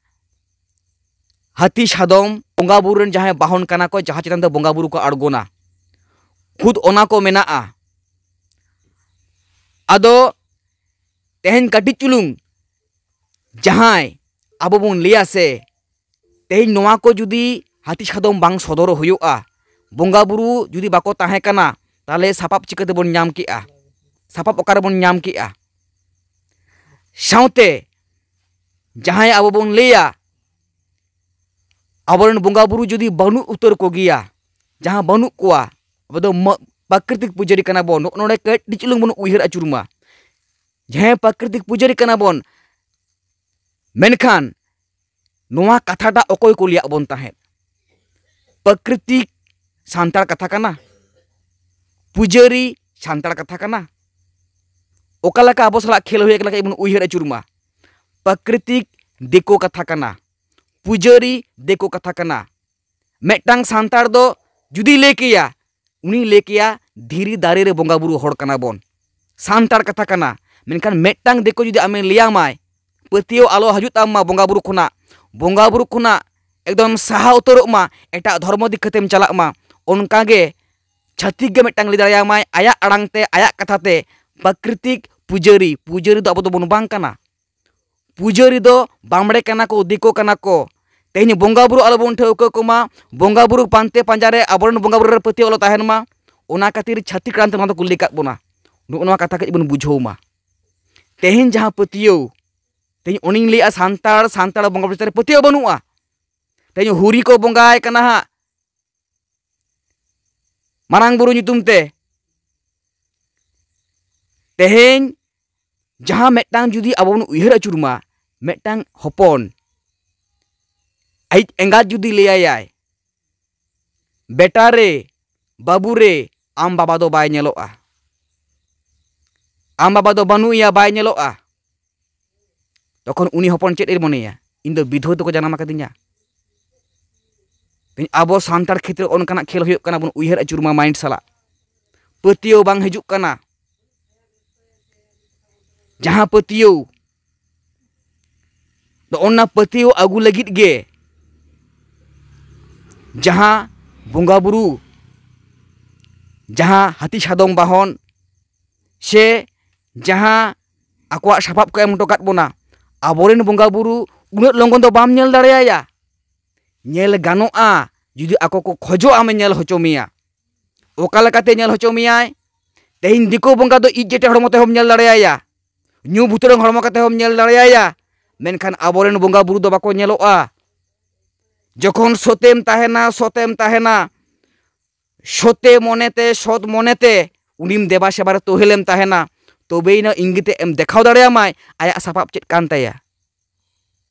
ᱦᱟᱹᱛᱤ ᱥᱟᱫᱚᱢ ᱵᱚᱸᱜᱟ ᱵᱩᱨᱩ ᱨᱮᱱ ᱡᱟᱦᱟᱸᱭ ᱵᱟᱦᱚᱱ ᱠᱟᱱᱟ ᱠᱚ, ᱡᱟᱦᱟᱸ ᱪᱮᱛᱟᱱ ᱛᱮ ᱵᱚᱸᱜᱟ ᱵᱩᱨᱩ ᱠᱚ ᱟᱬᱜᱚᱱᱟ, ᱠᱷᱩᱫ ᱚᱱᱟ ᱠᱚ ᱢᱮᱱᱟᱜᱼᱟ᱾ ᱟᱫᱚ ᱛᱮᱦᱮᱧ ᱠᱟᱹᱴᱤᱡ ᱪᱩᱞᱩᱝ ᱡᱟᱦᱟᱸᱭ ᱟᱵᱚ ᱵᱚᱱ ᱞᱟᱹᱭᱟ ᱥᱮ, ᱛᱮᱦᱮᱧ ᱱᱚᱣᱟ ᱠᱚ ᱡᱩᱫᱤ ᱦᱟᱹᱛᱤ ᱥᱟᱫᱚᱢ ᱵᱟᱝ ᱥᱚᱫᱚᱨ ᱦᱩᱭᱩᱜᱼᱟ, ᱵᱚᱸᱜᱟ ᱵᱩᱨᱩ ᱡᱩᱫᱤ ᱵᱟᱠᱚ ᱛᱟᱦᱮᱸ ᱠᱟᱱᱟ, ᱛᱟᱦᱚᱞᱮ ᱥᱟᱯᱟᱵ ᱪᱤᱠᱟᱹ ᱛᱮᱵᱚᱱ ᱧᱟᱢ ᱠᱮᱜᱼᱟ? ᱥᱟᱯᱟᱵ ᱚᱠᱟ ᱨᱮᱵᱚᱱ ᱧᱟᱢ ᱠᱮᱜᱼᱟ? ᱥᱟᱶᱛᱮ ᱡᱟᱦᱟᱸᱭ ᱟᱵᱚ ᱵᱚᱱ ᱞᱟᱹᱭᱟ ᱟᱵᱚᱨᱮᱱ ᱵᱚᱸᱜᱟ ᱵᱩᱨᱩ ᱡᱩᱫᱤ ᱵᱟᱹᱱᱩᱜ ᱩᱛᱟᱹᱨ ᱠᱚᱜᱮᱭᱟ, ᱡᱟᱦᱟᱸ ᱵᱟᱹᱱᱩᱜ ᱠᱚᱣᱟ, ᱟᱵᱚ ᱫᱚ ᱢᱟ-, ᱯᱨᱟᱠᱨᱤᱛᱤᱠ ᱯᱩᱡᱟᱹᱨᱤ ᱠᱟᱱᱟ ᱵᱚᱱ, ᱱᱚᱜᱼᱚ ᱱᱚᱰᱮ ᱠᱟᱹᱴᱤᱡ ᱪᱩᱞᱩᱝ ᱵᱚᱱ ᱩᱭᱦᱟᱹᱨ ᱟᱹᱪᱩᱨ ᱢᱟ᱾ ᱡᱟᱦᱟᱸᱭ ᱯᱨᱟᱠᱨᱤᱛᱤᱠ ᱯᱩᱡᱟᱹᱨᱤ ᱠᱟᱱᱟ ᱵᱚᱱ, ᱢᱮᱱᱠᱷᱟᱱ ᱱᱚᱣᱟ ᱠᱟᱛᱷᱟᱴᱟᱜ ᱚᱠᱚᱭ ᱠᱚ ᱞᱟᱹᱭᱟᱫ ᱵᱚᱱ ᱛᱟᱦᱮᱸᱫ? ᱯᱨᱟᱠᱨᱤᱛᱤᱠ ᱥᱟᱱᱛᱟᱲ ᱠᱟᱛᱷᱟ ᱠᱟᱱᱟ, ᱯᱩᱡᱟᱹᱨᱤ ᱥᱟᱱᱛᱟᱲ ᱠᱟᱛᱷᱟ ᱠᱟᱱᱟ᱾ ᱚᱠᱟ ᱞᱮᱠᱟ ᱟᱵᱚ ᱥᱟᱞᱟᱜ ᱠᱷᱮᱞ ᱦᱩᱭ ᱟᱠᱟᱱᱟ, ᱠᱟᱹᱡ ᱵᱚᱱ ᱩᱭᱦᱟᱹᱨ ᱟᱹᱪᱩᱨ ᱢᱟ᱾ ᱯᱨᱟᱠᱨᱤᱛᱤᱠ ᱫᱤᱠᱩ ᱠᱟᱛᱷᱟ ᱠᱟᱱᱟ, ᱯᱩᱡᱟᱹᱨᱤ ᱫᱤᱠᱩ ᱠᱟᱛᱷᱟ ᱠᱟᱱᱟ᱾ ᱢᱤᱫᱴᱟᱝ ᱥᱟᱱᱛᱟᱲ ᱫᱚ ᱡᱩᱫᱤ ᱞᱟᱹᱭ ᱠᱮᱭᱟ, ᱩᱱᱤ ᱞᱟᱹᱭ ᱠᱮᱭᱟ ᱫᱷᱤᱨᱤ ᱫᱟᱨᱮ ᱨᱮ ᱵᱚᱸᱜᱟ ᱵᱩᱨᱩ ᱦᱚᱲ ᱠᱟᱱᱟ ᱵᱚᱱ, ᱥᱟᱱᱛᱟᱲ ᱠᱟᱛᱷᱟ ᱠᱟᱱᱟ᱾ ᱢᱮᱱᱠᱷᱟᱱ ᱢᱤᱫᱴᱟᱝ ᱫᱤᱠᱩ ᱡᱩᱫᱤ ᱟᱢᱮ ᱞᱟᱹᱭᱟᱢᱟᱭ, ᱯᱟᱹᱛᱭᱟᱹᱣ ᱟᱞᱚ ᱦᱤᱡᱩᱜ ᱛᱟᱢ ᱢᱟ ᱵᱚᱸᱜᱟ ᱵᱩᱨᱩ ᱠᱷᱚᱱᱟᱜ, ᱵᱚᱸᱜᱟ ᱵᱩᱨᱩ ᱠᱷᱚᱱᱟᱜ ᱮᱠᱫᱚᱢ ᱥᱟᱦᱟ ᱩᱛᱟᱹᱨᱚᱜ ᱢᱟ, ᱮᱴᱟᱜ ᱫᱷᱚᱨᱢᱚ ᱫᱤᱠ ᱠᱟᱛᱮᱢ ᱪᱟᱞᱟᱜ ᱢᱟ, ᱚᱱᱠᱟᱜᱮ ᱪᱷᱟᱹᱛᱤᱠ ᱜᱮ ᱢᱤᱫᱴᱟᱝ ᱞᱟᱹᱭ ᱫᱟᱲᱮᱭᱟᱢᱟᱭ ᱟᱭᱟᱜ ᱟᱲᱟᱝ ᱛᱮ, ᱟᱭᱟᱜ ᱠᱟᱛᱷᱟ ᱛᱮ, ᱯᱨᱟᱠᱨᱤᱛᱤᱠ ᱯᱩᱡᱟᱹᱨᱤ᱾ ᱯᱩᱡᱟᱹᱨᱤ ᱫᱚ ᱟᱵᱚ ᱫᱚᱵᱚᱱ ᱵᱟᱝ ᱠᱟᱱᱟ᱾ ᱯᱩᱡᱟᱹᱨᱤ ᱫᱚ ᱵᱟᱢᱲᱮ ᱠᱟᱱᱟ ᱠᱚ, ᱫᱤᱠᱩ ᱠᱟᱱᱟ ᱠᱚ᱾ ᱛᱮᱦᱮᱧ ᱵᱚᱸᱜᱟ ᱵᱩᱨᱩ ᱟᱞᱚᱵᱚᱱ ᱴᱷᱟᱹᱣᱠᱟᱹ ᱠᱚᱢᱟ, ᱵᱚᱸᱜᱟ ᱵᱩᱨᱩ ᱯᱟᱱᱛᱮ ᱯᱟᱸᱡᱟ ᱨᱮ ᱟᱵᱚᱨᱮᱱ ᱵᱚᱸᱜᱟ ᱵᱩᱨᱩ ᱨᱮ ᱯᱟᱹᱛᱭᱟᱹᱣ ᱟᱞᱚ ᱛᱟᱦᱮᱱ ᱢᱟ᱾ ᱚᱱᱟ ᱠᱷᱟᱹᱛᱤᱨ ᱪᱷᱟᱹᱛᱤᱠ ᱟᱲᱟᱝ ᱛᱮ ᱱᱚᱣᱟ ᱫᱚᱠᱚ ᱞᱟᱹᱭ ᱠᱟᱜ ᱵᱚᱱᱟ᱾ ᱱᱚᱜᱼᱚ ᱱᱚᱣᱟ ᱠᱟᱛᱷᱟ ᱠᱟᱹᱡ ᱵᱚᱱ ᱵᱩᱡᱷᱟᱹᱣ ᱢᱟ᱾ ᱛᱮᱦᱮᱧ ᱡᱟᱦᱟᱸ ᱯᱟᱹᱛᱭᱟᱹᱣ, ᱛᱮᱦᱮᱧ ᱚᱱᱮᱧ ᱞᱟᱹᱭᱮᱜᱼᱟ, ᱥᱟᱱᱛᱟᱲ, ᱥᱟᱱᱛᱟᱲ ᱵᱚᱸᱜᱟ ᱵᱩᱨᱩ ᱪᱮᱛᱟᱱ ᱨᱮ ᱯᱟᱹᱛᱭᱟᱹᱣ ᱵᱟᱹᱱᱩᱜᱼᱟ᱾ ᱛᱮᱦᱮᱧ ᱦᱩᱨᱤ ᱠᱚ ᱵᱚᱸᱜᱟᱭ ᱠᱟᱱᱟ ᱦᱟᱸᱜ ᱢᱟᱨᱟᱝ ᱵᱩᱨᱩ ᱧᱩᱛᱩᱢ ᱛᱮ, ᱛᱮᱦᱮᱧ ᱡᱟᱦᱟᱸ ᱢᱤᱫᱴᱟᱝ ᱡᱩᱫᱤ ᱟᱵᱚ ᱵᱚᱱ ᱩᱭᱦᱟᱹᱨ ᱟᱹᱪᱩᱨ ᱢᱟ, ᱢᱤᱫᱴᱟᱝ ᱦᱚᱯᱚᱱ ᱟᱡ ᱮᱸᱜᱟᱛ ᱡᱩᱫᱤ ᱞᱟᱹᱭᱟᱭᱟᱭ, "ᱵᱮᱴᱟ ᱨᱮ, ᱵᱟᱹᱵᱩ ᱨᱮ, ᱟᱢ ᱵᱟᱵᱟ ᱫᱚ ᱵᱟᱭ ᱧᱮᱞᱚᱜᱼᱟ, ᱟᱢ ᱵᱟᱵᱟ ᱫᱚ ᱵᱟᱹᱱᱩᱜ ᱮᱭᱟ, ᱵᱟᱭ ᱧᱮᱞᱚᱜᱼᱟ", ᱛᱚᱠᱷᱚᱱ ᱩᱱᱤ ᱦᱚᱯᱚᱱ ᱪᱮᱫ ᱮ ᱢᱚᱱᱮᱭᱟ? "ᱤᱧ ᱫᱚ ᱵᱤᱫᱷᱚᱣᱟᱹ ᱛᱮᱠᱚ ᱡᱟᱱᱟᱢ ᱟᱠᱟᱫᱤᱧᱟ?" ᱛᱮᱦᱮᱧ ᱟᱵᱚ ᱥᱟᱱᱛᱟᱲ ᱠᱷᱮᱛᱨᱮ ᱚᱱᱠᱟᱱᱟᱜ ᱠᱷᱮᱞ ᱦᱩᱭᱩᱜ ᱠᱟᱱᱟ, ᱵᱚᱱ ᱩᱭᱦᱟᱹᱨ ᱟᱹᱪᱩᱨ ᱢᱟ ᱢᱟᱭᱤᱱᱰ ᱥᱟᱞᱟᱜ᱾ ᱯᱟᱹᱛᱭᱟᱹᱣ ᱵᱟᱝ ᱦᱤᱡᱩᱜ ᱠᱟᱱᱟ, ᱡᱟᱦᱟᱸ ᱯᱟᱹᱛᱭᱟᱹᱣ, ᱱᱚᱜᱼᱚ ᱱᱟ ᱯᱟᱹᱛᱭᱟᱹᱣ ᱟᱹᱜᱩ ᱞᱟᱹᱜᱤᱫ ᱜᱮ ᱡᱟᱦᱟᱸ ᱵᱚᱸᱜᱟ ᱵᱩᱨᱩ, ᱡᱟᱦᱟᱸ ᱦᱟᱹᱛᱤ ᱥᱟᱫᱚᱢ ᱵᱟᱦᱚᱱ, ᱥᱮ ᱡᱟᱦᱟᱸ ᱟᱠᱚᱣᱟᱜ ᱥᱟᱯᱟᱵ ᱠᱚ ᱮᱢ ᱦᱚᱴᱚ ᱠᱟᱫ ᱵᱚᱱᱟ, ᱟᱵᱚᱨᱮᱱ ᱵᱚᱸᱜᱟ ᱵᱩᱨᱩ ᱩᱱᱟᱹᱜ ᱞᱚᱜᱚᱱ ᱫᱚ ᱵᱟᱢ ᱧᱮᱞ ᱫᱟᱲᱮᱭᱟᱭᱟ᱾ ᱧᱮᱞ ᱜᱟᱱᱚᱜᱼᱟ, ᱡᱩᱫᱤ ᱟᱠᱚ ᱠᱚ ᱠᱷᱚᱡᱚᱜᱼᱟ ᱟᱢᱮ ᱧᱮᱞ ᱦᱚᱪᱚ ᱢᱮᱭᱟ᱾ ᱚᱠᱟ ᱞᱮᱠᱟᱛᱮ ᱧᱮᱞ ᱦᱚᱪᱚ ᱢᱮᱭᱟᱭ? ᱛᱮᱦᱮᱧ ᱫᱤᱠᱩ ᱵᱚᱸᱜᱟ ᱫᱚ ᱤᱡ ᱡᱮᱴᱮ ᱦᱚᱲᱢᱚ ᱛᱮᱦᱚᱸᱢ ᱧᱮᱞ ᱫᱟᱲᱮᱭᱟᱭᱟ, ᱧᱩ ᱵᱷᱩᱛᱲᱟᱹᱝ ᱦᱚᱲᱢᱚ ᱠᱟᱛᱮ ᱦᱚᱸᱢ ᱧᱮᱞ ᱫᱟᱲᱮᱭᱟᱭᱟ, ᱢᱮᱱᱠᱷᱟᱱ ᱟᱵᱚᱨᱮᱱ ᱵᱚᱸᱜᱟ ᱵᱩᱨᱩ ᱫᱚ ᱵᱟᱠᱚ ᱧᱮᱞᱚᱜᱼᱟ᱾ ᱡᱚᱠᱷᱚᱱ ᱥᱚᱛᱮᱢ ᱛᱟᱦᱮᱱᱟ, ᱥᱚᱛᱮᱢ ᱛᱟᱦᱮᱱᱟ, ᱥᱚᱛᱮ ᱢᱚᱱᱮᱛᱮ, ᱥᱚᱛ ᱢᱚᱱᱮᱛᱮ ᱩᱱᱤᱢ ᱫᱮᱵᱟ ᱥᱮᱵᱟ ᱨᱮ ᱛᱳᱦᱮᱞᱮᱢ ᱛᱟᱦᱮᱱᱟ, ᱛᱚᱵᱮᱭᱮᱱᱟ ᱤᱝᱜᱤᱛᱮ ᱮᱢ ᱫᱮᱠᱷᱟᱣ ᱫᱟᱲᱮᱭᱟᱢᱟᱭ ᱟᱭᱟᱜ ᱥᱟᱯᱟᱵ ᱪᱮᱫ ᱠᱟᱱ ᱛᱟᱭᱟ᱾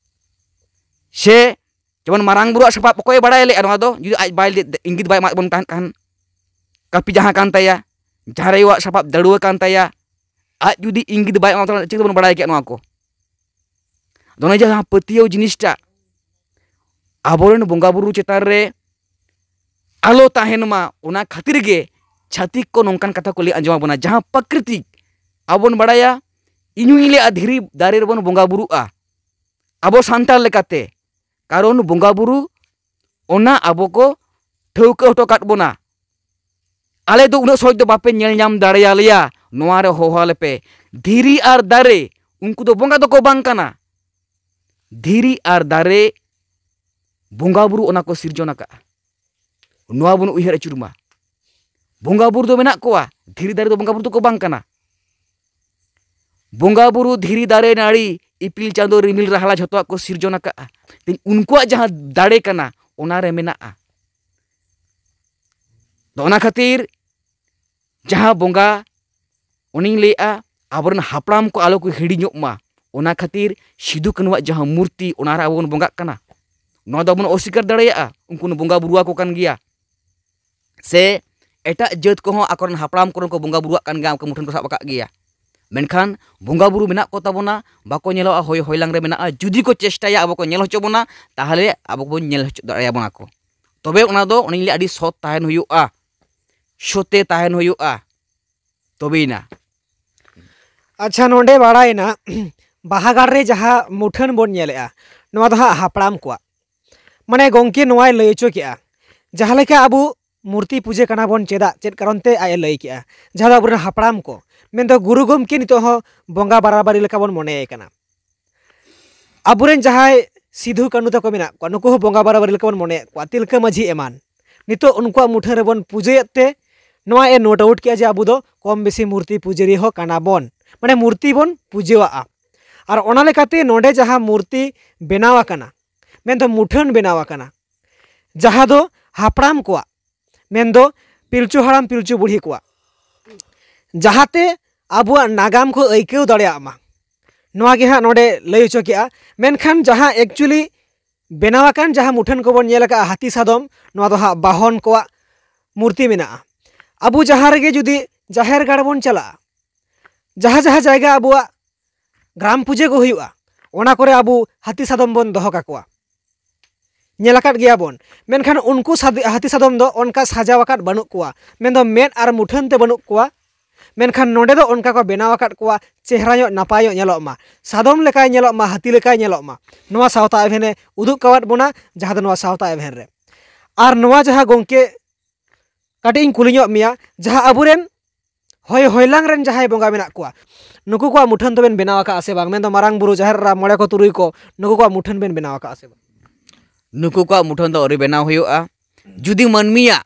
ᱥᱮ ᱡᱮᱢᱚᱱ ᱢᱟᱨᱟᱝ ᱵᱩᱨᱩᱣᱟᱜ ᱥᱟᱯᱟᱵ ᱚᱠᱚᱭᱮ ᱵᱟᱲᱟᱭ ᱞᱮᱫᱼᱟ ᱱᱚᱣᱟ ᱫᱚ? ᱡᱩᱫᱤ ᱟᱡ ᱵᱟᱭ ᱞᱮᱫ, ᱤᱝᱜᱤᱛ ᱵᱟᱭ ᱮᱢᱟᱫ ᱵᱚᱱ ᱛᱟᱦᱮᱸᱫ ᱠᱷᱟᱱ, ᱠᱟᱹᱯᱤ ᱡᱟᱦᱟᱸ ᱠᱟᱱ ᱛᱟᱭᱟ, ᱡᱟᱦᱮᱨ ᱟᱭᱳᱣᱟᱜ ᱥᱟᱯᱟᱵ ᱫᱟᱹᱲᱩᱣᱟᱹ ᱠᱟᱱ ᱛᱟᱭᱟ, ᱟᱡ ᱡᱩᱫᱤ ᱤᱝᱜᱤᱛ ᱵᱟᱭ ᱮᱢᱟ ᱛᱟᱦᱚᱞᱮ ᱪᱤᱠᱟᱹ ᱛᱮᱵᱚᱱ ᱵᱟᱲᱟᱭ ᱠᱮᱭᱟ ᱱᱚᱣᱟ ᱠᱚ? ᱟᱫᱚ ᱚᱱᱮ ᱡᱟᱦᱟᱸ ᱯᱟᱹᱛᱭᱟᱹᱣ ᱡᱤᱱᱤᱥᱴᱟ ᱟᱵᱚᱨᱮᱱ ᱵᱚᱸᱜᱟ ᱵᱩᱨᱩ ᱪᱮᱛᱟᱱ ᱨᱮ ᱟᱞᱚ ᱛᱟᱦᱮᱱ ᱢᱟ, ᱚᱱᱟ ᱠᱷᱟᱹᱛᱤᱨ ᱜᱮ ᱪᱷᱟᱹᱛᱤᱠ ᱠᱚ ᱱᱚᱝᱠᱟᱱ ᱠᱟᱛᱷᱟ ᱠᱚ ᱞᱟᱹᱭ ᱟᱸᱡᱚᱢ ᱟᱵᱚᱱᱟ᱾ ᱡᱟᱦᱟᱸ ᱯᱨᱟᱠᱨᱤᱛᱤᱠ, ᱟᱵᱚ ᱵᱚᱱ ᱵᱟᱲᱟᱭᱟ, ᱤᱧ ᱦᱚᱸᱧ ᱞᱟᱹᱭᱟ ᱫᱷᱤᱨᱤ ᱫᱟᱨᱮ ᱨᱮᱵᱚᱱ ᱵᱚᱸᱜᱟ ᱵᱩᱨᱩᱜᱼᱟ ᱟᱵᱚ ᱥᱟᱱᱛᱟᱲ ᱞᱮᱠᱟᱛᱮ, ᱠᱟᱨᱚᱱ ᱵᱚᱸᱜᱟ ᱵᱩᱨᱩ ᱚᱱᱟ ᱟᱵᱚ ᱠᱚ ᱴᱷᱟᱹᱣᱠᱟᱹ ᱦᱚᱴᱚ ᱠᱟᱫ ᱵᱚᱱᱟ᱾ ᱟᱞᱮ ᱫᱚ ᱩᱱᱟᱹᱜ ᱥᱚᱦᱚᱡ ᱫᱚ ᱵᱟᱯᱮ ᱧᱮᱞ ᱧᱟᱢ ᱫᱟᱲᱮᱭᱟᱞᱮᱭᱟ, ᱱᱚᱣᱟ ᱨᱮ ᱦᱚᱦᱚ ᱟᱞᱮ ᱯᱮ᱾ ᱫᱷᱤᱨᱤ ᱟᱨ ᱫᱟᱨᱮ, ᱩᱱᱠᱩ ᱫᱚ ᱵᱚᱸᱜᱟ ᱫᱚᱠᱚ ᱵᱟᱝ ᱠᱟᱱᱟ᱾ ᱫᱷᱤᱨᱤ ᱟᱨ ᱫᱟᱨᱮ ᱵᱚᱸᱜᱟ ᱵᱩᱨᱩ ᱚᱱᱟ ᱠᱚ ᱥᱤᱨᱡᱚᱱ ᱟᱠᱟᱫᱼᱟ᱾ ᱱᱚᱣᱟ ᱵᱚᱱ ᱩᱭᱦᱟᱹᱨ ᱟᱹᱪᱩᱨ ᱢᱟ᱾ ᱵᱚᱸᱜᱟ ᱵᱩᱨᱩ ᱫᱚ ᱢᱮᱱᱟᱜ ᱠᱚᱣᱟ, ᱫᱷᱤᱨᱤ ᱫᱟᱨᱮ ᱫᱚ ᱵᱚᱸᱜᱟ ᱵᱩᱨᱩ ᱫᱚᱠᱚ ᱵᱟᱝ ᱠᱟᱱᱟ᱾ ᱵᱚᱸᱜᱟ ᱵᱩᱨᱩ, ᱫᱷᱤᱨᱤ ᱫᱟᱨᱮ ᱱᱟᱹᱲᱤ, ᱤᱯᱤᱞ ᱪᱟᱸᱫᱚ ᱨᱤᱢᱤᱞ ᱨᱟᱦᱞᱟ ᱡᱷᱚᱛᱚᱣᱟᱜ ᱠᱚ ᱥᱤᱨᱡᱚᱱ ᱟᱠᱟᱫᱼᱟ᱾ ᱛᱮᱦᱮᱧ ᱩᱱᱠᱩᱣᱟᱜ ᱡᱟᱦᱟᱸ ᱫᱟᱲᱮ ᱠᱟᱱᱟ, ᱚᱱᱟ ᱨᱮ ᱢᱮᱱᱟᱜᱼᱟ᱾ ᱟᱫᱚ ᱚᱱᱟ ᱠᱷᱟᱹᱛᱤᱨ ᱡᱟᱦᱟᱸ ᱵᱚᱸᱜᱟ ᱚᱱᱮᱧ ᱞᱟᱹᱭᱮᱫᱼᱟ, ᱟᱵᱚᱨᱮᱱ ᱦᱟᱯᱲᱟᱢ ᱠᱚ ᱟᱞᱚ ᱠᱚ ᱦᱤᱲᱤᱧᱚᱜ ᱢᱟ, ᱚᱱᱟ ᱠᱷᱟᱹᱛᱤᱨ ᱥᱤᱫᱩ ᱠᱟᱹᱱᱩᱣᱟᱜ ᱡᱟᱦᱟᱸ ᱢᱩᱨᱛᱤ, ᱚᱱᱟ ᱨᱮ ᱟᱵᱚ ᱵᱚᱱ ᱵᱚᱸᱜᱟᱜ ᱠᱟᱱᱟ᱾ ᱱᱚᱣᱟ ᱫᱚ ᱟᱵᱚ ᱵᱚᱱ ᱚᱥᱤᱠᱟᱨ ᱫᱟᱲᱮᱭᱟᱜᱼᱟ, ᱩᱱᱠᱩ ᱵᱚᱱ ᱵᱚᱸᱜᱟ ᱵᱩᱨᱩ ᱟᱠᱚ ᱠᱟᱱ ᱜᱮᱭᱟ᱾ ᱥᱮ ᱮᱴᱟᱜ ᱡᱟᱹᱛ ᱠᱚᱦᱚᱸ ᱟᱠᱚᱨᱮᱱ ᱦᱟᱯᱲᱟᱢ ᱠᱚᱨᱮᱱ ᱠᱚ ᱵᱚᱸᱜᱟ ᱵᱩᱨᱩᱣᱟᱜ ᱠᱟᱱ ᱜᱮᱭᱟ, ᱩᱱᱠᱩ ᱢᱩᱴᱷᱟᱹᱱ ᱠᱚ ᱥᱟᱵ ᱟᱠᱟᱫ ᱜᱮᱭᱟ᱾ ᱢᱮᱱᱠᱷᱟᱱ ᱵᱚᱸᱜᱟ ᱵᱩᱨᱩ ᱢᱮᱱᱟᱜ ᱠᱚ ᱛᱟᱵᱚᱱᱟ, ᱵᱟᱠᱚ ᱧᱮᱞᱚᱜᱼᱟ, ᱦᱚᱭ ᱦᱚᱭᱞᱟᱝ ᱨᱮ ᱢᱮᱱᱟᱜᱼᱟ᱾ ᱡᱩᱫᱤ ᱠᱚ ᱪᱮᱥᱴᱟᱭᱟ ᱟᱵᱚ ᱠᱚ ᱧᱮᱞ ᱦᱚᱪᱚ ᱵᱚᱱᱟ, ᱛᱟᱦᱚᱞᱮ ᱟᱵᱚ ᱵᱚᱱ ᱧᱮᱞ ᱦᱚᱪᱚ ᱫᱟᱲᱮᱭᱟᱵᱚᱱᱟ ᱠᱚ᱾ ᱛᱚᱵᱮ ᱚᱱᱟ ᱫᱚ ᱚᱱᱮᱧ ᱞᱟᱹᱭᱟ, ᱟᱹᱰᱤ ᱥᱚᱛ ᱛᱟᱦᱮᱱ ᱦᱩᱭᱩᱜᱼᱟ, ᱥᱚᱛᱮ ᱛᱟᱦᱮᱱ ᱦᱩᱭᱩᱜᱼᱟ, ᱛᱚᱵᱮᱭᱮᱱᱟ᱾ ᱟᱪᱪᱷᱟ, ᱱᱚᱰᱮ ᱵᱟᱲᱟᱭᱮᱱᱟ, ᱵᱟᱦᱟᱜᱟᱲ ᱨᱮ ᱡᱟᱦᱟᱸ ᱢᱩᱴᱷᱟᱹᱱ ᱵᱚᱱ ᱧᱮᱞᱮᱜᱼᱟ, ᱱᱚᱣᱟ ᱫᱚ ᱦᱟᱸᱜ ᱦᱟᱯᱲᱟᱢ ᱠᱚᱣᱟᱜ᱾ ᱢᱟᱱᱮ ᱜᱚᱢᱠᱮ ᱱᱚᱣᱟᱭ ᱞᱟᱹᱭ ᱦᱚᱪᱚ ᱠᱮᱜᱼᱟ, ᱡᱟᱦᱟᱸ ᱞᱮᱠᱟ ᱟᱵᱚ ᱢᱩᱨᱛᱤ ᱯᱩᱡᱟᱹ ᱠᱟᱱᱟ ᱵᱚᱱ ᱪᱮᱫᱟᱜ, ᱪᱮᱫ ᱠᱟᱨᱚᱱ ᱛᱮ ᱟᱡ ᱮ ᱞᱟᱹᱭ ᱠᱮᱜᱼᱟ, ᱡᱟᱦᱟᱸ ᱫᱚ ᱟᱵᱚᱨᱮᱱ ᱦᱟᱯᱲᱟᱢ ᱠᱚ, ᱢᱮᱱᱫᱚ ᱜᱩᱨᱩ ᱜᱚᱢᱠᱮ ᱱᱤᱛᱚᱜ ᱦᱚᱸ ᱵᱚᱸᱜᱟ ᱵᱟᱨᱟᱵᱟᱨᱤ ᱞᱮᱠᱟ ᱵᱚᱱ ᱢᱚᱱᱮᱭᱮ ᱠᱟᱱᱟ᱾ ᱟᱵᱚᱨᱮᱱ ᱡᱟᱦᱟᱸᱭ ᱥᱤᱫᱷᱩ ᱠᱟᱹᱱᱩ ᱛᱟᱠᱚ ᱢᱮᱱᱟᱜ ᱠᱚᱣᱟ, ᱱᱩᱠᱩ ᱦᱚᱸ ᱵᱚᱸᱜᱟ ᱵᱟᱨᱟᱵᱟᱨᱤ ᱞᱮᱠᱟ ᱵᱚᱱ ᱢᱚᱱᱮᱭᱮᱫ ᱠᱚᱣᱟ, ᱛᱤᱞᱠᱟᱹ ᱢᱟᱹᱡᱷᱤ ᱮᱢᱟᱱ᱾ ᱱᱤᱛᱚᱜ ᱩᱱᱠᱩᱣᱟᱜ ᱢᱩᱴᱷᱟᱹᱱ ᱨᱮᱵᱚᱱ ᱯᱩᱡᱟᱹᱭᱮᱫ ᱛᱮ ᱱᱚᱣᱟ ᱮ ᱱᱳᱴ ᱟᱣᱩᱴ ᱠᱮᱜᱼᱟ ᱡᱮ ᱟᱵᱚ ᱫᱚ ᱠᱚᱢ ᱵᱮᱥᱤ ᱢᱩᱨᱛᱤ ᱯᱩᱡᱟᱹᱨᱤ ᱦᱚᱸ ᱠᱟᱱᱟ ᱵᱚᱱ, ᱢᱟᱱᱮ ᱢᱩᱨᱛᱤ ᱵᱚᱱ ᱯᱩᱡᱟᱹᱣᱟᱜᱼᱟ᱾ ᱟᱨ ᱚᱱᱟ ᱞᱮᱠᱟᱛᱮ ᱱᱚᱰᱮ ᱡᱟᱦᱟᱸ ᱢᱩᱨᱛᱤ ᱵᱮᱱᱟᱣ ᱟᱠᱟᱱᱟ, ᱢᱮᱱᱫᱚ ᱢᱩᱴᱷᱟᱹᱱ ᱵᱮᱱᱟᱣ ᱟᱠᱟᱱᱟ, ᱡᱟᱦᱟᱸ ᱫᱚ ᱦᱟᱯᱲᱟᱢ ᱠᱚᱣᱟᱜ, ᱢᱮᱱᱫᱚ ᱯᱤᱞᱪᱩ ᱦᱟᱲᱟᱢ ᱯᱤᱞᱪᱩ ᱵᱩᱲᱦᱤ ᱠᱚᱣᱟᱜ, ᱡᱟᱦᱟᱸᱛᱮ ᱟᱵᱚᱣᱟᱜ ᱱᱟᱜᱟᱢ ᱠᱚ ᱟᱹᱭᱠᱟᱹᱣ ᱫᱟᱲᱮᱭᱟᱜ ᱢᱟ, ᱱᱚᱣᱟ ᱜᱮ ᱦᱟᱸᱜ ᱱᱚᱰᱮ ᱞᱟᱹᱭ ᱦᱚᱪᱚ ᱠᱮᱜᱼᱟ᱾ ᱢᱮᱱᱠᱷᱟᱱ ᱡᱟᱦᱟᱸ ᱮᱠᱪᱩᱭᱮᱞᱤ ᱵᱮᱱᱟᱣ ᱟᱠᱟᱱ ᱡᱟᱦᱟᱸ ᱢᱩᱴᱷᱟᱹᱱ ᱠᱚᱵᱚᱱ ᱧᱮᱞ ᱟᱠᱟᱫᱼᱟ, ᱦᱟᱹᱛᱤ ᱥᱟᱫᱚᱢ, ᱱᱚᱣᱟ ᱫᱚ ᱦᱟᱸᱜ ᱵᱟᱦᱚᱱ ᱠᱚᱣᱟᱜ ᱢᱩᱨᱛᱤ ᱢᱮᱱᱟᱜᱼᱟ᱾ ᱟᱵᱚ ᱡᱟᱦᱟᱸ ᱨᱮᱜᱮ ᱡᱩᱫᱤ ᱡᱟᱦᱮᱨ ᱜᱟᱲ ᱵᱚᱱ ᱪᱟᱞᱟᱜᱼᱟ, ᱡᱟᱦᱟᱸ ᱡᱟᱦᱟᱸ ᱡᱟᱭᱜᱟ ᱟᱵᱚᱣᱟᱜ ᱜᱨᱟᱢ ᱯᱩᱡᱟᱹ ᱠᱚ ᱦᱩᱭᱩᱜᱼᱟ, ᱚᱱᱟ ᱠᱚᱨᱮ ᱟᱵᱚ ᱦᱟᱹᱛᱤ ᱥᱟᱫᱚᱢ ᱵᱚᱱ ᱫᱚᱦᱚ ᱠᱟᱠᱚᱣᱟ, ᱧᱮᱞ ᱟᱠᱟᱫ ᱜᱮᱭᱟ ᱵᱚᱱ᱾ ᱢᱮᱱᱠᱷᱟᱱ ᱩᱱᱠᱩ ᱥᱟᱫ- ᱦᱟᱹᱛᱤ ᱥᱟᱫᱚᱢ ᱫᱚ ᱚᱱᱠᱟ ᱥᱟᱡᱟᱣ ᱟᱠᱟᱫ ᱵᱟᱹᱱᱩᱜ ᱠᱚᱣᱟ, ᱢᱮᱱᱫᱚ ᱢᱮᱫ ᱟᱨ ᱢᱩᱴᱷᱟᱹᱱ ᱛᱮ ᱵᱟᱹᱱᱩᱜ ᱠᱚᱣᱟ᱾ ᱢᱮᱱᱠᱷᱟᱱ ᱱᱚᱰᱮ ᱫᱚ ᱚᱱᱠᱟ ᱠᱚ ᱵᱮᱱᱟᱣ ᱟᱠᱟᱫ ᱠᱚᱣᱟ, ᱪᱮᱦᱨᱟ ᱧᱚᱜ ᱱᱟᱯᱟᱭ ᱧᱚᱜ ᱧᱮᱞᱚᱜ ᱢᱟ, ᱥᱟᱫᱚᱢ ᱞᱮᱠᱟᱭ ᱧᱮᱞᱚᱜ ᱢᱟ, ᱦᱟᱹᱛᱤ ᱞᱮᱠᱟᱭ ᱧᱮᱞᱚᱜ ᱢᱟ᱾ ᱱᱚᱣᱟ ᱥᱟᱶᱛᱟ ᱮᱵᱷᱮᱱ ᱮ ᱩᱫᱩᱜ ᱠᱟᱣᱟᱫ ᱵᱚᱱᱟ, ᱡᱟᱦᱟᱸ ᱫᱚ ᱱᱚᱣᱟ ᱥᱟᱶᱛᱟ ᱮᱵᱷᱮᱱ ᱨᱮ᱾ ᱟᱨ ᱱᱚᱣᱟ ᱡᱟᱦᱟᱸ ᱜᱚᱢᱠᱮ, ᱠᱟᱹᱴᱤᱡ ᱤᱧ ᱠᱩᱞᱤ ᱧᱚᱜ ᱢᱮᱭᱟ, ᱡᱟᱦᱟᱸ ᱟᱵᱚᱨᱮᱱ ᱦᱚᱭ ᱦᱚᱭᱞᱟᱝ ᱨᱮᱱ ᱡᱟᱦᱟᱸᱭ ᱵᱚᱸᱜᱟ ᱢᱮᱱᱟᱜ ᱠᱚᱣᱟ, ᱱᱩᱠᱩ ᱠᱚᱣᱟᱜ ᱢᱩᱴᱷᱟᱹᱱ ᱫᱚᱵᱮᱱ ᱵᱮᱱᱟᱣ ᱟᱠᱟᱫᱼᱟ ᱥᱮ ᱵᱟᱝ? ᱢᱮᱱᱫᱚ ᱢᱟᱨᱟᱝ ᱵᱩᱨᱩ, ᱡᱟᱦᱮᱨ ᱮᱨᱟ, ᱢᱚᱬᱮ ᱠᱚ ᱛᱩᱨᱩᱭ ᱠᱚ, ᱱᱩᱠᱩ ᱠᱚᱣᱟᱜ ᱢᱩᱴᱷᱟᱹᱱ ᱵᱮᱱ ᱵᱮᱱᱟᱣ ᱟᱠᱟᱫᱼᱟ ᱥᱮ ᱵᱟᱝ? ᱱᱩᱠᱩ ᱠᱚᱣᱟᱜ ᱢᱩᱴᱷᱟᱹᱱ ᱫᱚ ᱟᱹᱣᱨᱤ ᱵᱮᱱᱟᱣ ᱦᱩᱭᱩᱜᱼᱟ᱾ ᱡᱩᱫᱤ ᱢᱟᱹᱱᱢᱤᱭᱟᱜ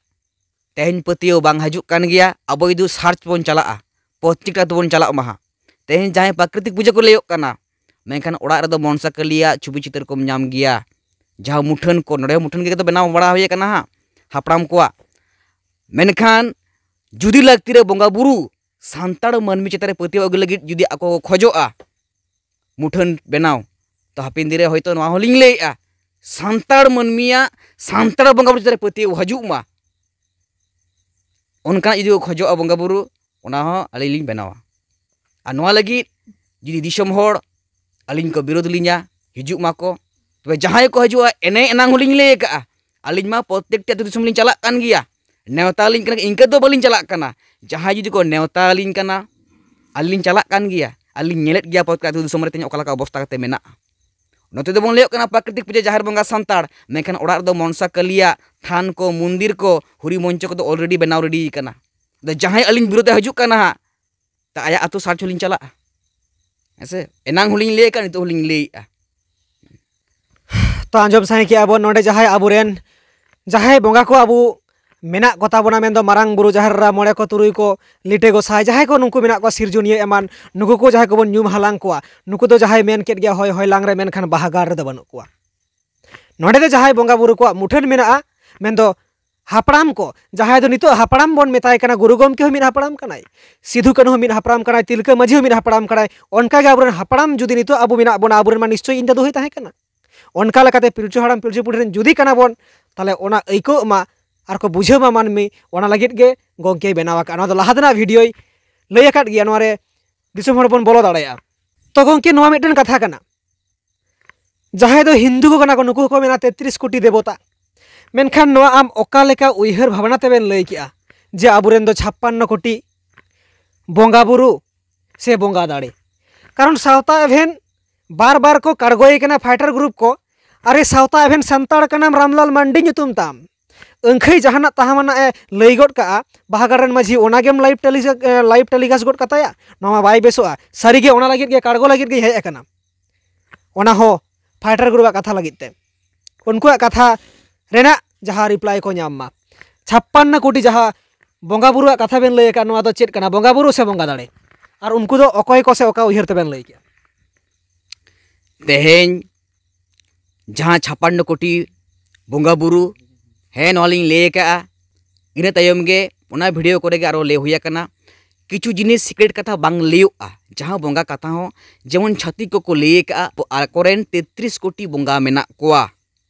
ᱛᱮᱦᱮᱧ ᱯᱟᱹᱛᱭᱟᱹᱣ ᱵᱟᱝ ᱦᱤᱡᱩᱜ ᱠᱟᱱ ᱜᱮᱭᱟ, ᱟᱵᱚ ᱡᱩᱫᱤ ᱥᱟᱨᱪ ᱵᱚᱱ ᱪᱟᱞᱟᱜᱼᱟ, ᱯᱨᱚᱛᱮᱠᱴᱟ ᱛᱮᱵᱚᱱ ᱪᱟᱞᱟᱜ ᱢᱟ ᱦᱟᱸᱜ᱾ ᱛᱮᱦᱮᱧ ᱡᱟᱦᱟᱸᱭ ᱯᱨᱟᱠᱨᱤᱛᱤᱠ ᱯᱩᱡᱟᱹ ᱠᱚ ᱞᱟᱹᱭᱚᱜ ᱠᱟᱱᱟ, ᱢᱮᱱᱠᱷᱟᱱ ᱚᱲᱟᱜ ᱨᱮᱫᱚ ᱢᱚᱱᱥᱟ ᱠᱟᱹᱞᱤᱭᱟᱜ ᱪᱷᱚᱵᱤ ᱪᱤᱛᱟᱹᱨ ᱠᱚᱢ ᱧᱟᱢ ᱜᱮᱭᱟ᱾ ᱡᱟᱦᱟᱸ ᱢᱩᱴᱷᱟᱹᱱ ᱠᱚ, ᱱᱚᱰᱮ ᱦᱚᱸ ᱢᱩᱴᱷᱟᱹᱱ ᱜᱮ ᱵᱮᱱᱟᱣ ᱵᱟᱲᱟ ᱦᱩᱭ ᱟᱠᱟᱱᱟ ᱦᱟᱸᱜ ᱦᱟᱯᱲᱟᱢ ᱠᱚᱣᱟᱜ᱾ ᱢᱮᱱᱠᱷᱟᱱ ᱡᱩᱫᱤ ᱞᱟᱹᱠᱛᱤ ᱨᱮ ᱵᱚᱸᱜᱟ ᱵᱩᱨᱩ ᱥᱟᱱᱛᱟᱲ ᱢᱟᱹᱱᱢᱤ ᱪᱮᱛᱟᱱ ᱨᱮ ᱯᱟᱹᱛᱭᱟᱹᱣ ᱟᱹᱜᱩ ᱞᱟᱹᱜᱤᱫ ᱡᱩᱫᱤ ᱟᱠᱚ ᱠᱚ ᱠᱷᱚᱡᱚᱜᱼᱟ ᱢᱩᱴᱷᱟᱹᱱ ᱵᱮᱱᱟᱣ, ᱛᱚ ᱦᱟᱯᱮᱱ ᱫᱤᱱ ᱨᱮ ᱦᱚᱭᱛᱳ ᱱᱚᱣᱟ ᱦᱚᱸᱞᱤᱧ ᱞᱟᱹᱭᱮᱜᱼᱟ, ᱥᱟᱱᱛᱟᱲ ᱢᱟᱹᱱᱢᱤᱭᱟᱜ ᱥᱟᱱᱛᱟᱲ ᱵᱚᱸᱜᱟ ᱵᱩᱨᱩ ᱪᱮᱛᱟᱱ ᱨᱮ ᱯᱟᱹᱛᱭᱟᱹᱣ ᱦᱤᱡᱩᱜ ᱢᱟ, ᱚᱱᱠᱟᱱᱟᱜ ᱡᱩᱫᱤ ᱠᱚ ᱠᱷᱚᱡᱚᱜᱼᱟ ᱵᱚᱸᱜᱟ ᱵᱩᱨᱩ, ᱚᱱᱟ ᱦᱚᱸ ᱟᱹᱞᱤᱧ ᱞᱤᱧ ᱵᱮᱱᱟᱣᱟ᱾ ᱟᱨ ᱱᱚᱣᱟ ᱞᱟᱹᱜᱤᱫ ᱡᱩᱫᱤ ᱫᱤᱥᱚᱢ ᱦᱚᱲ ᱟᱹᱞᱤᱧ ᱠᱚ ᱵᱤᱨᱳᱫᱷ ᱞᱤᱧᱟ, ᱦᱤᱡᱩᱜ ᱢᱟᱠᱚ᱾ ᱛᱚᱵᱮ ᱡᱟᱦᱟᱸᱭ ᱠᱚ ᱦᱤᱡᱩᱜᱼᱟ, ᱮᱱᱮ ᱮᱱᱟᱝ ᱦᱚᱸᱞᱤᱧ ᱞᱟᱹᱭ ᱟᱠᱟᱫᱼᱟ, ᱟᱹᱞᱤᱧ ᱢᱟ ᱯᱨᱚᱛᱮᱠᱴᱤ ᱟᱹᱛᱩ ᱫᱤᱥᱚᱢ ᱞᱤᱧ ᱪᱟᱞᱟᱜ ᱠᱟᱱ ᱜᱮᱭᱟ, ᱱᱮᱣᱛᱟ ᱟᱹᱞᱤᱧ ᱠᱟᱱᱟ, ᱤᱱᱠᱟᱹ ᱫᱚ ᱵᱟᱹᱞᱤᱧ ᱪᱟᱞᱟᱜ ᱠᱟᱱᱟ᱾ ᱡᱟᱦᱟᱸᱭ ᱡᱩᱫᱤ ᱠᱚ ᱱᱮᱣᱛᱟ ᱟᱹᱞᱤᱧ ᱠᱟᱱᱟ, ᱟᱹᱞᱤᱧ ᱞᱤᱧ ᱪᱟᱞᱟᱜ ᱠᱟᱱ ᱜᱮᱭᱟ, ᱟᱹᱞᱤᱧ ᱧᱮᱞᱮᱫ ᱜᱮᱭᱟ ᱯᱨᱚᱛᱮᱠ ᱟᱹᱛᱩ ᱫᱤᱥᱚᱢ ᱨᱮ ᱛᱮᱦᱮᱧ ᱚᱠᱟ ᱞᱮᱠᱟ ᱚᱵᱚᱥᱛᱟ ᱠᱟᱛᱮ ᱢᱮᱱᱟᱜᱼᱟ᱾ ᱱᱚᱛᱮ ᱫᱚᱵᱚᱱ ᱞᱟᱹᱭᱚᱜ ᱠᱟᱱᱟ ᱯᱨᱟᱠᱨᱤᱛᱤᱠ ᱯᱩᱡᱟᱹ ᱡᱟᱦᱮᱨ ᱵᱚᱸᱜᱟ ᱥᱟᱱᱛᱟᱲ, ᱢᱮᱱᱠᱷᱟᱱ ᱚᱲᱟᱜ ᱨᱮᱫᱚ ᱢᱚᱱᱥᱟ ᱠᱟᱹᱞᱤᱭᱟᱜ ᱛᱷᱟᱱ ᱠᱚ, ᱢᱚᱱᱫᱤᱨ ᱠᱚ, ᱦᱩᱨᱤ ᱢᱚᱧᱪᱚ ᱠᱚᱫᱚ already ᱵᱮᱱᱟᱣ ᱨᱮᱰᱤ ᱠᱟᱱᱟ᱾ ᱟᱫᱚ ᱡᱟᱦᱟᱸᱭ ᱟᱹᱞᱤᱧ ᱵᱤᱨᱳᱫᱷ ᱮ ᱦᱤᱡᱩᱜ ᱠᱟᱱᱟ ᱦᱟᱸᱜ, ᱛᱟ ᱟᱭᱟᱜ ᱟᱹᱛᱩ ᱥᱟᱨᱪ ᱦᱚᱸᱞᱤᱧ ᱪᱟᱞᱟᱜᱼᱟ᱾ ᱦᱮᱸ ᱥᱮ? ᱮᱱᱟᱝ ᱦᱚᱸᱞᱤᱧ ᱞᱟᱹᱭ ᱟᱠᱟᱫ, ᱱᱤᱛᱚᱜ ᱦᱚᱸᱞᱤᱧ ᱞᱟᱹᱭᱮᱫᱼᱟ᱾ ᱛᱚ ᱟᱸᱡᱚᱢ ᱥᱟᱸᱜᱮ ᱠᱮᱜᱼᱟ ᱵᱚᱱ ᱱᱚᱰᱮ ᱡᱟᱦᱟᱸᱭ ᱟᱵᱚᱨᱮᱱ ᱡᱟᱦᱟᱸᱭ ᱵᱚᱸᱜᱟ ᱠᱚ ᱟᱵᱚ ᱢᱮᱱᱟᱜ ᱠᱚᱛᱟ ᱵᱚᱱᱟ, ᱢᱮᱱᱫᱚ ᱢᱟᱨᱟᱝ ᱵᱩᱨᱩ, ᱡᱟᱦᱮᱨ ᱮᱨᱟ, ᱢᱚᱬᱮ ᱠᱚ, ᱛᱩᱨᱩᱭ ᱠᱚ, ᱞᱤᱴᱟᱹ ᱜᱚᱸᱥᱟᱭ, ᱡᱟᱦᱟᱸᱭ ᱠᱚ ᱱᱩᱠᱩ ᱢᱮᱱᱟᱜ ᱠᱚᱣᱟ, ᱥᱤᱨᱡᱚᱱᱤᱭᱟᱹ ᱮᱢᱟᱱ, ᱱᱩᱠᱩ ᱠᱚ ᱡᱟᱦᱟᱸᱭ ᱠᱚᱵᱚᱱ ᱧᱩᱢ ᱦᱟᱞᱟᱝ ᱠᱚᱣᱟ, ᱱᱩᱠᱩ ᱫᱚ ᱡᱟᱦᱟᱸᱭ ᱢᱮᱱ ᱠᱮᱫ ᱜᱮᱭᱟ ᱦᱚᱭ ᱦᱚᱭ ᱞᱟᱝ ᱨᱮ, ᱢᱮᱱᱠᱷᱟᱱ ᱵᱟᱦᱟ ᱜᱟᱲ ᱨᱮᱫᱚ ᱵᱟᱹᱱᱩᱜ ᱠᱚᱣᱟ᱾ ᱱᱚᱰᱮ ᱫᱚ ᱡᱟᱦᱟᱸᱭ ᱵᱚᱸᱜᱟ ᱵᱩᱨᱩ ᱠᱚᱣᱟᱜ ᱢᱩᱴᱷᱟᱹᱱ ᱢᱮᱱᱟᱜᱼᱟ, ᱢᱮᱱᱫᱚ ᱦᱟᱯᱲᱟᱢ ᱠᱚ, ᱡᱟᱦᱟᱸᱭ ᱫᱚ ᱱᱤᱛᱚᱜ ᱦᱟᱯᱲᱟᱢ ᱵᱚᱱ ᱢᱮᱛᱟᱭ ᱠᱟᱱᱟ, ᱜᱩᱨᱩ ᱜᱚᱢᱠᱮ ᱦᱚᱸ ᱢᱤᱫ ᱦᱟᱯᱲᱟᱢ ᱠᱟᱱᱟᱭ, ᱥᱤᱫᱷᱩ ᱠᱟᱹᱱᱦᱩ ᱦᱚᱸ ᱢᱤᱫ ᱦᱟᱯᱲᱟᱢ ᱠᱟᱱᱟᱭ, ᱛᱤᱞᱠᱟᱹ ᱢᱟᱹᱡᱷᱤ ᱦᱚᱸ ᱢᱤᱫ ᱦᱟᱯᱲᱟᱢ ᱠᱟᱱᱟᱭ, ᱚᱱᱠᱟᱜᱮ ᱟᱵᱚᱨᱮᱱ ᱦᱟᱯᱲᱟᱢ ᱡᱩᱫᱤ ᱱᱤᱛᱚᱜ ᱟᱵᱚ ᱢᱮᱱᱟᱜ ᱵᱚᱱᱟ, ᱟᱵᱚᱨᱮᱱ ᱢᱟ ᱱᱤᱥᱪᱚᱭ ᱤᱧ ᱫᱟᱫᱩ ᱦᱚᱸᱭ ᱛᱟᱦᱮᱸ ᱠᱟᱱᱟ᱾ ᱚᱱᱠᱟ ᱞᱮᱠᱟᱛᱮ ᱯᱤᱞᱪᱩ ᱦᱟᱲᱟᱢ ᱯᱤᱞᱪᱩ ᱵᱩᱲᱦᱤ ᱨᱮᱱ ᱡᱩᱫᱤ ᱠᱟᱱᱟ ᱵᱚᱱ, ᱛᱟᱦᱚᱞᱮ ᱚᱱᱟ ᱟᱹᱭᱠᱟᱹᱜ ᱢᱟ ᱟᱨ ᱠᱚ ᱵᱩᱡᱷᱟᱹᱣ ᱢᱟ ᱢᱟᱹᱱᱢᱤ, ᱚᱱᱟ ᱞᱟᱹᱜᱤᱫ ᱜᱮ ᱜᱚᱢᱠᱮᱭ ᱵᱮᱱᱟᱣ ᱟᱠᱟᱫᱼᱟ᱾ ᱱᱚᱣᱟ ᱫᱚ ᱞᱟᱦᱟ ᱛᱮᱱᱟᱜ ᱵᱷᱤᱰᱤᱭᱳᱭ ᱞᱟᱹᱭ ᱟᱠᱟᱫ ᱜᱮᱭᱟ, ᱱᱚᱣᱟ ᱨᱮ ᱫᱤᱥᱚᱢ ᱦᱚᱲ ᱵᱚᱱ ᱵᱚᱞᱚ ᱫᱟᱲᱮᱭᱟᱜᱼᱟ᱾ ᱛᱚ ᱜᱚᱢᱠᱮ, ᱱᱚᱣᱟ ᱢᱤᱫᱴᱮᱱ ᱠᱟᱛᱷᱟ ᱠᱟᱱᱟ, ᱡᱟᱦᱟᱸᱭ ᱫᱚ ᱦᱤᱱᱫᱩ ᱠᱚ ᱠᱟᱱᱟ ᱠᱚ, ᱱᱩᱠᱩ ᱦᱚᱸᱠᱚ ᱢᱮᱱᱟ ᱛᱮᱛᱨᱤᱥ ᱠᱳᱴᱤ ᱫᱮᱵᱚᱛᱟ᱾ ᱢᱮᱱᱠᱷᱟᱱ ᱱᱚᱣᱟ ᱟᱢ ᱚᱠᱟ ᱞᱮᱠᱟ ᱩᱭᱦᱟᱹᱨ ᱵᱷᱟᱵᱽᱱᱟ ᱛᱮᱵᱮᱱ ᱞᱟᱹᱭ ᱠᱮᱜᱼᱟ ᱡᱮ ᱟᱵᱚᱨᱮᱱ ᱫᱚ ᱪᱷᱟᱯᱯᱟᱱᱱᱚ ᱠᱳᱴᱤ ᱵᱚᱸᱜᱟ ᱵᱩᱨᱩ ᱥᱮ ᱵᱚᱸᱜᱟ ᱫᱟᱲᱮ? ᱠᱟᱨᱚᱱ ᱥᱟᱶᱛᱟ ᱮᱵᱷᱮᱱ ᱵᱟᱨ ᱵᱟᱨ ᱠᱚ ᱠᱟᱲᱜᱚᱭᱮ ᱠᱟᱱᱟ ᱯᱷᱟᱭᱴᱟᱨ ᱜᱨᱩᱯ ᱠᱚ, "ᱟᱨᱮ ᱥᱟᱶᱛᱟ ᱮᱵᱷᱮᱱ ᱥᱟᱱᱛᱟᱲ ᱠᱟᱱᱟᱢ ᱨᱟᱢᱞᱟᱞ ᱢᱟᱱᱰᱤ ᱧᱩᱛᱩᱢ ᱛᱟᱢ, ᱟᱹᱝᱠᱷᱟᱹᱭ ᱡᱟᱦᱟᱱᱟᱜ ᱛᱟᱦᱟᱢᱟᱱᱟᱜ ᱮ ᱞᱟᱹᱭ ᱜᱚᱫ ᱠᱟᱜᱼᱟ, ᱵᱟᱦᱟ ᱜᱟᱲ ᱨᱮᱱ ᱢᱟᱹᱡᱷᱤ ᱚᱱᱟᱜᱮᱢ live telecast, live telecast ᱜᱚᱫ ᱠᱟᱛᱟᱭᱟ, ᱱᱚᱣᱟ ᱢᱟ ᱵᱟᱭ ᱵᱮᱥᱚᱜᱼᱟ, ᱥᱟᱹᱨᱤᱜᱮ ᱚᱱᱟ ᱞᱟᱹᱜᱤᱫ ᱜᱮ ᱠᱟᱲᱜᱚ ᱞᱟᱹᱜᱤᱫ ᱜᱮᱧ ᱦᱮᱡ ᱟᱠᱟᱱᱟ", ᱚᱱᱟ ᱦᱚᱸ ᱯᱷᱟᱭᱴᱟᱨ ᱜᱨᱩᱯᱟᱜ ᱠᱟᱛᱷᱟ ᱞᱟᱹᱜᱤᱫ ᱛᱮ, ᱩᱱᱠᱩᱣᱟᱜ ᱠᱟᱛᱷᱟ ᱨᱮᱱᱟᱜ ᱡᱟᱦᱟᱸ ᱨᱤᱯᱞᱟᱭ ᱠᱚ ᱧᱟᱢ ᱢᱟ᱾ ᱪᱷᱟᱯᱯᱟᱱᱱᱚ ᱠᱳᱴᱤ ᱡᱟᱦᱟᱸ ᱵᱚᱸᱜᱟ ᱵᱩᱨᱩᱣᱟᱜ ᱠᱟᱛᱷᱟ ᱵᱮᱱ ᱞᱟᱹᱭ ᱟᱠᱟᱫ, ᱱᱚᱣᱟ ᱫᱚ ᱪᱮᱫ ᱠᱟᱱᱟ, ᱵᱚᱸᱜᱟ ᱵᱩᱨᱩ ᱥᱮ ᱵᱚᱸᱜᱟ ᱫᱟᱲᱮ? ᱟᱨ ᱩᱱᱠᱩ ᱫᱚ ᱚᱠᱚᱭ ᱠᱚ ᱥᱮ ᱚᱠᱟ ᱩᱭᱦᱟᱹᱨ ᱛᱮᱵᱮᱱ ᱞᱟᱹᱭ ᱠᱮᱜᱼᱟ? ᱛᱮᱦᱮᱧ ᱡᱟᱦᱟᱸ ᱪᱷᱟᱯᱟᱱᱱᱚ ᱠᱳᱴᱤ ᱵᱚᱸᱜᱟ ᱵᱩᱨᱩ, ᱦᱮᱸ, ᱱᱚᱣᱟ ᱞᱤᱧ ᱞᱟᱹᱭ ᱟᱠᱟᱫᱼᱟ᱾ ᱤᱱᱟᱹ ᱛᱟᱭᱚᱢ ᱜᱮ ᱚᱱᱟ ᱵᱷᱤᱰᱤᱭᱳ ᱠᱚᱨᱮ ᱜᱮ ᱟᱨᱚ ᱞᱟᱹᱭ ᱦᱩᱭ ᱟᱠᱟᱱᱟ᱾ ᱠᱤᱪᱷᱩ ᱡᱤᱱᱤᱥ ᱥᱤᱠᱨᱮᱴ ᱠᱟᱛᱷᱟ ᱵᱟᱝ ᱞᱟᱹᱭᱚᱜᱼᱟ, ᱡᱟᱦᱟᱸ ᱵᱚᱸᱜᱟ ᱠᱟᱛᱷᱟ ᱦᱚᱸ ᱡᱮᱢᱚᱱ ᱪᱷᱟᱹᱛᱤᱠ ᱠᱚᱠᱚ ᱞᱟᱹᱭ ᱟᱠᱟᱫᱼᱟ, ᱟᱠᱚᱨᱮᱱ ᱛᱮᱛᱨᱤᱥ ᱠᱳᱴᱤ ᱵᱚᱸᱜᱟ ᱢᱮᱱᱟᱜ ᱠᱚᱣᱟ,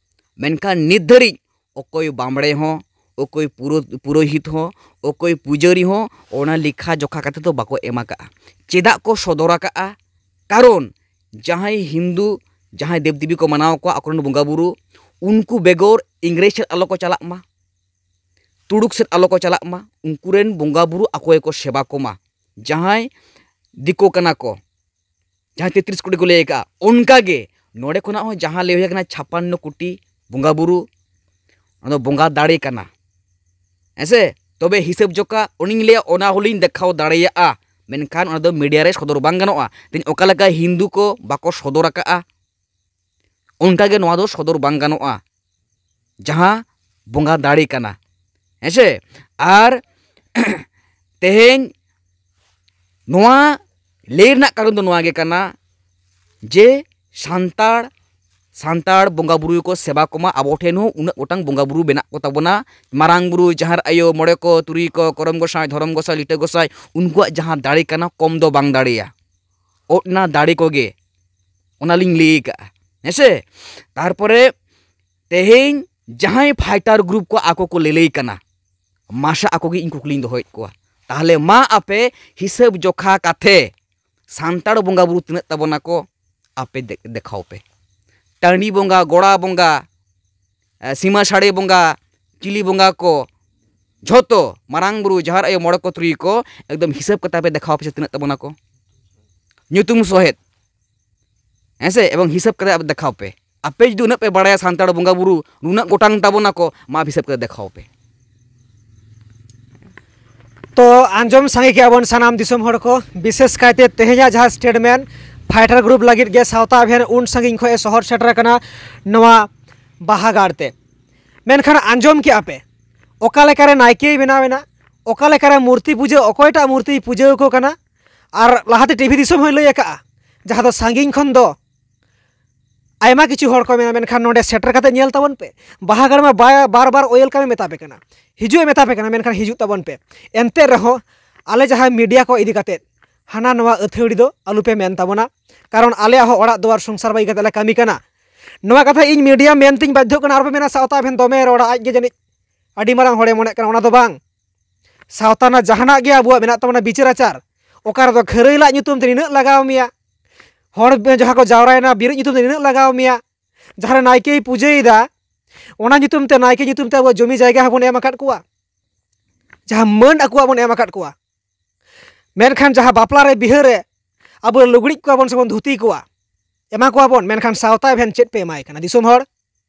ᱢᱮᱱᱠᱷᱟᱱ ᱱᱤᱛ ᱫᱷᱟᱹᱨᱤᱡ ᱚᱠᱚᱭ ᱵᱟᱢᱲᱮ ᱦᱚᱸ, ᱚᱠᱚᱭ ᱯᱩᱨᱳ-, ᱯᱩᱨᱳᱦᱤᱛ ᱦᱚᱸ, ᱚᱠᱚᱭ ᱯᱩᱡᱟᱹᱨᱤ ᱦᱚᱸ ᱚᱱᱟ ᱞᱮᱠᱷᱟ ᱡᱚᱠᱷᱟ ᱠᱟᱛᱮ ᱫᱚ ᱵᱟᱠᱚ ᱮᱢ ᱟᱠᱟᱫᱼᱟ᱾ ᱪᱮᱫᱟᱜ ᱠᱚ ᱥᱚᱫᱚᱨ ᱟᱠᱟᱫᱼᱟ? ᱠᱟᱨᱚᱱ ᱡᱟᱦᱟᱸᱭ ᱦᱤᱱᱫᱩ, ᱡᱟᱦᱟᱸᱭ ᱫᱮᱵᱽᱫᱮᱵᱤ ᱠᱚ ᱢᱟᱱᱟᱣ ᱠᱚᱣᱟ, ᱟᱠᱚᱨᱮᱱ ᱵᱚᱸᱜᱟ ᱵᱩᱨᱩ, ᱩᱱᱠᱩ ᱵᱮᱜᱚᱨ ᱤᱝᱨᱮᱡᱽ ᱥᱮᱫ ᱟᱞᱚ ᱠᱚ ᱪᱟᱞᱟᱜ ᱢᱟ, ᱛᱩᱲᱩᱠ ᱥᱮᱫ ᱟᱞᱚ ᱠᱚ ᱪᱟᱞᱟᱜ ᱢᱟ, ᱩᱱᱠᱩ ᱨᱮᱱ ᱵᱚᱸᱜᱟ ᱵᱩᱨᱩ ᱟᱠᱚ ᱜᱮᱠᱚ ᱥᱮᱵᱟ ᱠᱚᱢᱟ᱾ ᱡᱟᱦᱟᱸᱭ ᱫᱤᱠᱩ ᱠᱟᱱᱟ ᱠᱚ, ᱡᱟᱦᱟᱸ ᱛᱮᱛᱨᱤᱥ ᱠᱳᱴᱤ ᱠᱚ ᱞᱟᱹᱭ ᱟᱠᱟᱫᱼᱟ, ᱚᱱᱠᱟ ᱜᱮ ᱱᱚᱰᱮ ᱠᱷᱚᱱᱟᱜ ᱦᱚᱸ ᱡᱟᱦᱟᱸ ᱞᱟᱹᱭ ᱦᱩᱭ ᱟᱠᱟᱱᱟ ᱪᱷᱟᱯᱟᱱᱱᱚ ᱠᱳᱴᱤ ᱵᱚᱸᱜᱟ ᱵᱩᱨᱩ, ᱚᱱᱟ ᱫᱚ ᱵᱚᱸᱜᱟ ᱫᱟᱲᱮ ᱠᱟᱱᱟ, ᱦᱮᱸ ᱥᱮ? ᱛᱚᱵᱮ ᱦᱤᱥᱟᱹᱵ ᱡᱚᱠᱷᱟ ᱚᱱᱮᱧ ᱞᱟᱹᱭᱟ, ᱚᱱᱟ ᱦᱚᱸᱞᱤᱧ ᱫᱮᱠᱷᱟᱣ ᱫᱟᱲᱮᱭᱟᱜᱼᱟ, ᱢᱮᱱᱠᱷᱟᱱ ᱚᱱᱟ ᱫᱚ ᱢᱤᱰᱤᱭᱟ ᱨᱮ ᱥᱚᱫᱚᱨ ᱵᱟᱝ ᱜᱟᱱᱚᱜᱼᱟ᱾ ᱛᱮᱦᱮᱧ ᱚᱠᱟ ᱞᱮᱠᱟ ᱦᱤᱱᱫᱩ ᱠᱚ ᱵᱟᱠᱚ ᱥᱚᱫᱚᱨ ᱟᱠᱟᱫᱼᱟ, ᱚᱱᱠᱟ ᱜᱮ ᱱᱚᱣᱟ ᱫᱚ ᱥᱚᱫᱚᱨ ᱵᱟᱝ ᱜᱟᱱᱚᱜᱼᱟ, ᱡᱟᱦᱟᱸ ᱵᱚᱸᱜᱟ ᱫᱟᱲᱮ ᱠᱟᱱᱟ, ᱦᱮᱸ ᱥᱮ? ᱟᱨ ᱛᱮᱦᱮᱧ ᱱᱚᱣᱟ ᱞᱟᱹᱭ ᱨᱮᱱᱟᱜ ᱠᱟᱨᱚᱱ ᱫᱚ ᱱᱚᱣᱟ ᱜᱮ ᱠᱟᱱᱟ ᱡᱮ ᱥᱟᱱᱛᱟᱲ, ᱥᱟᱱᱛᱟᱲ ᱵᱚᱸᱜᱟ ᱵᱩᱨᱩ ᱜᱮᱠᱚ ᱥᱮᱵᱟ ᱠᱚᱢᱟ, ᱟᱵᱚ ᱴᱷᱮᱱ ᱦᱚᱸ ᱩᱱᱟᱹᱜ ᱜᱚᱴᱟᱝ ᱵᱚᱸᱜᱟ ᱵᱩᱨᱩ ᱢᱮᱱᱟᱜ ᱠᱚ ᱛᱟᱵᱚᱱᱟ, ᱢᱟᱨᱟᱝ ᱵᱩᱨᱩ, ᱡᱟᱦᱮᱨ ᱟᱭᱳ, ᱢᱚᱬᱮ ᱠᱚ, ᱛᱩᱨᱩᱭ ᱠᱚ, ᱠᱚᱨᱚᱢ ᱜᱚᱸᱥᱟᱭ, ᱫᱷᱚᱨᱚᱢ ᱜᱚᱸᱥᱟᱭ, ᱞᱤᱴᱟᱹ ᱜᱚᱸᱥᱟᱭ, ᱩᱱᱠᱩᱣᱟᱜ ᱡᱟᱦᱟᱸ ᱫᱟᱲᱮ ᱠᱟᱱᱟ, ᱠᱚᱢ ᱫᱚ ᱵᱟᱝ ᱫᱟᱲᱮᱭᱟ, ᱚᱱᱟ ᱫᱟᱲᱮ ᱠᱚᱜᱮ, ᱚᱱᱟᱞᱤᱧ ᱞᱟᱹᱭ ᱟᱠᱟᱫᱼᱟ, ᱦᱮᱸ ᱥᱮ? ᱛᱟᱨᱯᱚᱨᱮ ᱛᱮᱦᱮᱧ ᱡᱟᱦᱟᱸᱭ ᱯᱷᱟᱭᱴᱟᱨ ᱜᱨᱩᱯ ᱠᱚ ᱟᱠᱚ ᱠᱚ ᱞᱟᱹᱞᱟᱹᱭ ᱠᱟᱱᱟ, ᱢᱟᱥᱟ ᱟᱠᱚ ᱜᱮ ᱤᱧ ᱠᱩᱠᱞᱤᱧ ᱫᱚᱦᱚᱭᱮᱫ ᱠᱚᱣᱟ, ᱛᱟᱦᱚᱞᱮ ᱢᱟ ᱟᱯᱮ ᱦᱤᱥᱟᱹᱵ ᱡᱚᱠᱷᱟ ᱠᱟᱛᱮ ᱥᱟᱱᱛᱟᱲ ᱵᱚᱸᱜᱟ ᱵᱩᱨᱩ ᱛᱤᱱᱟᱹᱜ ᱛᱟᱵᱚᱱᱟ ᱠᱚ, ᱟᱯᱮ ᱫᱮ-, ᱫᱮᱠᱷᱟᱣ ᱯᱮ᱾ ᱴᱟᱺᱰᱤ ᱵᱚᱸᱜᱟ, ᱜᱚᱲᱟ ᱵᱚᱸᱜᱟ, ᱮ, ᱥᱤᱢᱟᱹ ᱥᱟᱹᱲᱤ ᱵᱚᱸᱜᱟ, ᱪᱤᱞᱤ ᱵᱚᱸᱜᱟ ᱠᱚ, ᱡᱷᱚᱛᱚ ᱢᱟᱨᱟᱝ ᱵᱩᱨᱩ, ᱡᱟᱦᱮᱨ ᱟᱭᱳ, ᱢᱚᱬᱮ ᱠᱚ, ᱛᱩᱨᱩᱭ ᱠᱚ, ᱮᱠᱫᱚᱢ ᱦᱤᱥᱟᱹᱵ ᱠᱟᱛᱮ ᱟᱯᱮ ᱫᱮᱠᱷᱟᱣ ᱯᱮ ᱥᱮ ᱛᱤᱱᱟᱹᱜ ᱛᱟᱵᱚᱱᱟ ᱠᱚ, ᱧᱩᱛᱩᱢ ᱥᱚᱦᱮᱫ, ᱦᱮᱸ ᱥᱮ? ᱮᱵᱚᱝ ᱦᱤᱥᱟᱹᱵ ᱠᱟᱛᱮ ᱟᱯᱮ ᱫᱮᱠᱷᱟᱣ ᱯᱮ᱾ ᱟᱯᱮ ᱡᱩᱫᱤ ᱩᱱᱟᱹᱜ ᱯᱮ ᱵᱟᱲᱟᱭᱟ ᱥᱟᱱᱛᱟᱲ ᱵᱚᱸᱜᱟ ᱵᱩᱨᱩ ᱱᱩᱱᱟᱹᱜ ᱜᱚᱴᱟᱝ ᱛᱟᱵᱚᱱᱟ ᱠᱚ, ᱢᱟ ᱦᱤᱥᱟᱹᱵ ᱠᱟᱛᱮ ᱫᱮᱠᱷᱟᱣ ᱯᱮ᱾ ᱛᱚ ᱟᱸᱡᱚᱢ ᱥᱟᱸᱜᱮ ᱠᱮᱜᱼᱟ ᱵᱚᱱ ᱥᱟᱱᱟᱢ ᱫᱤᱥᱚᱢ ᱦᱚᱲ ᱠᱚ, ᱵᱤᱥᱮᱥ ᱠᱟᱭᱛᱮ ᱛᱮᱦᱮᱧᱟᱜ ᱡᱟᱦᱟᱸ ᱥᱴᱮᱴᱢᱮᱱᱴ ᱯᱷᱟᱭᱴᱟᱨ ᱜᱨᱩᱯ ᱞᱟᱹᱜᱤᱫ ᱜᱮ ᱥᱟᱶᱛᱟ ᱚᱵᱷᱤᱭᱟᱱ ᱩᱱ ᱥᱟᱺᱜᱤᱧ ᱠᱷᱚᱱ ᱮ ᱥᱚᱦᱚᱨ ᱥᱮᱴᱮᱨ ᱟᱠᱟᱱᱟ ᱱᱚᱣᱟ ᱵᱟᱦᱟᱜᱟᱲ ᱛᱮ᱾ ᱢᱮᱱᱠᱷᱟᱱ ᱟᱸᱡᱚᱢ ᱠᱮᱜᱼᱟ ᱯᱮ ᱚᱠᱟ ᱞᱮᱠᱟᱨᱮ ᱱᱟᱭᱠᱮᱭ ᱵᱮᱱᱟᱣ ᱮᱱᱟ, ᱚᱠᱟ ᱞᱮᱠᱟᱨᱮ ᱢᱩᱨᱛᱤ ᱯᱩᱡᱟᱹ, ᱚᱠᱚᱭᱴᱟᱜ ᱢᱩᱨᱛᱤᱭ ᱯᱩᱡᱟᱹ ᱟᱠᱚ ᱠᱟᱱᱟ᱾ ᱟᱨ ᱞᱟᱦᱟᱛᱮ ᱴᱤᱵᱷᱤ ᱫᱤᱥᱚᱢ ᱦᱚᱸᱭ ᱞᱟᱹᱭ ᱟᱠᱟᱜᱼᱟ, ᱡᱟᱦᱟᱸ ᱫᱚ ᱥᱟᱺᱜᱤᱧ ᱠᱷᱚᱱ ᱫᱚ ᱟᱭᱢᱟ ᱠᱤᱪᱷᱩ ᱦᱚᱲ ᱠᱚ ᱢᱮᱱᱟ, ᱢᱮᱱᱠᱷᱟᱱ ᱱᱚᱰᱮ ᱥᱮᱴᱮᱨ ᱠᱟᱛᱮ ᱧᱮᱞ ᱛᱟᱵᱚᱱ ᱯᱮ᱾ ᱵᱟᱦᱟᱜᱟᱲ ᱢᱟ ᱵᱟ-, ᱵᱟᱨ ᱵᱟᱨ welcome ᱮ ᱢᱮᱛᱟ ᱯᱮ ᱠᱟᱱᱟ, ᱦᱤᱡᱩᱜ ᱮ ᱢᱮᱛᱟ ᱯᱮ ᱠᱟᱱᱟ, ᱢᱮᱱᱠᱷᱟᱱ ᱦᱤᱡᱩᱜ ᱛᱟᱵᱚᱱ ᱯᱮ᱾ ᱮᱱᱛᱮ ᱨᱮᱦᱚᱸ ᱟᱞᱮ ᱡᱟᱦᱟᱸ ᱢᱤᱰᱤᱭᱟ ᱠᱚ ᱤᱫᱤ ᱠᱟᱛᱮᱫ ᱦᱟᱱᱟ ᱱᱚᱣᱟ ᱟᱹᱛᱷᱟᱹᱲᱤ ᱫᱚ ᱟᱞᱚᱯᱮ ᱢᱮᱱ ᱛᱟᱵᱚᱱᱟ, ᱠᱟᱨᱚᱱ ᱟᱞᱮᱭᱟᱜ ᱦᱚᱸ ᱚᱲᱟᱜ ᱫᱩᱣᱟᱨ ᱥᱚᱝᱥᱟᱨ ᱵᱟᱹᱜᱤ ᱠᱟᱛᱮᱫ ᱞᱮ ᱠᱟᱹᱢᱤ ᱠᱟᱱᱟ᱾ ᱱᱚᱣᱟ ᱠᱟᱛᱷᱟ ᱤᱧ ᱢᱤᱰᱤᱭᱟ ᱢᱮᱱᱛᱤᱧ ᱵᱟᱫᱽᱫᱷᱚᱜ ᱠᱟᱱᱟ, ᱟᱨᱯᱮ ᱢᱮᱱᱟ ᱥᱟᱶᱛᱟ ᱮᱵᱷᱮᱱ ᱫᱚᱢᱮ ᱨᱚᱲᱟ, ᱟᱡ ᱜᱮ ᱡᱟᱹᱱᱤᱡ ᱟᱹᱰᱤ ᱢᱟᱨᱟᱝ ᱦᱚᱲᱮ ᱢᱚᱱᱮᱜ ᱠᱟᱱᱟ᱾ ᱚᱱᱟ ᱫᱚ ᱵᱟᱝ᱾ ᱥᱟᱶᱛᱟ ᱨᱮᱱᱟᱜ ᱡᱟᱦᱟᱱᱟᱜ ᱜᱮ ᱟᱵᱚᱣᱟᱜ ᱢᱮᱱᱟᱜ ᱛᱟᱵᱚᱱᱟ ᱵᱤᱪᱟᱹᱨ ᱟᱪᱟᱨ, ᱚᱠᱟ ᱨᱮᱫᱚ ᱠᱷᱟᱹᱨᱟᱹᱭ ᱞᱟᱡ ᱧᱩᱛᱩᱢ ᱛᱮ ᱱᱤᱱᱟᱹᱜ ᱞᱟᱜᱟᱣ ᱢᱮᱭᱟ, ᱦᱚᱲ ᱡᱟᱦᱟᱸ ᱠᱚ ᱡᱟᱣᱨᱟᱭᱮᱱᱟ ᱵᱤᱨᱤᱫ ᱧᱩᱛᱩᱢ ᱛᱮ ᱱᱤᱱᱟᱹᱜ ᱞᱟᱜᱟᱣ ᱢᱮᱭᱟ, ᱡᱟᱦᱟᱸ ᱨᱮ ᱱᱟᱭᱠᱮᱭ ᱯᱩᱡᱟᱹᱭᱮᱫᱟ ᱚᱱᱟ ᱧᱩᱛᱩᱢ ᱛᱮ, ᱱᱟᱭᱠᱮ ᱧᱩᱛᱩᱢ ᱛᱮ ᱟᱵᱚᱣᱟᱜ ᱡᱚᱢᱤ ᱡᱟᱭᱜᱟ ᱦᱚᱸᱵᱚᱱ ᱮᱢ ᱟᱠᱟᱫ ᱠᱚᱣᱟ, ᱡᱟᱦᱟᱸ ᱢᱟᱹᱱ ᱟᱠᱚᱣᱟᱜ ᱵᱚᱱ ᱮᱢ ᱟᱠᱟᱫ ᱠᱚᱣᱟ᱾ ᱢᱮᱱᱠᱷᱟᱱ ᱡᱟᱦᱟᱸ ᱵᱟᱯᱞᱟ ᱨᱮ ᱵᱤᱦᱟᱹ ᱨᱮ ᱟᱵᱚ ᱞᱩᱜᱽᱲᱤᱡ ᱠᱚᱣᱟ ᱵᱚᱱ ᱥᱮᱵᱚᱱ ᱫᱷᱩᱛᱤ ᱠᱚᱣᱟ, ᱮᱢᱟ ᱠᱚᱣᱟ ᱵᱚᱱ, ᱢᱮᱱᱠᱷᱟᱱ ᱥᱟᱶᱛᱟ ᱮᱵᱷᱮᱱ ᱪᱮᱫ ᱯᱮ ᱮᱢᱟᱭ ᱠᱟᱱᱟ? ᱫᱤᱥᱚᱢ ᱦᱚᱲ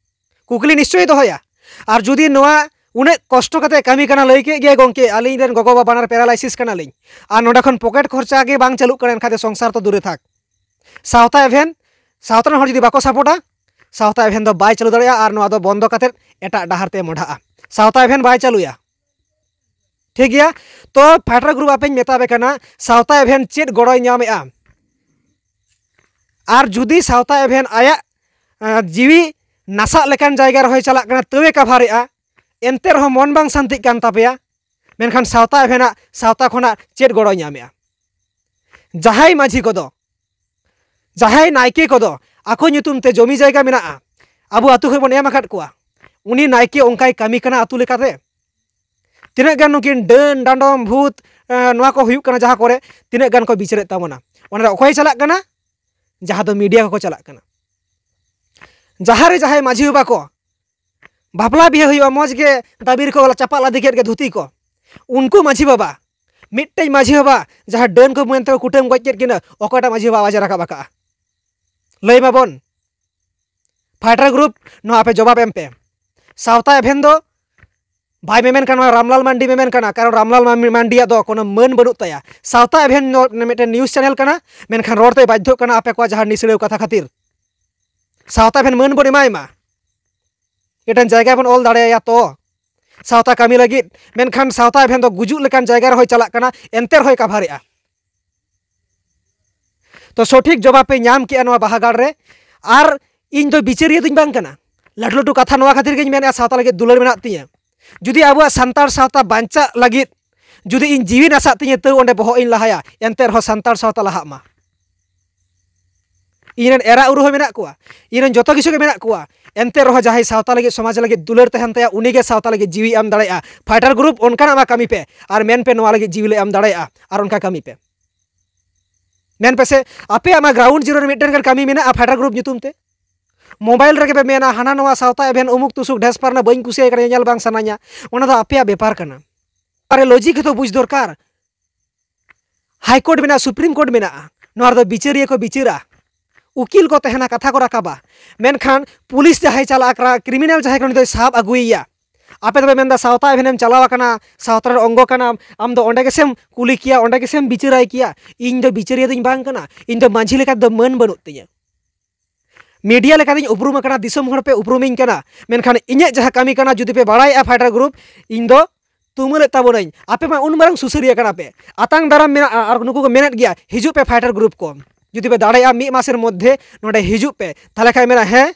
ᱠᱩᱠᱞᱤ ᱱᱤᱥᱪᱚᱭ ᱫᱚᱦᱚᱭᱟ᱾ ᱟᱨ ᱡᱩᱫᱤ ᱱᱚᱣᱟ ᱩᱱᱟᱹᱜ ᱠᱚᱥᱴᱚ ᱠᱟᱛᱮ ᱠᱟᱹᱢᱤ ᱠᱟᱱᱟ, ᱞᱟᱹᱭ ᱠᱮᱫ ᱜᱮᱭᱟ ᱜᱚᱢᱠᱮ, ᱟᱹᱞᱤᱧ ᱨᱮᱱ ᱜᱚᱜᱚ ᱵᱟᱵᱟ ᱵᱟᱱᱟᱨ ᱯᱮᱨᱟᱞᱟᱭᱥᱤᱥ ᱠᱟᱱᱟᱞᱤᱧ, ᱟᱨ ᱱᱚᱸᱰᱮ ᱠᱷᱚᱱ ᱯᱚᱠᱮᱴ ᱠᱷᱚᱨᱪᱟ ᱜᱮ ᱵᱟᱝ ᱪᱟᱹᱞᱩᱜ ᱠᱟᱱᱟ, ᱮᱱᱠᱷᱟᱱ ᱫᱚ ᱥᱚᱝᱥᱟᱨ ᱛᱚ ᱫᱩᱨᱮ ᱛᱷᱟᱠ᱾ ᱥᱟᱶᱛᱟ ᱮᱵᱷᱮᱱ, ᱥᱟᱶᱛᱟ ᱨᱮᱱ ᱦᱚᱲ ᱡᱩᱫᱤ ᱵᱟᱠᱚ ᱥᱟᱯᱳᱨᱴᱟ, ᱥᱟᱶᱛᱟ ᱮᱵᱷᱮᱱ ᱫᱚ ᱵᱟᱭ ᱪᱟᱹᱞᱩ ᱫᱟᱲᱮᱭᱟᱜᱼᱟ, ᱟᱨ ᱱᱚᱣᱟ ᱫᱚ ᱵᱚᱱᱫᱚ ᱠᱟᱛᱮᱫ ᱮᱴᱟᱜ ᱰᱟᱦᱟᱨ ᱛᱮ ᱢᱚᱰᱷᱟᱜᱼᱟ᱾ ᱥᱟᱶᱛᱟ ᱮᱵᱷᱮᱱ ᱵᱟᱭ ᱪᱟᱹᱞᱩᱭᱟ᱾ ᱴᱷᱤᱠ ᱜᱮᱭᱟ, ᱛᱚ ᱯᱷᱟᱭᱴᱟᱨ ᱜᱨᱩᱯ ᱟᱯᱮᱧ ᱢᱮᱛᱟ ᱯᱮ ᱠᱟᱱᱟ, ᱥᱟᱶᱛᱟ ᱮᱵᱷᱮᱱ ᱪᱮᱫ ᱜᱚᱲᱚᱭ ᱧᱟᱢᱮᱜᱼᱟ? ᱟᱨ ᱡᱩᱫᱤ ᱥᱟᱶᱛᱟ ᱮᱵᱷᱮᱱ ᱟᱭᱟᱜ, ᱟᱸ, ᱡᱤᱣᱤ ᱱᱟᱥᱟᱜ ᱞᱮᱠᱟᱱ ᱡᱟᱭᱜᱟ ᱨᱮᱦᱚᱸᱭ ᱪᱟᱞᱟᱜ ᱠᱟᱱᱟ, ᱛᱟᱹᱣᱮ ᱠᱟᱵᱷᱟᱨᱮᱜᱼᱟ, ᱮᱱᱛᱮ ᱨᱮᱦᱚᱸ ᱢᱚᱱ ᱵᱟᱝ ᱥᱟᱱᱛᱤᱜ ᱠᱟᱱ ᱛᱟᱯᱮᱭᱟ, ᱢᱮᱱᱠᱷᱟᱱ ᱥᱟᱶᱛᱟ ᱮᱵᱷᱮᱱᱟᱜ ᱥᱟᱶᱛᱟ ᱠᱷᱚᱱᱟᱜ ᱪᱮᱫ ᱜᱚᱲᱚᱭ ᱧᱟᱢᱮᱜᱼᱟ? ᱡᱟᱦᱟᱸᱭ ᱢᱟᱹᱡᱷᱤ ᱠᱚᱫᱚ, ᱡᱟᱦᱟᱸᱭ ᱱᱟᱭᱠᱮ ᱠᱚᱫᱚ ᱟᱠᱚ ᱧᱩᱛᱩᱢ ᱛᱮ ᱡᱚᱢᱤ ᱡᱟᱭᱜᱟ ᱢᱮᱱᱟᱜᱼᱟ, ᱟᱵᱚ ᱟᱹᱛᱩ ᱠᱷᱚᱱ ᱵᱚᱱ ᱮᱢ ᱟᱠᱟᱫ ᱠᱚᱣᱟ, ᱩᱱᱤ ᱱᱟᱭᱠᱮ ᱚᱱᱠᱟᱭ ᱠᱟᱹᱢᱤ ᱠᱟᱱᱟ ᱟᱹᱛᱩ ᱞᱮᱠᱟᱛᱮ? ᱛᱤᱱᱟᱹᱜ ᱜᱟᱱ ᱱᱩᱠᱤᱱ ᱰᱟᱹᱱ ᱰᱟᱸᱰᱚᱢ ᱵᱷᱩᱛ, ᱮᱸ, ᱱᱚᱣᱟ ᱠᱚ ᱦᱩᱭᱩᱜ ᱠᱟᱱᱟ ᱡᱟᱦᱟᱸ ᱠᱚᱨᱮ, ᱛᱤᱱᱟᱹᱜ ᱜᱟᱱ ᱠᱚ ᱵᱤᱪᱟᱹᱨᱮᱫ ᱛᱟᱵᱚᱱᱟ? ᱚᱱᱟ ᱨᱮ ᱚᱠᱚᱭ ᱪᱟᱞᱟᱜ ᱠᱟᱱᱟ? ᱡᱟᱦᱟᱸ ᱫᱚ ᱢᱤᱰᱤᱭᱟ ᱠᱚᱠᱚ ᱪᱟᱞᱟᱜ ᱠᱟᱱᱟ᱾ ᱡᱟᱦᱟᱸ ᱨᱮ ᱡᱟᱦᱟᱸᱭ ᱢᱟᱹᱡᱷᱤ ᱵᱟᱵᱟ ᱠᱚ ᱵᱟᱯᱞᱟ ᱵᱤᱦᱟᱹ ᱦᱩᱭᱩᱜᱼᱟ, ᱢᱚᱡᱽ ᱜᱮ ᱫᱟᱹᱵᱤᱨ ᱠᱚ ᱪᱟᱯᱟᱫ ᱞᱟᱫᱮ ᱠᱮᱫ ᱜᱮ ᱫᱷᱩᱛᱤ ᱠᱚ, ᱩᱱᱠᱩ ᱢᱟᱹᱡᱷᱤ ᱵᱟᱵᱟ, ᱢᱤᱫᱴᱮᱡ ᱢᱟᱹᱡᱷᱤ ᱵᱟᱵᱟ ᱡᱟᱦᱟᱸ ᱰᱟᱹᱱ ᱠᱚ ᱢᱮᱱᱛᱮ ᱠᱚ ᱠᱩᱴᱟᱹᱢ ᱜᱚᱡ ᱠᱮᱫ ᱠᱤᱱᱟ, ᱚᱠᱚᱭᱴᱟᱜ ᱢᱟᱹᱡᱷᱤ ᱵᱟᱵᱟ ᱟᱣᱟᱡᱽ ᱮ ᱨᱟᱠᱟᱵ ᱟᱠᱟᱜᱼᱟ? ᱞᱟᱹᱭ ᱢᱟᱵᱚᱱ᱾ ᱯᱷᱟᱭᱴᱟᱨ ᱜᱨᱩᱯ, ᱱᱚᱣᱟ ᱟᱯᱮ ᱡᱚᱵᱟᱵ ᱮᱢ ᱯᱮ᱾ ᱥᱟᱶᱛᱟ ᱮᱵᱷᱮᱱ ᱫᱚ ᱵᱟᱭ ᱢᱮᱢᱮᱱ ᱠᱟᱱᱟ, ᱨᱟᱢᱞᱟᱞ ᱢᱟᱱᱰᱤ ᱢᱮᱢᱮᱱ ᱠᱟᱱᱟ, ᱠᱟᱨᱚᱱ ᱨᱟᱢᱞᱟᱞ ᱢᱟ-, ᱢᱟᱱᱰᱤᱭᱟᱜ ᱫᱚ ᱠᱳᱱᱳ ᱢᱟᱹᱱ ᱵᱟᱹᱱᱩᱜ ᱛᱟᱭᱟ᱾ ᱥᱟᱶᱛᱟ ᱮᱵᱷᱮᱱ ᱫᱚ ᱢᱤᱫᱴᱮᱱ ᱱᱤᱭᱩᱡᱽ ᱪᱮᱱᱮᱞ ᱠᱟᱱᱟ, ᱢᱮᱱᱠᱷᱟᱱ ᱨᱚᱲ ᱛᱮ ᱵᱟᱫᱽᱫᱷᱚᱜ ᱠᱟᱱᱟ ᱟᱯᱮ ᱠᱚᱣᱟᱜ ᱡᱟᱦᱟᱸ ᱱᱤᱥᱲᱟᱹᱣ ᱠᱟᱛᱷᱟ ᱠᱷᱟᱹᱛᱤᱨ᱾ ᱥᱟᱶᱛᱟ ᱮᱵᱷᱮᱱ ᱢᱟᱹᱱ ᱵᱚᱱ ᱮᱢᱟᱭ ᱢᱟ, ᱢᱤᱫᱴᱮᱱ ᱡᱟᱭᱜᱟ ᱵᱚᱱ ᱚᱞ ᱫᱟᱲᱮᱭᱟᱭᱟ ᱛᱚ ᱥᱟᱶᱛᱟ ᱠᱟᱹᱢᱤ ᱞᱟᱹᱜᱤᱫ᱾ ᱢᱮᱱᱠᱷᱟᱱ ᱥᱟᱶᱛᱟ ᱮᱵᱷᱮᱱ ᱫᱚ ᱜᱩᱡᱩᱜ ᱞᱮᱠᱟᱱ ᱡᱟᱭᱜᱟ ᱨᱮᱦᱚᱸᱭ ᱪᱟᱞᱟᱜ ᱠᱟᱱᱟ, ᱮᱱᱛᱮ ᱨᱮᱦᱚᱸᱭ ᱠᱟᱵᱷᱟᱨᱮᱜᱼᱟ᱾ ᱛᱚ ᱥᱚᱴᱷᱤᱠ ᱡᱚᱵᱟᱵ ᱯᱮ ᱧᱟᱢ ᱠᱮᱜᱼᱟ ᱱᱚᱣᱟ ᱵᱟᱦᱟᱜᱟᱲ ᱨᱮ᱾ ᱟᱨ ᱤᱧ ᱫᱚ ᱵᱤᱪᱟᱹᱨᱤᱭᱟᱹ ᱫᱚᱧ ᱵᱟᱝ ᱠᱟᱱᱟ᱾ ᱞᱟᱹᱴᱩ ᱞᱟᱹᱴᱩ ᱠᱟᱛᱷᱟ ᱱᱚᱣᱟ ᱠᱷᱟᱹᱛᱤᱨ ᱜᱤᱧ ᱢᱮᱱᱮᱫᱼᱟ, ᱥᱟᱶᱛᱟ ᱞᱟᱹᱜᱤᱫ ᱫᱩᱞᱟᱹᱲ ᱢᱮᱱᱟᱜ ᱛᱤᱧᱟᱹ᱾ ᱡᱩᱫᱤ ᱟᱵᱚᱣᱟᱜ ᱥᱟᱱᱛᱟᱲ ᱥᱟᱶᱛᱟ ᱵᱟᱧᱪᱟᱜ ᱞᱟᱹᱜᱤᱫ ᱡᱩᱫᱤ ᱤᱧ ᱡᱤᱣᱤ ᱱᱟᱥᱟᱜ ᱛᱤᱧᱟᱹ, ᱛᱟᱹᱣ ᱚᱸᱰᱮ ᱵᱚᱦᱚᱜ ᱤᱧ ᱞᱟᱦᱟᱭᱟ, ᱮᱱᱛᱮ ᱨᱮᱦᱚᱸ ᱥᱟᱱᱛᱟᱲ ᱥᱟᱶᱛᱟ ᱞᱟᱦᱟᱜ ᱢᱟ᱾ ᱤᱧ ᱨᱮᱱ ᱮᱨᱟ ᱩᱨᱩ ᱦᱚᱸ ᱢᱮᱱᱟᱜ ᱠᱚᱣᱟ, ᱤᱧ ᱨᱮᱱ ᱡᱚᱛᱚ ᱠᱤᱪᱷᱩ ᱜᱮ ᱢᱮᱱᱟᱜ ᱠᱚᱣᱟ, ᱮᱱᱛᱮ ᱨᱮᱦᱚᱸ ᱡᱟᱦᱟᱸᱭ ᱥᱟᱶᱛᱟ ᱞᱟᱹᱜᱤᱫ, ᱥᱚᱢᱟᱡᱽ ᱞᱟᱹᱜᱤᱫ ᱫᱩᱞᱟᱹᱲ ᱛᱟᱦᱮᱱ ᱛᱟᱭᱟ, ᱩᱱᱤ ᱜᱮ ᱥᱟᱶᱛᱟ ᱞᱟᱹᱜᱤᱫ ᱡᱤᱣᱤ ᱮᱢ ᱫᱟᱲᱮᱭᱟᱜᱼᱟ᱾ ᱯᱷᱟᱭᱴᱟᱨ ᱜᱨᱩᱯ, ᱚᱱᱠᱟᱱᱟᱜ ᱢᱟ ᱠᱟᱹᱢᱤ ᱯᱮ, ᱟᱨ ᱢᱮᱱ ᱯᱮ, ᱱᱚᱣᱟ ᱞᱟᱹᱜᱤᱫ ᱡᱤᱣᱤ ᱞᱮ ᱮᱢ ᱫᱟᱲᱮᱭᱟᱜᱼᱟ, ᱟᱨ ᱚᱱᱠᱟ ᱠᱟᱹᱢᱤ ᱯᱮ᱾ ᱢᱮᱱ ᱯᱮᱥᱮ, ᱟᱯᱮᱭᱟᱜ ᱢᱟ ᱜᱨᱟᱣᱩᱱᱰ ᱡᱤᱨᱳ ᱨᱮ ᱢᱤᱫᱴᱮᱱ ᱜᱟᱱ ᱠᱟᱹᱢᱤ ᱢᱮᱱᱟᱜᱼᱟ ᱯᱷᱟᱭᱴᱟᱨ ᱜᱨᱩᱯ ᱧᱩᱛᱩᱢ ᱛᱮ᱾ ᱢᱳᱵᱟᱭᱤᱞ ᱨᱮᱜᱮ ᱯᱮ ᱢᱮᱱᱟ, "ᱦᱟᱱᱟ ᱱᱚᱣᱟ ᱥᱟᱶᱛᱟ ᱮᱵᱷᱮᱱ ᱩᱢᱩᱠ ᱛᱩᱥᱩᱠ ᱰᱷᱮᱥ ᱯᱟᱨᱱᱟ ᱵᱟᱹᱧ ᱠᱩᱥᱤᱭᱟᱭ ᱠᱟᱱᱟ, ᱧᱮᱧᱮᱞ ᱵᱟᱝ ᱥᱟᱱᱟᱧᱟ", ᱚᱱᱟ ᱫᱚ ᱟᱯᱮᱭᱟᱜ ᱵᱮᱯᱟᱨ ᱠᱟᱱᱟ᱾ ᱟᱨ ᱞᱚᱡᱤᱠ ᱦᱚᱸᱛᱚ ᱵᱩᱡᱽ ᱫᱚᱨᱠᱟᱨ᱾ ᱦᱟᱭ ᱠᱳᱨᱴ ᱢᱮᱱᱟᱜᱼᱟ, ᱥᱩᱯᱨᱤᱢ ᱠᱳᱨᱴ ᱢᱮᱱᱟᱜᱼᱟ, ᱱᱚᱣᱟ ᱨᱮᱫᱚ ᱵᱤᱪᱟᱹᱨᱤᱭᱟᱹ ᱠᱚ ᱵᱤᱪᱟᱹᱨᱟ, ᱩᱠᱤᱞ ᱠᱚ ᱛᱟᱦᱮᱱᱟ, ᱠᱟᱛᱷᱟ ᱠᱚ ᱨᱟᱠᱟᱵᱟ᱾ ᱢᱮᱱᱠᱷᱟᱱ ᱯᱩᱞᱤᱥ ᱡᱟᱦᱟᱸᱭ ᱪᱟᱞᱟᱜ ᱠᱟᱱᱟ, ᱠᱨᱤᱢᱤᱱᱟᱞ ᱡᱟᱦᱟᱸᱭ ᱠᱟᱱᱟ, ᱩᱱᱤ ᱫᱚᱭ ᱥᱟᱵ ᱟᱹᱜᱩᱭᱮᱭᱟ᱾ ᱟᱯᱮ ᱫᱚᱯᱮ ᱢᱮᱱᱫᱟ, ᱥᱟᱶᱛᱟ ᱮᱵᱷᱮᱱᱮᱢ ᱪᱟᱞᱟᱣ ᱟᱠᱟᱱᱟ, ᱥᱟᱶᱛᱟ ᱨᱮᱱ ᱚᱝᱜᱚ ᱠᱟᱱᱟᱢ, ᱟᱢ ᱫᱚ ᱚᱸᱰᱮ ᱜᱮᱥᱮᱢ ᱠᱩᱞᱤ ᱠᱮᱭᱟ, ᱚᱸᱰᱮ ᱜᱮᱥᱮᱢ ᱵᱤᱪᱟᱹᱨᱟᱭ ᱠᱮᱭᱟ᱾ ᱤᱧ ᱫᱚ ᱵᱤᱪᱟᱹᱨᱤᱭᱟᱹ ᱫᱚᱧ ᱵᱟᱝ ᱠᱟᱱᱟ, ᱤᱧ ᱫᱚ ᱢᱟᱹᱡᱷᱤ ᱞᱮᱠᱟ ᱛᱮᱫᱚ ᱢᱟᱹᱱ ᱵᱟᱹᱱᱩᱜ ᱛᱤᱧᱟᱹ᱾ ᱢᱤᱰᱤᱭᱟ ᱞᱮᱠᱟᱛᱤᱧ ᱩᱯᱨᱩᱢ ᱟᱠᱟᱱᱟ, ᱫᱤᱥᱚᱢ ᱦᱚᱲ ᱯᱮ ᱩᱯᱨᱩᱢᱤᱧ ᱠᱟᱱᱟ, ᱢᱮᱱᱠᱷᱟᱱ ᱤᱧᱟᱹᱜ ᱡᱟᱦᱟᱸ ᱠᱟᱹᱢᱤ ᱠᱟᱱᱟ, ᱡᱩᱫᱤ ᱯᱮ ᱵᱟᱲᱟᱭᱮᱫᱼᱟ ᱯᱷᱟᱭᱴᱟᱨ ᱜᱨᱩᱯ, ᱤᱧ ᱫᱚ ᱛᱩᱢᱟᱹᱞᱮᱫ ᱛᱟᱵᱚᱱᱟᱹᱧ᱾ ᱟᱯᱮ ᱢᱟ ᱩᱱ ᱢᱟᱨᱟᱝ ᱥᱩᱥᱟᱹᱨᱤᱭᱟᱹ ᱠᱟᱱᱟ ᱯᱮ, ᱟᱛᱟᱝ ᱫᱟᱨᱟᱢ ᱢᱮᱱᱟᱜᱼᱟ, ᱟᱨ ᱱᱩᱠᱩ ᱠᱚ ᱢᱮᱱᱮᱫ ᱜᱮᱭᱟ, "ᱦᱤᱡᱩᱜ ᱯᱮ ᱯᱷᱟᱭᱴᱟᱨ ᱜᱨᱩᱯ ᱠᱚ, ᱡᱩᱫᱤ ᱯᱮ ᱫᱟᱲᱮᱭᱟᱜᱼᱟ ᱢᱤᱫ ᱢᱟᱥᱮᱨ ᱢᱚᱫᱽᱫᱷᱮ ᱱᱚᱰᱮ ᱦᱤᱡᱩᱜ ᱯᱮ", ᱛᱟᱦᱚᱞᱮ ᱠᱷᱟᱱ ᱢᱮᱱᱟ, ᱦᱮᱸ,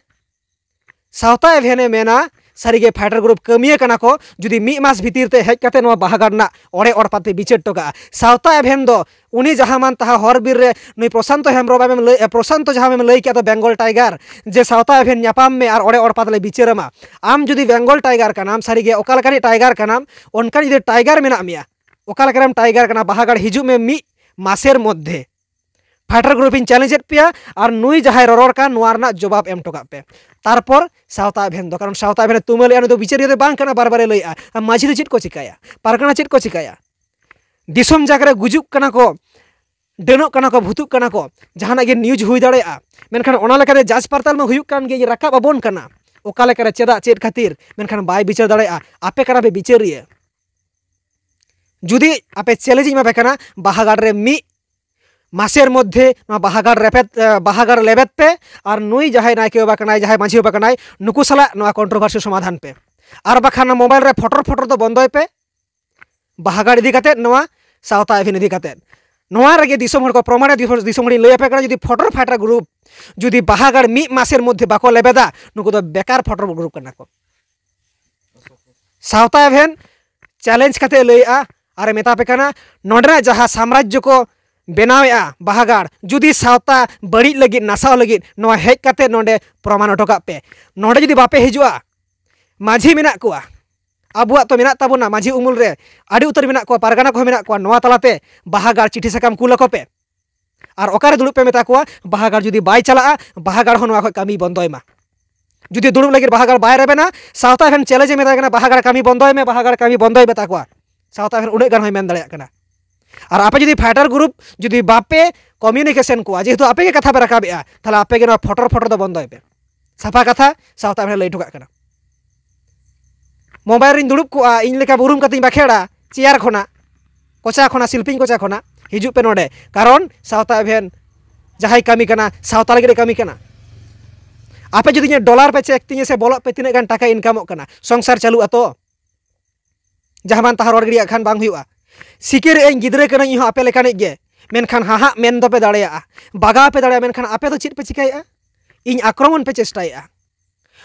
ᱥᱟᱶᱛᱟ ᱮᱵᱷᱮᱱᱮ ᱢᱮᱱᱟ, ᱥᱟᱹᱨᱤᱜᱮ ᱯᱷᱟᱭᱴᱟᱨ ᱜᱨᱩᱯ ᱠᱟᱹᱢᱤᱭᱟᱹ ᱠᱟᱱᱟ ᱠᱚ, ᱡᱩᱫᱤ ᱢᱤᱫ ᱢᱟᱥ ᱵᱷᱤᱛᱤᱨ ᱛᱮ ᱦᱮᱡ ᱠᱟᱛᱮ ᱱᱚᱣᱟ ᱵᱟᱦᱟᱜᱟᱲ ᱨᱮᱱᱟᱜ ᱚᱲᱮ ᱚᱲᱯᱟᱛ ᱯᱮ ᱵᱤᱪᱟᱹᱨ ᱦᱚᱴᱚ ᱠᱟᱜᱼᱟ᱾ ᱥᱟᱶᱛᱟ ᱮᱵᱷᱮᱱ ᱫᱚ ᱩᱱᱤ ᱡᱟᱦᱟᱸ ᱢᱟᱱ ᱛᱟᱦᱟᱸ ᱦᱚᱨ ᱵᱤᱨ ᱨᱮ ᱱᱩᱭ ᱯᱨᱚᱥᱟᱱᱛᱚ ᱦᱮᱢᱵᱨᱚᱢ ᱮᱢ ᱞᱟᱹᱭ, ᱯᱨᱚᱥᱟᱱᱛᱚ ᱡᱟᱦᱟᱸ ᱮᱢ ᱞᱟᱹᱭ ᱠᱮᱫ ᱫᱚ ᱵᱮᱝᱜᱚᱞ ᱴᱟᱭᱜᱟᱨ, ᱡᱮ ᱥᱟᱶᱛᱟ ᱮᱵᱷᱮᱱ ᱧᱟᱯᱟᱢ ᱢᱮ ᱟᱨ ᱚᱲᱮ ᱚᱲᱯᱟᱛ ᱞᱮ ᱵᱤᱪᱟᱹᱨ ᱟᱢᱟ᱾ ᱟᱢ ᱡᱩᱫᱤ ᱵᱮᱝᱜᱚᱞ ᱴᱟᱭᱜᱟᱨ ᱠᱟᱱᱟᱢ, ᱥᱟᱹᱨᱤᱜᱮ ᱚᱠᱟ ᱞᱮᱠᱟᱱᱤᱡ ᱴᱟᱭᱜᱟᱨ ᱠᱟᱱᱟᱢ, ᱚᱱᱠᱟᱱ ᱡᱩᱫᱤ ᱴᱟᱭᱜᱟᱨ ᱢᱮᱱᱟᱜ ᱢᱮᱭᱟ, ᱚᱠᱟ ᱞᱮᱠᱟᱱᱮᱢ ᱴᱟᱭᱜᱟᱨ ᱠᱟᱱᱟ, ᱵᱟᱦᱟᱜᱟᱲ ᱦᱤᱡᱩᱜ ᱢᱮ ᱢᱤᱫ ᱢᱟᱥᱮᱨ ᱢᱚᱫᱽᱫᱷᱮ᱾ ᱯᱷᱟᱭᱴᱟᱨ ᱜᱨᱩᱯ ᱤᱧ ᱪᱮᱞᱮᱧᱡᱽ ᱮᱫ ᱯᱮᱭᱟ, ᱟᱨ ᱱᱩᱭ ᱡᱟᱦᱟᱸᱭ ᱨᱚᱨᱚᱲ ᱠᱟᱱ, ᱱᱚᱣᱟ ᱨᱮᱱᱟᱜ ᱡᱚᱵᱟᱵ ᱮᱢ ᱦᱚᱴᱚ ᱠᱟᱜ ᱯᱮ᱾ ᱛᱟᱨᱯᱚᱨ ᱥᱟᱶᱛᱟ ᱮᱵᱷᱮᱱ ᱫᱚ, ᱠᱟᱨᱚᱱ ᱥᱟᱶᱛᱟ ᱮᱵᱷᱮᱱ ᱮ ᱛᱩᱢᱟᱹᱞᱮᱜᱼᱟ, ᱱᱩᱭ ᱫᱚ ᱵᱤᱪᱟᱹᱨᱤᱭᱟᱹ ᱫᱚ ᱵᱟᱝ ᱠᱟᱱᱟ, ᱵᱟᱨ ᱵᱟᱨᱮ ᱞᱟᱹᱭᱮᱜᱼᱟ᱾ ᱟᱨ ᱢᱟᱹᱡᱷᱤ ᱫᱚ ᱪᱮᱫ ᱠᱚ ᱪᱤᱠᱟᱹᱭᱟ? ᱯᱟᱨᱜᱟᱱᱟ ᱪᱮᱫ ᱠᱚ ᱪᱤᱠᱟᱹᱭᱟ? ᱫᱤᱥᱚᱢ ᱡᱟᱠ ᱨᱮ ᱜᱩᱡᱩᱜ ᱠᱟᱱᱟ ᱠᱚ, ᱰᱟᱹᱱᱚᱜ ᱠᱟᱱᱟ ᱠᱚ, ᱵᱷᱩᱛᱩᱜ ᱠᱟᱱᱟ ᱠᱚ, ᱡᱟᱦᱟᱱᱟᱜ ᱜᱮ ᱱᱤᱭᱩᱡᱽ ᱦᱩᱭ ᱫᱟᱲᱮᱭᱟᱜᱼᱟ᱾ ᱢᱮᱱᱠᱷᱟᱱ ᱚᱱᱟ ᱞᱮᱠᱟᱛᱮ ᱡᱟᱡᱽ ᱯᱟᱨᱛᱟᱞ ᱢᱟ ᱦᱩᱭᱩᱜ ᱠᱟᱱ ᱜᱮ, ᱨᱟᱠᱟᱵ ᱟᱵᱚᱱ ᱠᱟᱱᱟ᱾ ᱚᱠᱟ ᱞᱮᱠᱟᱨᱮ, ᱪᱮᱫᱟᱜ, ᱪᱮᱫ ᱠᱷᱟᱹᱛᱤᱨ? ᱢᱮᱱᱠᱷᱟᱱ ᱵᱟᱭ ᱵᱤᱪᱟᱹᱨ ᱫᱟᱲᱮᱭᱟᱜᱼᱟ᱾ ᱟᱯᱮ ᱠᱟᱱᱟ ᱯᱮ ᱵᱤᱪᱟᱹᱨᱤᱭᱟᱹ᱾ ᱡᱩᱫᱤ ᱟᱯᱮ ᱪᱮᱞᱮᱧᱡᱽ ᱤᱧ ᱮᱢᱟ ᱯᱮ ᱠᱟᱱᱟ, ᱵᱟᱦᱟᱜᱟᱲ ᱨᱮ ᱢᱤᱫ ᱢᱟᱥᱮᱨ ᱢᱚᱫᱽᱫᱷᱮ ᱱᱚᱣᱟ ᱵᱟᱦᱟᱜᱟᱲ ᱨᱮᱯᱮᱫ, ᱮ, ᱵᱟᱦᱟᱜᱟᱲ ᱞᱮᱵᱮᱫ ᱯᱮ, ᱟᱨ ᱱᱩᱭ ᱡᱟᱦᱟᱸᱭ ᱱᱟᱭᱠᱮ ᱵᱟᱵᱟ ᱠᱟᱱᱟᱭ, ᱡᱟᱦᱟᱸᱭ ᱢᱟᱹᱡᱷᱤ ᱵᱟᱵᱟ ᱠᱟᱱᱟᱭ, ᱱᱩᱠᱩ ᱥᱟᱞᱟᱜ ᱱᱚᱣᱟ ᱠᱚᱱᱴᱨᱳᱵᱷᱟᱨᱥᱤ ᱥᱚᱢᱟᱫᱷᱟᱱ ᱯᱮ᱾ ᱟᱨ ᱵᱟᱠᱷᱟᱱ ᱢᱳᱵᱟᱭᱤᱞ ᱨᱮ ᱯᱷᱚᱴᱚᱨ ᱯᱷᱚᱴᱚᱨ ᱫᱚ ᱵᱚᱱᱫᱚᱭ ᱯᱮ᱾ ᱵᱟᱦᱟᱜᱟᱲ ᱤᱫᱤ ᱠᱟᱛᱮᱫ, ᱱᱚᱣᱟ ᱥᱟᱶᱛᱟ ᱮᱵᱷᱮᱱ ᱤᱫᱤ ᱠᱟᱛᱮᱫ, ᱱᱚᱣᱟ ᱨᱮᱜᱮ ᱫᱤᱥᱚᱢ ᱦᱚᱲ ᱠᱚ ᱯᱨᱚᱢᱟᱬᱮ, ᱫᱤᱥᱚᱢ, ᱫᱤᱥᱚᱢ ᱦᱚᱲᱤᱧ ᱞᱟᱹᱭ ᱟᱯᱮ ᱠᱟᱱᱟ, ᱡᱩᱫᱤ ᱯᱷᱚᱴᱚᱨ ᱯᱷᱟᱴᱚᱨ ᱜᱨᱩᱯ ᱡᱩᱫᱤ ᱵᱟᱦᱟᱜᱟᱲ ᱢᱤᱫ ᱢᱟᱥᱮᱨ ᱢᱚᱫᱽᱫᱷᱮ ᱵᱟᱠᱚ ᱞᱮᱵᱮᱫᱟ, ᱱᱩᱠᱩ ᱫᱚ ᱵᱮᱠᱟᱨ ᱯᱷᱚᱴᱚᱨ ᱜᱨᱩᱯ ᱠᱟᱱᱟ ᱠᱚ᱾ ᱥᱟᱶᱛᱟ ᱮᱵᱷᱮᱱ ᱪᱮᱞᱮᱧᱡᱽ ᱠᱟᱛᱮ ᱞᱟᱹᱭᱮᱜᱼᱟ, ᱟᱨᱮ ᱢᱮᱛᱟ ᱯᱮ ᱠᱟᱱᱟ, ᱱᱚᱰᱮᱱᱟᱜ ᱡᱟᱦᱟᱸ ᱥᱟᱢᱨᱟᱡᱽᱡᱚ ᱠᱚ ᱵᱮᱱᱟᱣᱮᱫᱼᱟ ᱵᱟᱦᱟᱜᱟᱲ, ᱡᱩᱫᱤ ᱥᱟᱶᱛᱟ ᱵᱟᱹᱲᱤᱡ ᱞᱟᱹᱜᱤᱫ, ᱱᱟᱥᱟᱣ ᱞᱟᱹᱜᱤᱫ, ᱱᱚᱣᱟ ᱦᱮᱡ ᱠᱟᱛᱮ ᱱᱚᱰᱮ ᱯᱨᱚᱢᱟᱱ ᱦᱚᱴᱚ ᱠᱟᱜ ᱯᱮ᱾ ᱱᱚᱰᱮ ᱡᱩᱫᱤ ᱵᱟᱯᱮ ᱦᱤᱡᱩᱜᱼᱟ, ᱢᱟᱹᱡᱷᱤ ᱢᱮᱱᱟᱜ ᱠᱚᱣᱟ, ᱟᱵᱚᱣᱟᱜ ᱛᱚ ᱢᱮᱱᱟᱜ ᱛᱟᱵᱚᱱᱟ ᱢᱟᱹᱡᱷᱤ ᱩᱢᱩᱞ ᱨᱮ, ᱟᱹᱰᱤ ᱩᱛᱟᱹᱨ ᱢᱮᱱᱟᱜ ᱠᱚᱣᱟ, ᱯᱟᱨᱜᱟᱱᱟ ᱠᱚᱦᱚᱸ ᱢᱮᱱᱟᱜ ᱠᱚᱣᱟ, ᱱᱚᱣᱟ ᱛᱟᱞᱟᱛᱮ ᱵᱟᱦᱟᱜᱟᱲ ᱪᱤᱴᱷᱤ ᱥᱟᱠᱟᱢ ᱠᱩᱞ ᱟᱠᱚ ᱯᱮ᱾ ᱟᱨ ᱚᱠᱟᱨᱮ ᱫᱩᱲᱩᱵ ᱯᱮ ᱢᱮᱛᱟ ᱠᱚᱣᱟ, ᱵᱟᱦᱟᱜᱟᱲ ᱡᱩᱫᱤ ᱵᱟᱭ ᱪᱟᱞᱟᱜᱼᱟ, ᱵᱟᱦᱟᱜᱟᱲ ᱦᱚᱸ ᱱᱚᱣᱟ ᱠᱷᱚᱱ ᱠᱟᱹᱢᱤ ᱵᱚᱱᱫᱚᱭ ᱢᱟ᱾ ᱡᱩᱫᱤ ᱫᱩᱲᱩᱵ ᱞᱟᱹᱜᱤᱫ ᱵᱟᱦᱟᱜᱟᱲ ᱵᱟᱭ ᱨᱮᱵᱮᱱᱟ, ᱥᱟᱶᱛᱟ ᱮᱵᱷᱮᱱ ᱪᱮᱞᱮᱧᱡᱽ ᱮ ᱢᱮᱛᱟᱭ ᱠᱟᱱᱟ, ᱵᱟᱦᱟᱜᱟᱲ ᱠᱟᱹᱢᱤ ᱵᱚᱱᱫᱚᱭ ᱢᱮ, ᱵᱟᱦᱟᱜᱟᱲ ᱠᱟᱹᱢᱤ ᱵᱚᱱᱫᱚᱭ ᱢᱮᱛᱟ ᱠᱚᱣᱟ᱾ ᱥᱟᱶᱛᱟ ᱮᱵᱷᱮᱱ ᱩᱱᱟᱹᱜ ᱜᱟᱱ ᱦᱚᱸᱭ ᱢᱮᱱ ᱫᱟᱲᱮᱭᱟᱜ ᱠᱟᱱᱟ᱾ ᱟᱨ ᱟᱯᱮ ᱡᱩᱫᱤ ᱯᱷᱟᱭᱴᱟᱨ ᱜᱨᱩᱯ ᱡᱩᱫᱤ ᱵᱟᱯᱮ ᱠᱚᱢᱤᱭᱩᱱᱤᱠᱮᱥᱚᱱ ᱠᱚᱣᱟ, ᱡᱮᱦᱮᱛᱩ ᱟᱯᱮ ᱜᱮ ᱠᱟᱛᱷᱟ ᱯᱮ ᱨᱟᱠᱟᱵᱮᱜᱼᱟ, ᱛᱟᱦᱞᱮ ᱟᱯᱮ ᱜᱮ ᱱᱚᱣᱟ ᱯᱷᱚᱴᱚᱨ ᱯᱷᱚᱴᱚᱨ ᱫᱚ ᱵᱚᱱᱫᱚᱭ ᱯᱮ᱾ ᱥᱟᱯᱷᱟ ᱠᱟᱛᱷᱟ ᱥᱟᱶᱛᱟ ᱮᱵᱷᱮᱱ ᱞᱟᱹᱭ ᱦᱚᱴᱚ ᱠᱟᱜ ᱠᱟᱱᱟ᱾ ᱢᱳᱵᱟᱭᱤᱞ ᱨᱤᱧ ᱫᱩᱲᱩᱵ ᱠᱚᱜᱼᱟ, ᱤᱧ ᱞᱮᱠᱟ ᱵᱩᱨᱩᱢ ᱠᱟᱛᱮᱧ ᱵᱟᱠᱷᱮᱲᱟ ᱪᱮᱭᱟᱨ ᱠᱷᱚᱱᱟᱜ, ᱠᱚᱪᱟ ᱠᱷᱚᱱᱟᱜ, ᱥᱤᱞᱯᱤᱧ ᱠᱚᱪᱟ ᱠᱷᱚᱱᱟᱜ, ᱦᱤᱡᱩᱜ ᱯᱮ ᱱᱚᱰᱮ, ᱠᱟᱨᱚᱱ ᱥᱟᱶᱛᱟ ᱮᱵᱷᱮᱱ ᱡᱟᱦᱟᱸᱭ ᱠᱟᱹᱢᱤ ᱠᱟᱱᱟ, ᱥᱟᱶᱛᱟ ᱞᱟᱹᱜᱤᱫ ᱮ ᱠᱟᱹᱢᱤ ᱠᱟᱱᱟ᱾ ᱟᱯᱮ ᱡᱩᱫᱤ ᱤᱧᱟᱹᱜ ᱰᱚᱞᱟᱨ ᱯᱮ ᱪᱮᱠ ᱛᱤᱧᱟᱹ ᱥᱮ ᱵᱚᱞᱚᱜ ᱯᱮ, ᱛᱤᱱᱟᱹᱜ ᱜᱟᱱ ᱴᱟᱠᱟ ᱤᱱᱠᱟᱢᱚᱜ ᱠᱟᱱᱟ, ᱥᱚᱝᱥᱟᱨ ᱪᱟᱹᱞᱩᱜᱼᱟ ᱛᱚ? ᱡᱟᱦᱟᱸ ᱢᱟᱱ ᱛᱟᱦᱟᱸ ᱨᱚᱲ ᱜᱤᱰᱤᱭᱟᱜ ᱠᱷᱟᱱ ᱵᱟᱝ ᱦᱩᱭᱩᱜᱼᱟ᱾ ᱥᱤᱠᱟᱹᱨᱮᱜ ᱟᱹᱧ, ᱜᱤᱫᱽᱨᱟᱹ ᱠᱟᱹᱱᱟᱹᱧ ᱤᱧᱦᱚᱸ ᱟᱯᱮ ᱞᱮᱠᱟᱱᱤᱡ ᱜᱮ, ᱢᱮᱱᱠᱷᱟᱱ ᱦᱟᱦᱟᱜ ᱢᱮᱱ ᱫᱚᱯᱮ ᱫᱟᱲᱮᱭᱟᱜᱼᱟ, ᱵᱟᱜᱟᱣ ᱯᱮ ᱫᱟᱲᱮᱭᱟᱜᱼᱟ, ᱢᱮᱱᱠᱷᱟᱱ ᱟᱯᱮ ᱫᱚ ᱪᱮᱫ ᱯᱮ ᱪᱤᱠᱟᱹᱭᱮᱫᱼᱟ? ᱤᱧ ᱟᱠᱨᱚᱢᱚᱱ ᱯᱮ ᱪᱮᱥᱴᱟᱭᱮᱫᱼᱟ᱾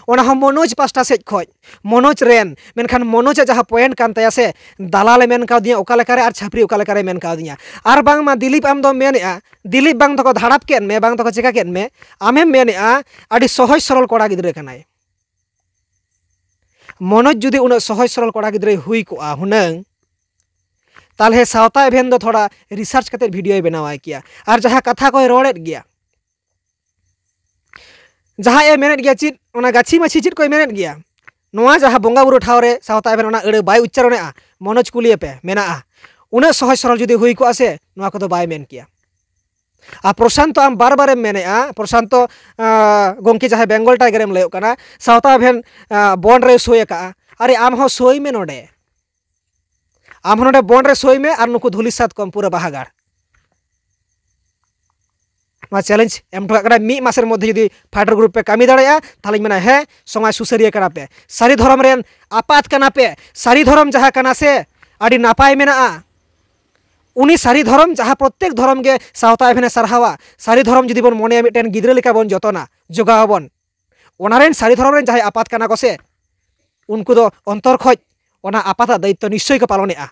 ᱚᱱᱟ ᱦᱚᱸ ᱢᱚᱱᱳᱡᱽ ᱯᱟᱥᱴᱟ ᱥᱮᱫ ᱠᱷᱚᱡ, ᱢᱚᱱᱳᱡᱽ ᱨᱮᱱ, ᱢᱮᱱᱠᱷᱟᱱ ᱢᱚᱱᱳᱡᱽ ᱟᱜ ᱡᱟᱦᱟᱸ ᱯᱚᱭᱮᱱᱴ ᱠᱟᱱ ᱛᱟᱭᱟ ᱥᱮ, ᱫᱟᱞᱟᱞᱮ ᱢᱮᱱ ᱠᱟᱣᱫᱤᱧᱟ ᱚᱠᱟ ᱞᱮᱠᱟᱨᱮ ᱟᱨ ᱪᱷᱟᱹᱯᱨᱤ ᱚᱠᱟ ᱞᱮᱠᱟᱨᱮ ᱢᱮᱱ ᱠᱟᱣᱫᱤᱧᱟ᱾ ᱟᱨ ᱵᱟᱝᱢᱟ ᱫᱤᱞᱤᱯ ᱟᱢ ᱫᱚᱢ ᱢᱮᱱᱮᱫᱼᱟ, ᱫᱤᱞᱤᱯ ᱵᱟᱝ ᱫᱚᱠᱚ ᱫᱷᱟᱲᱟᱯ ᱠᱮᱫ ᱢᱮ, ᱵᱟᱝ ᱫᱚᱠᱚ ᱪᱮᱠᱟ ᱠᱮᱫ ᱢᱮ, ᱟᱢᱮᱢ ᱢᱮᱱᱮᱫᱼᱟ ᱟᱹᱰᱤ ᱥᱚᱦᱚᱡᱽ ᱥᱚᱨᱚᱞ ᱠᱚᱲᱟ ᱜᱤᱫᱽᱨᱟᱹ ᱠᱟᱱᱟᱭ᱾ ᱢᱚᱱᱳᱡᱽ ᱡᱩᱫᱤ ᱩᱱᱟᱹᱜ ᱥᱚᱦᱚᱡᱽ ᱥᱚᱨᱚᱞ ᱠᱚᱲᱟ ᱜᱤᱫᱽᱨᱟᱹᱭ ᱦᱩᱭ ᱠᱚᱜᱼᱟ ᱦᱩᱱᱟᱹᱝ, ᱛᱟᱦᱞᱮ ᱥᱟᱶᱛᱟ ᱮᱵᱷᱮᱱ ᱫᱚ ᱛᱷᱚᱲᱟ ᱨᱤᱥᱟᱨᱪ ᱠᱟᱛᱮ ᱵᱷᱤᱰᱤᱭᱳᱭ ᱵᱮᱱᱟᱣᱟᱭ ᱠᱮᱭᱟ᱾ ᱟᱨ ᱡᱟᱦᱟᱸ ᱠᱟᱛᱷᱟ ᱠᱚᱭ ᱨᱚᱲᱮᱫ ᱜᱮᱭᱟ, ᱡᱟᱦᱟᱸᱭ ᱮ ᱢᱮᱱᱮᱫ ᱜᱮᱭᱟ ᱪᱮᱫ, ᱚᱱᱟ ᱜᱟᱹᱪᱷᱤ ᱢᱟᱹᱪᱷᱤ ᱪᱮᱫ ᱠᱚᱭ ᱢᱮᱱᱮᱫ ᱜᱮᱭᱟ, ᱱᱚᱣᱟ ᱡᱟᱦᱟᱸ ᱵᱚᱸᱜᱟ ᱵᱩᱨᱩ ᱴᱷᱟᱶ ᱨᱮ ᱥᱟᱶᱛᱟ ᱮᱵᱷᱮᱱ ᱚᱱᱟ ᱟᱹᱲᱟᱹ ᱵᱟᱭ ᱩᱪᱪᱟᱨᱚᱱᱮᱜᱼᱟ, ᱢᱚᱱᱳᱡᱽ ᱠᱩᱞᱤᱭᱮᱯᱮ, ᱢᱮᱱᱟᱜᱼᱟ᱾ ᱩᱱᱟᱹᱜ ᱥᱚᱦᱚᱡᱽ ᱥᱚᱨᱚᱞ ᱡᱩᱫᱤ ᱦᱩᱭ ᱠᱚᱜᱼᱟ ᱥᱮ, ᱱᱚᱣᱟ ᱠᱚᱫᱚ ᱵᱟᱭ ᱢᱮᱱ ᱠᱮᱭᱟ᱾ ᱟᱨ ᱯᱨᱚᱥᱟᱱᱛᱚ ᱟᱢ ᱵᱟᱨ ᱵᱟᱨᱮᱢ ᱢᱮᱱᱮᱫᱼᱟ, ᱯᱨᱚᱥᱟᱱᱛᱚ, ᱟᱸ, ᱜᱚᱢᱠᱮ ᱡᱟᱦᱟᱸᱭ ᱵᱮᱝᱜᱚᱞ ᱴᱟᱭᱜᱟᱨᱮᱢ ᱞᱟᱹᱭᱚᱜ ᱠᱟᱱᱟ, ᱥᱟᱶᱛᱟ ᱮᱵᱷᱮᱱ, ᱟᱸ, ᱵᱚᱱᱰ ᱨᱮ ᱥᱳᱭ ᱟᱠᱟᱜᱼᱟ᱾ ᱟᱨᱮ ᱟᱢ ᱦᱚᱸ ᱥᱳᱭ ᱢᱮ ᱱᱚᱰᱮ᱾ ᱟᱢ ᱦᱚᱸ ᱱᱚᱰᱮ ᱵᱚᱱᱰ ᱨᱮ ᱥᱳᱭ ᱢᱮ ᱟᱨ ᱱᱩᱠᱩ ᱫᱷᱩᱞᱤ ᱥᱟᱛᱠᱚᱢ ᱯᱩᱨᱟᱹ ᱵᱟᱦᱟᱜᱟᱲ᱾ ᱱᱚᱣᱟ ᱪᱮᱞᱮᱧᱡᱽ ᱮᱢ ᱦᱚᱴᱚ ᱠᱟᱜ ᱠᱟᱱᱟ, ᱢᱤᱫ ᱢᱟᱥᱮᱨ ᱢᱚᱫᱽᱫᱷᱮ ᱡᱩᱫᱤ ᱯᱷᱟᱭᱴᱟᱨ ᱜᱨᱩᱯ ᱯᱮ ᱠᱟᱹᱢᱤ ᱫᱟᱲᱮᱭᱟᱜᱼᱟ, ᱛᱟᱦᱞᱮᱧ ᱢᱮᱱᱟ ᱦᱮᱸ, ᱥᱚᱢᱟᱡᱽ ᱥᱩᱥᱟᱹᱨᱤᱭᱟᱹ ᱠᱟᱱᱟ ᱯᱮ, ᱥᱟᱹᱨᱤ ᱫᱷᱚᱨᱚᱢ ᱨᱮᱱ ᱟᱯᱟᱛ ᱠᱟᱱᱟ ᱯᱮ᱾ ᱥᱟᱹᱨᱤ ᱫᱷᱚᱨᱚᱢ ᱡᱟᱦᱟᱸ ᱠᱟᱱᱟ ᱥᱮ, ᱟᱹᱰᱤ ᱱᱟᱯᱟᱭ ᱢᱮᱱᱟᱜᱼᱟ᱾ ᱩᱱᱤ ᱥᱟᱹᱨᱤ ᱫᱷᱚᱨᱚᱢ ᱡᱟᱦᱟᱸ ᱯᱨᱚᱛᱛᱮᱠ ᱫᱷᱚᱨᱚᱢ ᱜᱮ ᱥᱟᱶᱛᱟ ᱮᱵᱷᱮᱱᱮ ᱥᱟᱨᱦᱟᱣᱟ, ᱥᱟᱹᱨᱤ ᱫᱷᱚᱨᱚᱢ ᱡᱩᱫᱤ ᱵᱚᱱ ᱢᱚᱱᱮᱭᱟ ᱢᱤᱫᱴᱮᱱ ᱜᱤᱫᱽᱨᱟᱹ ᱞᱮᱠᱟ ᱵᱚᱱ ᱡᱚᱛᱚᱱᱟ, ᱡᱚᱜᱟᱣ ᱟᱵᱚᱱ, ᱚᱱᱟ ᱨᱮᱱ ᱥᱟᱹᱨᱤ ᱫᱷᱚᱨᱚᱢ ᱨᱮᱱ ᱡᱟᱦᱟᱸᱭ ᱟᱯᱟᱛ ᱠᱟᱱᱟ ᱠᱚ ᱥᱮ, ᱩᱱᱠᱩ ᱫᱚ ᱚᱱᱛᱚᱨ ᱠᱷᱚᱡ ᱚᱱᱟ ᱟᱯᱟᱛᱟᱜ ᱫᱟᱭᱤᱛᱛᱚ ᱱᱤᱥᱪᱚᱭ ᱠᱚ ᱯᱟᱞᱚᱱᱮᱜᱼᱟ᱾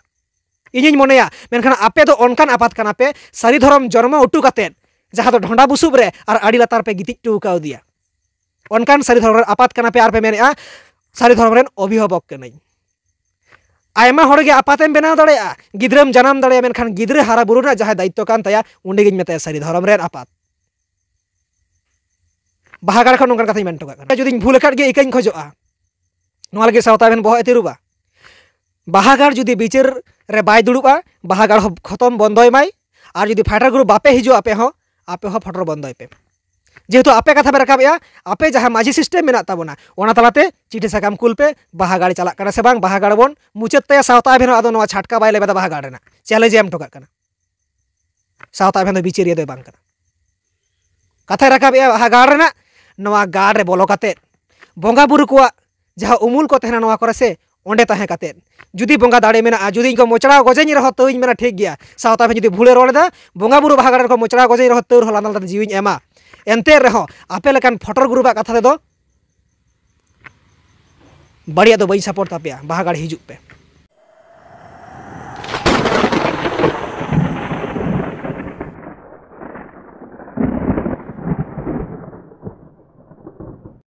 ᱤᱧᱤᱧ ᱢᱚᱱᱮᱭᱟ᱾ ᱢᱮᱱᱠᱷᱟᱱ ᱟᱯᱮ ᱫᱚ ᱚᱱᱠᱟᱱ ᱟᱯᱟᱛ ᱠᱟᱱᱟ ᱯᱮ, ᱥᱟᱹᱨᱤ ᱫᱷᱚᱨᱚᱢ ᱡᱚᱱᱢᱚ ᱦᱚᱴᱚ ᱠᱟᱛᱮᱫ ᱡᱟᱦᱟᱸ ᱫᱚ ᱰᱷᱚᱸᱰᱟ ᱵᱩᱥᱩᱵ ᱨᱮ ᱟᱨ ᱟᱹᱰᱤ ᱞᱟᱛᱟᱨ ᱯᱮ ᱜᱤᱛᱤᱡ ᱦᱚᱴᱚ ᱠᱟᱣᱫᱮᱭᱟ᱾ ᱚᱱᱠᱟᱱ ᱥᱟᱹᱨᱤ ᱫᱷᱚᱨᱚᱢ ᱨᱮᱱ ᱟᱯᱟᱛ ᱠᱟᱱᱟ ᱯᱮ ᱟᱨ ᱯᱮ ᱢᱮᱱᱮᱫᱼᱟ ᱥᱟᱹᱨᱤ ᱫᱷᱚᱨᱚᱢ ᱨᱮᱱ ᱚᱵᱷᱤᱵᱷᱟᱵᱚᱠ ᱠᱟᱹᱱᱟᱹᱧ᱾ ᱟᱭᱢᱟ ᱦᱚᱲ ᱜᱮ ᱟᱯᱟᱛᱮᱢ ᱵᱮᱱᱟᱣ ᱫᱟᱲᱮᱭᱟᱜᱼᱟ, ᱜᱤᱫᱽᱨᱟᱹᱢ ᱡᱟᱱᱟᱢ ᱫᱟᱲᱮᱭᱟᱜᱼᱟ, ᱢᱮᱱᱠᱷᱟᱱ ᱜᱤᱫᱽᱨᱟᱹ ᱦᱟᱨᱟ ᱵᱩᱨᱩ ᱨᱮᱱᱟᱜ ᱡᱟᱦᱟᱸᱭ ᱫᱟᱭᱤᱛᱛᱚ ᱠᱟᱱ ᱛᱟᱭᱟ, ᱩᱱᱤ ᱜᱮᱧ ᱢᱮᱛᱟᱭᱟ ᱥᱟᱹᱨᱤ ᱫᱷᱚᱨᱚᱢ ᱨᱮᱱ ᱟᱯᱟᱛ᱾ ᱵᱟᱦᱟ ᱜᱟᱲ ᱠᱷᱚᱱ ᱱᱚᱝᱠᱟᱱ ᱠᱟᱛᱷᱟᱧ ᱢᱮᱱ ᱦᱚᱴᱚ ᱠᱟᱜ ᱠᱟᱱᱟ᱾ ᱡᱩᱫᱤᱧ ᱵᱷᱩᱞ ᱟᱠᱟᱫ ᱜᱮ, ᱤᱠᱟᱹᱧ ᱠᱷᱚᱡᱚᱜᱼᱟ᱾ ᱱᱚᱣᱟ ᱞᱟᱹᱜᱤᱫ ᱥᱟᱶᱛᱟ ᱟᱵᱷᱮᱱ ᱵᱚᱦᱚᱜ ᱮ ᱛᱤᱨᱩᱵᱟ᱾ ᱵᱟᱦᱟ ᱜᱟᱲ ᱡᱩᱫᱤ ᱵᱤᱪᱟᱹᱨ ᱨᱮ ᱵᱟᱭ ᱫᱩᱲᱩᱵᱼᱟ, ᱵᱟᱦᱟ ᱜᱟᱲ ᱦᱚᱸ ᱠᱷᱚᱛᱚᱢ ᱵᱚᱱᱫᱚᱭ ᱢᱟᱭ᱾ ᱟᱨ ᱡᱩᱫᱤ fighter group ᱵᱟᱯᱮ ᱦᱤᱡᱩᱜᱼᱟ, ᱟᱯᱮ ᱦᱚᱸ, ᱟᱯᱮ ᱦᱚᱸ ᱯᱷᱚᱴᱚᱨ ᱵᱚᱱᱫᱚᱭ ᱯᱮ᱾ ᱡᱮᱦᱮᱛᱩ ᱟᱯᱮ ᱠᱟᱛᱷᱟ ᱯᱮ ᱨᱟᱠᱟᱵᱮᱜᱼᱟ, ᱟᱯᱮ ᱡᱟᱦᱟᱸ ᱢᱟᱹᱡᱷᱤ system ᱢᱮᱱᱟᱜ ᱛᱟᱵᱚᱱᱟ, ᱚᱱᱟ ᱛᱟᱞᱟᱛᱮ ᱪᱤᱴᱷᱤ ᱥᱟᱠᱟᱢ ᱠᱩᱞ ᱯᱮ, ᱵᱟᱦᱟ ᱜᱟᱲ ᱪᱟᱞᱟᱜ ᱠᱟᱱᱟ ᱥᱮ ᱵᱟᱝ, ᱵᱟᱦᱟ ᱜᱟᱲ ᱵᱚᱱ ᱢᱩᱪᱟᱹᱫ ᱛᱟᱭᱟ᱾ ᱥᱟᱶᱛᱟ ᱟᱵᱷᱮᱱ ᱦᱚᱸ ᱟᱫᱚ ᱱᱚᱣᱟ ᱪᱷᱟᱴᱠᱟ ᱵᱟᱭ ᱞᱮᱵᱮᱫᱟ, ᱵᱟᱦᱟ ᱜᱟᱲ ᱨᱮᱱᱟᱜ challenge ᱮ ᱮᱢ ᱦᱚᱴᱚ ᱠᱟᱜ ᱠᱟᱱᱟ᱾ ᱥᱟᱶᱛᱟ ᱟᱵᱷᱮᱱ ᱫᱚ ᱵᱤᱪᱟᱹᱨᱤᱭᱟᱹ ᱫᱚᱭ ᱵᱟᱝ ᱠᱟᱱᱟ᱾ ᱠᱟᱛᱷᱟᱭ ᱨᱟᱠᱟᱵᱮᱜᱼᱟ ᱵᱟᱦᱟ ᱜᱟᱲ ᱨᱮᱱᱟᱜ, ᱱᱚᱣᱟ ᱜᱟᱲ ᱨᱮ ᱵᱚᱞᱚ ᱠᱟᱛᱮᱫ ᱵᱚᱸᱜᱟ ᱵᱩᱨᱩ ᱠᱚᱣᱟᱜ ᱡᱟᱦᱟᱸ ᱩᱢᱩᱞ ᱠᱚ ᱛᱟᱦᱮᱱᱟ ᱱᱚᱣᱟ ᱠᱚᱨᱮ ᱥᱮ, ᱚᱸᱰᱮ ᱛᱟᱦᱮᱸ ᱠᱟᱛᱮᱫ ᱡᱩᱫᱤ ᱵᱚᱸᱜᱟ ᱫᱟᱲᱮ ᱢᱮᱱᱟᱜᱼᱟ, ᱡᱩᱫᱤ ᱤᱧ ᱠᱚ ᱢᱚᱪᱲᱟᱣ ᱜᱚᱡᱮᱧ ᱨᱮᱦᱚᱸ ᱛᱟᱹᱣ ᱤᱧ ᱢᱮᱱᱟ ᱴᱷᱤᱠ ᱜᱮᱭᱟ, ᱥᱟᱶᱛᱟ ᱟᱵᱷᱮᱱ ᱡᱩᱫᱤ ᱵᱷᱩᱞᱮ ᱨᱚᱲ ᱮᱫᱟ, ᱵᱚᱸᱜᱟ ᱵᱩᱨᱩ ᱵᱟᱦᱟ ᱜᱟᱲ ᱨᱮᱠᱚ ᱢᱚᱪᱲᱟᱣ ᱜᱚᱡᱮᱧ ᱨᱮᱦᱚᱸ ᱛᱟᱹᱣ ᱨᱮᱦᱚᱸ ᱞᱟᱸᱫᱟ ᱞᱟᱸᱫᱟ ᱛᱮ ᱡᱤᱣᱤᱧ ᱮᱢᱟ᱾ ᱮᱱᱛᱮ ᱨᱮᱦᱚᱸ ᱟᱯᱮ ᱞᱮᱠᱟᱱ ᱯᱷᱚᱴᱚᱨ ᱜᱩᱨᱩᱵᱟᱜ ᱠᱟᱛᱷᱟ ᱛᱮᱫᱚ ᱵᱟᱹᱲᱤᱡᱟᱜ ᱫᱚ ᱵᱟᱹᱧ support ᱛᱟᱯᱮᱭᱟ, ᱵᱟᱦᱟ ᱜᱟᱲ ᱦᱤᱡᱩᱜ ᱯᱮ᱾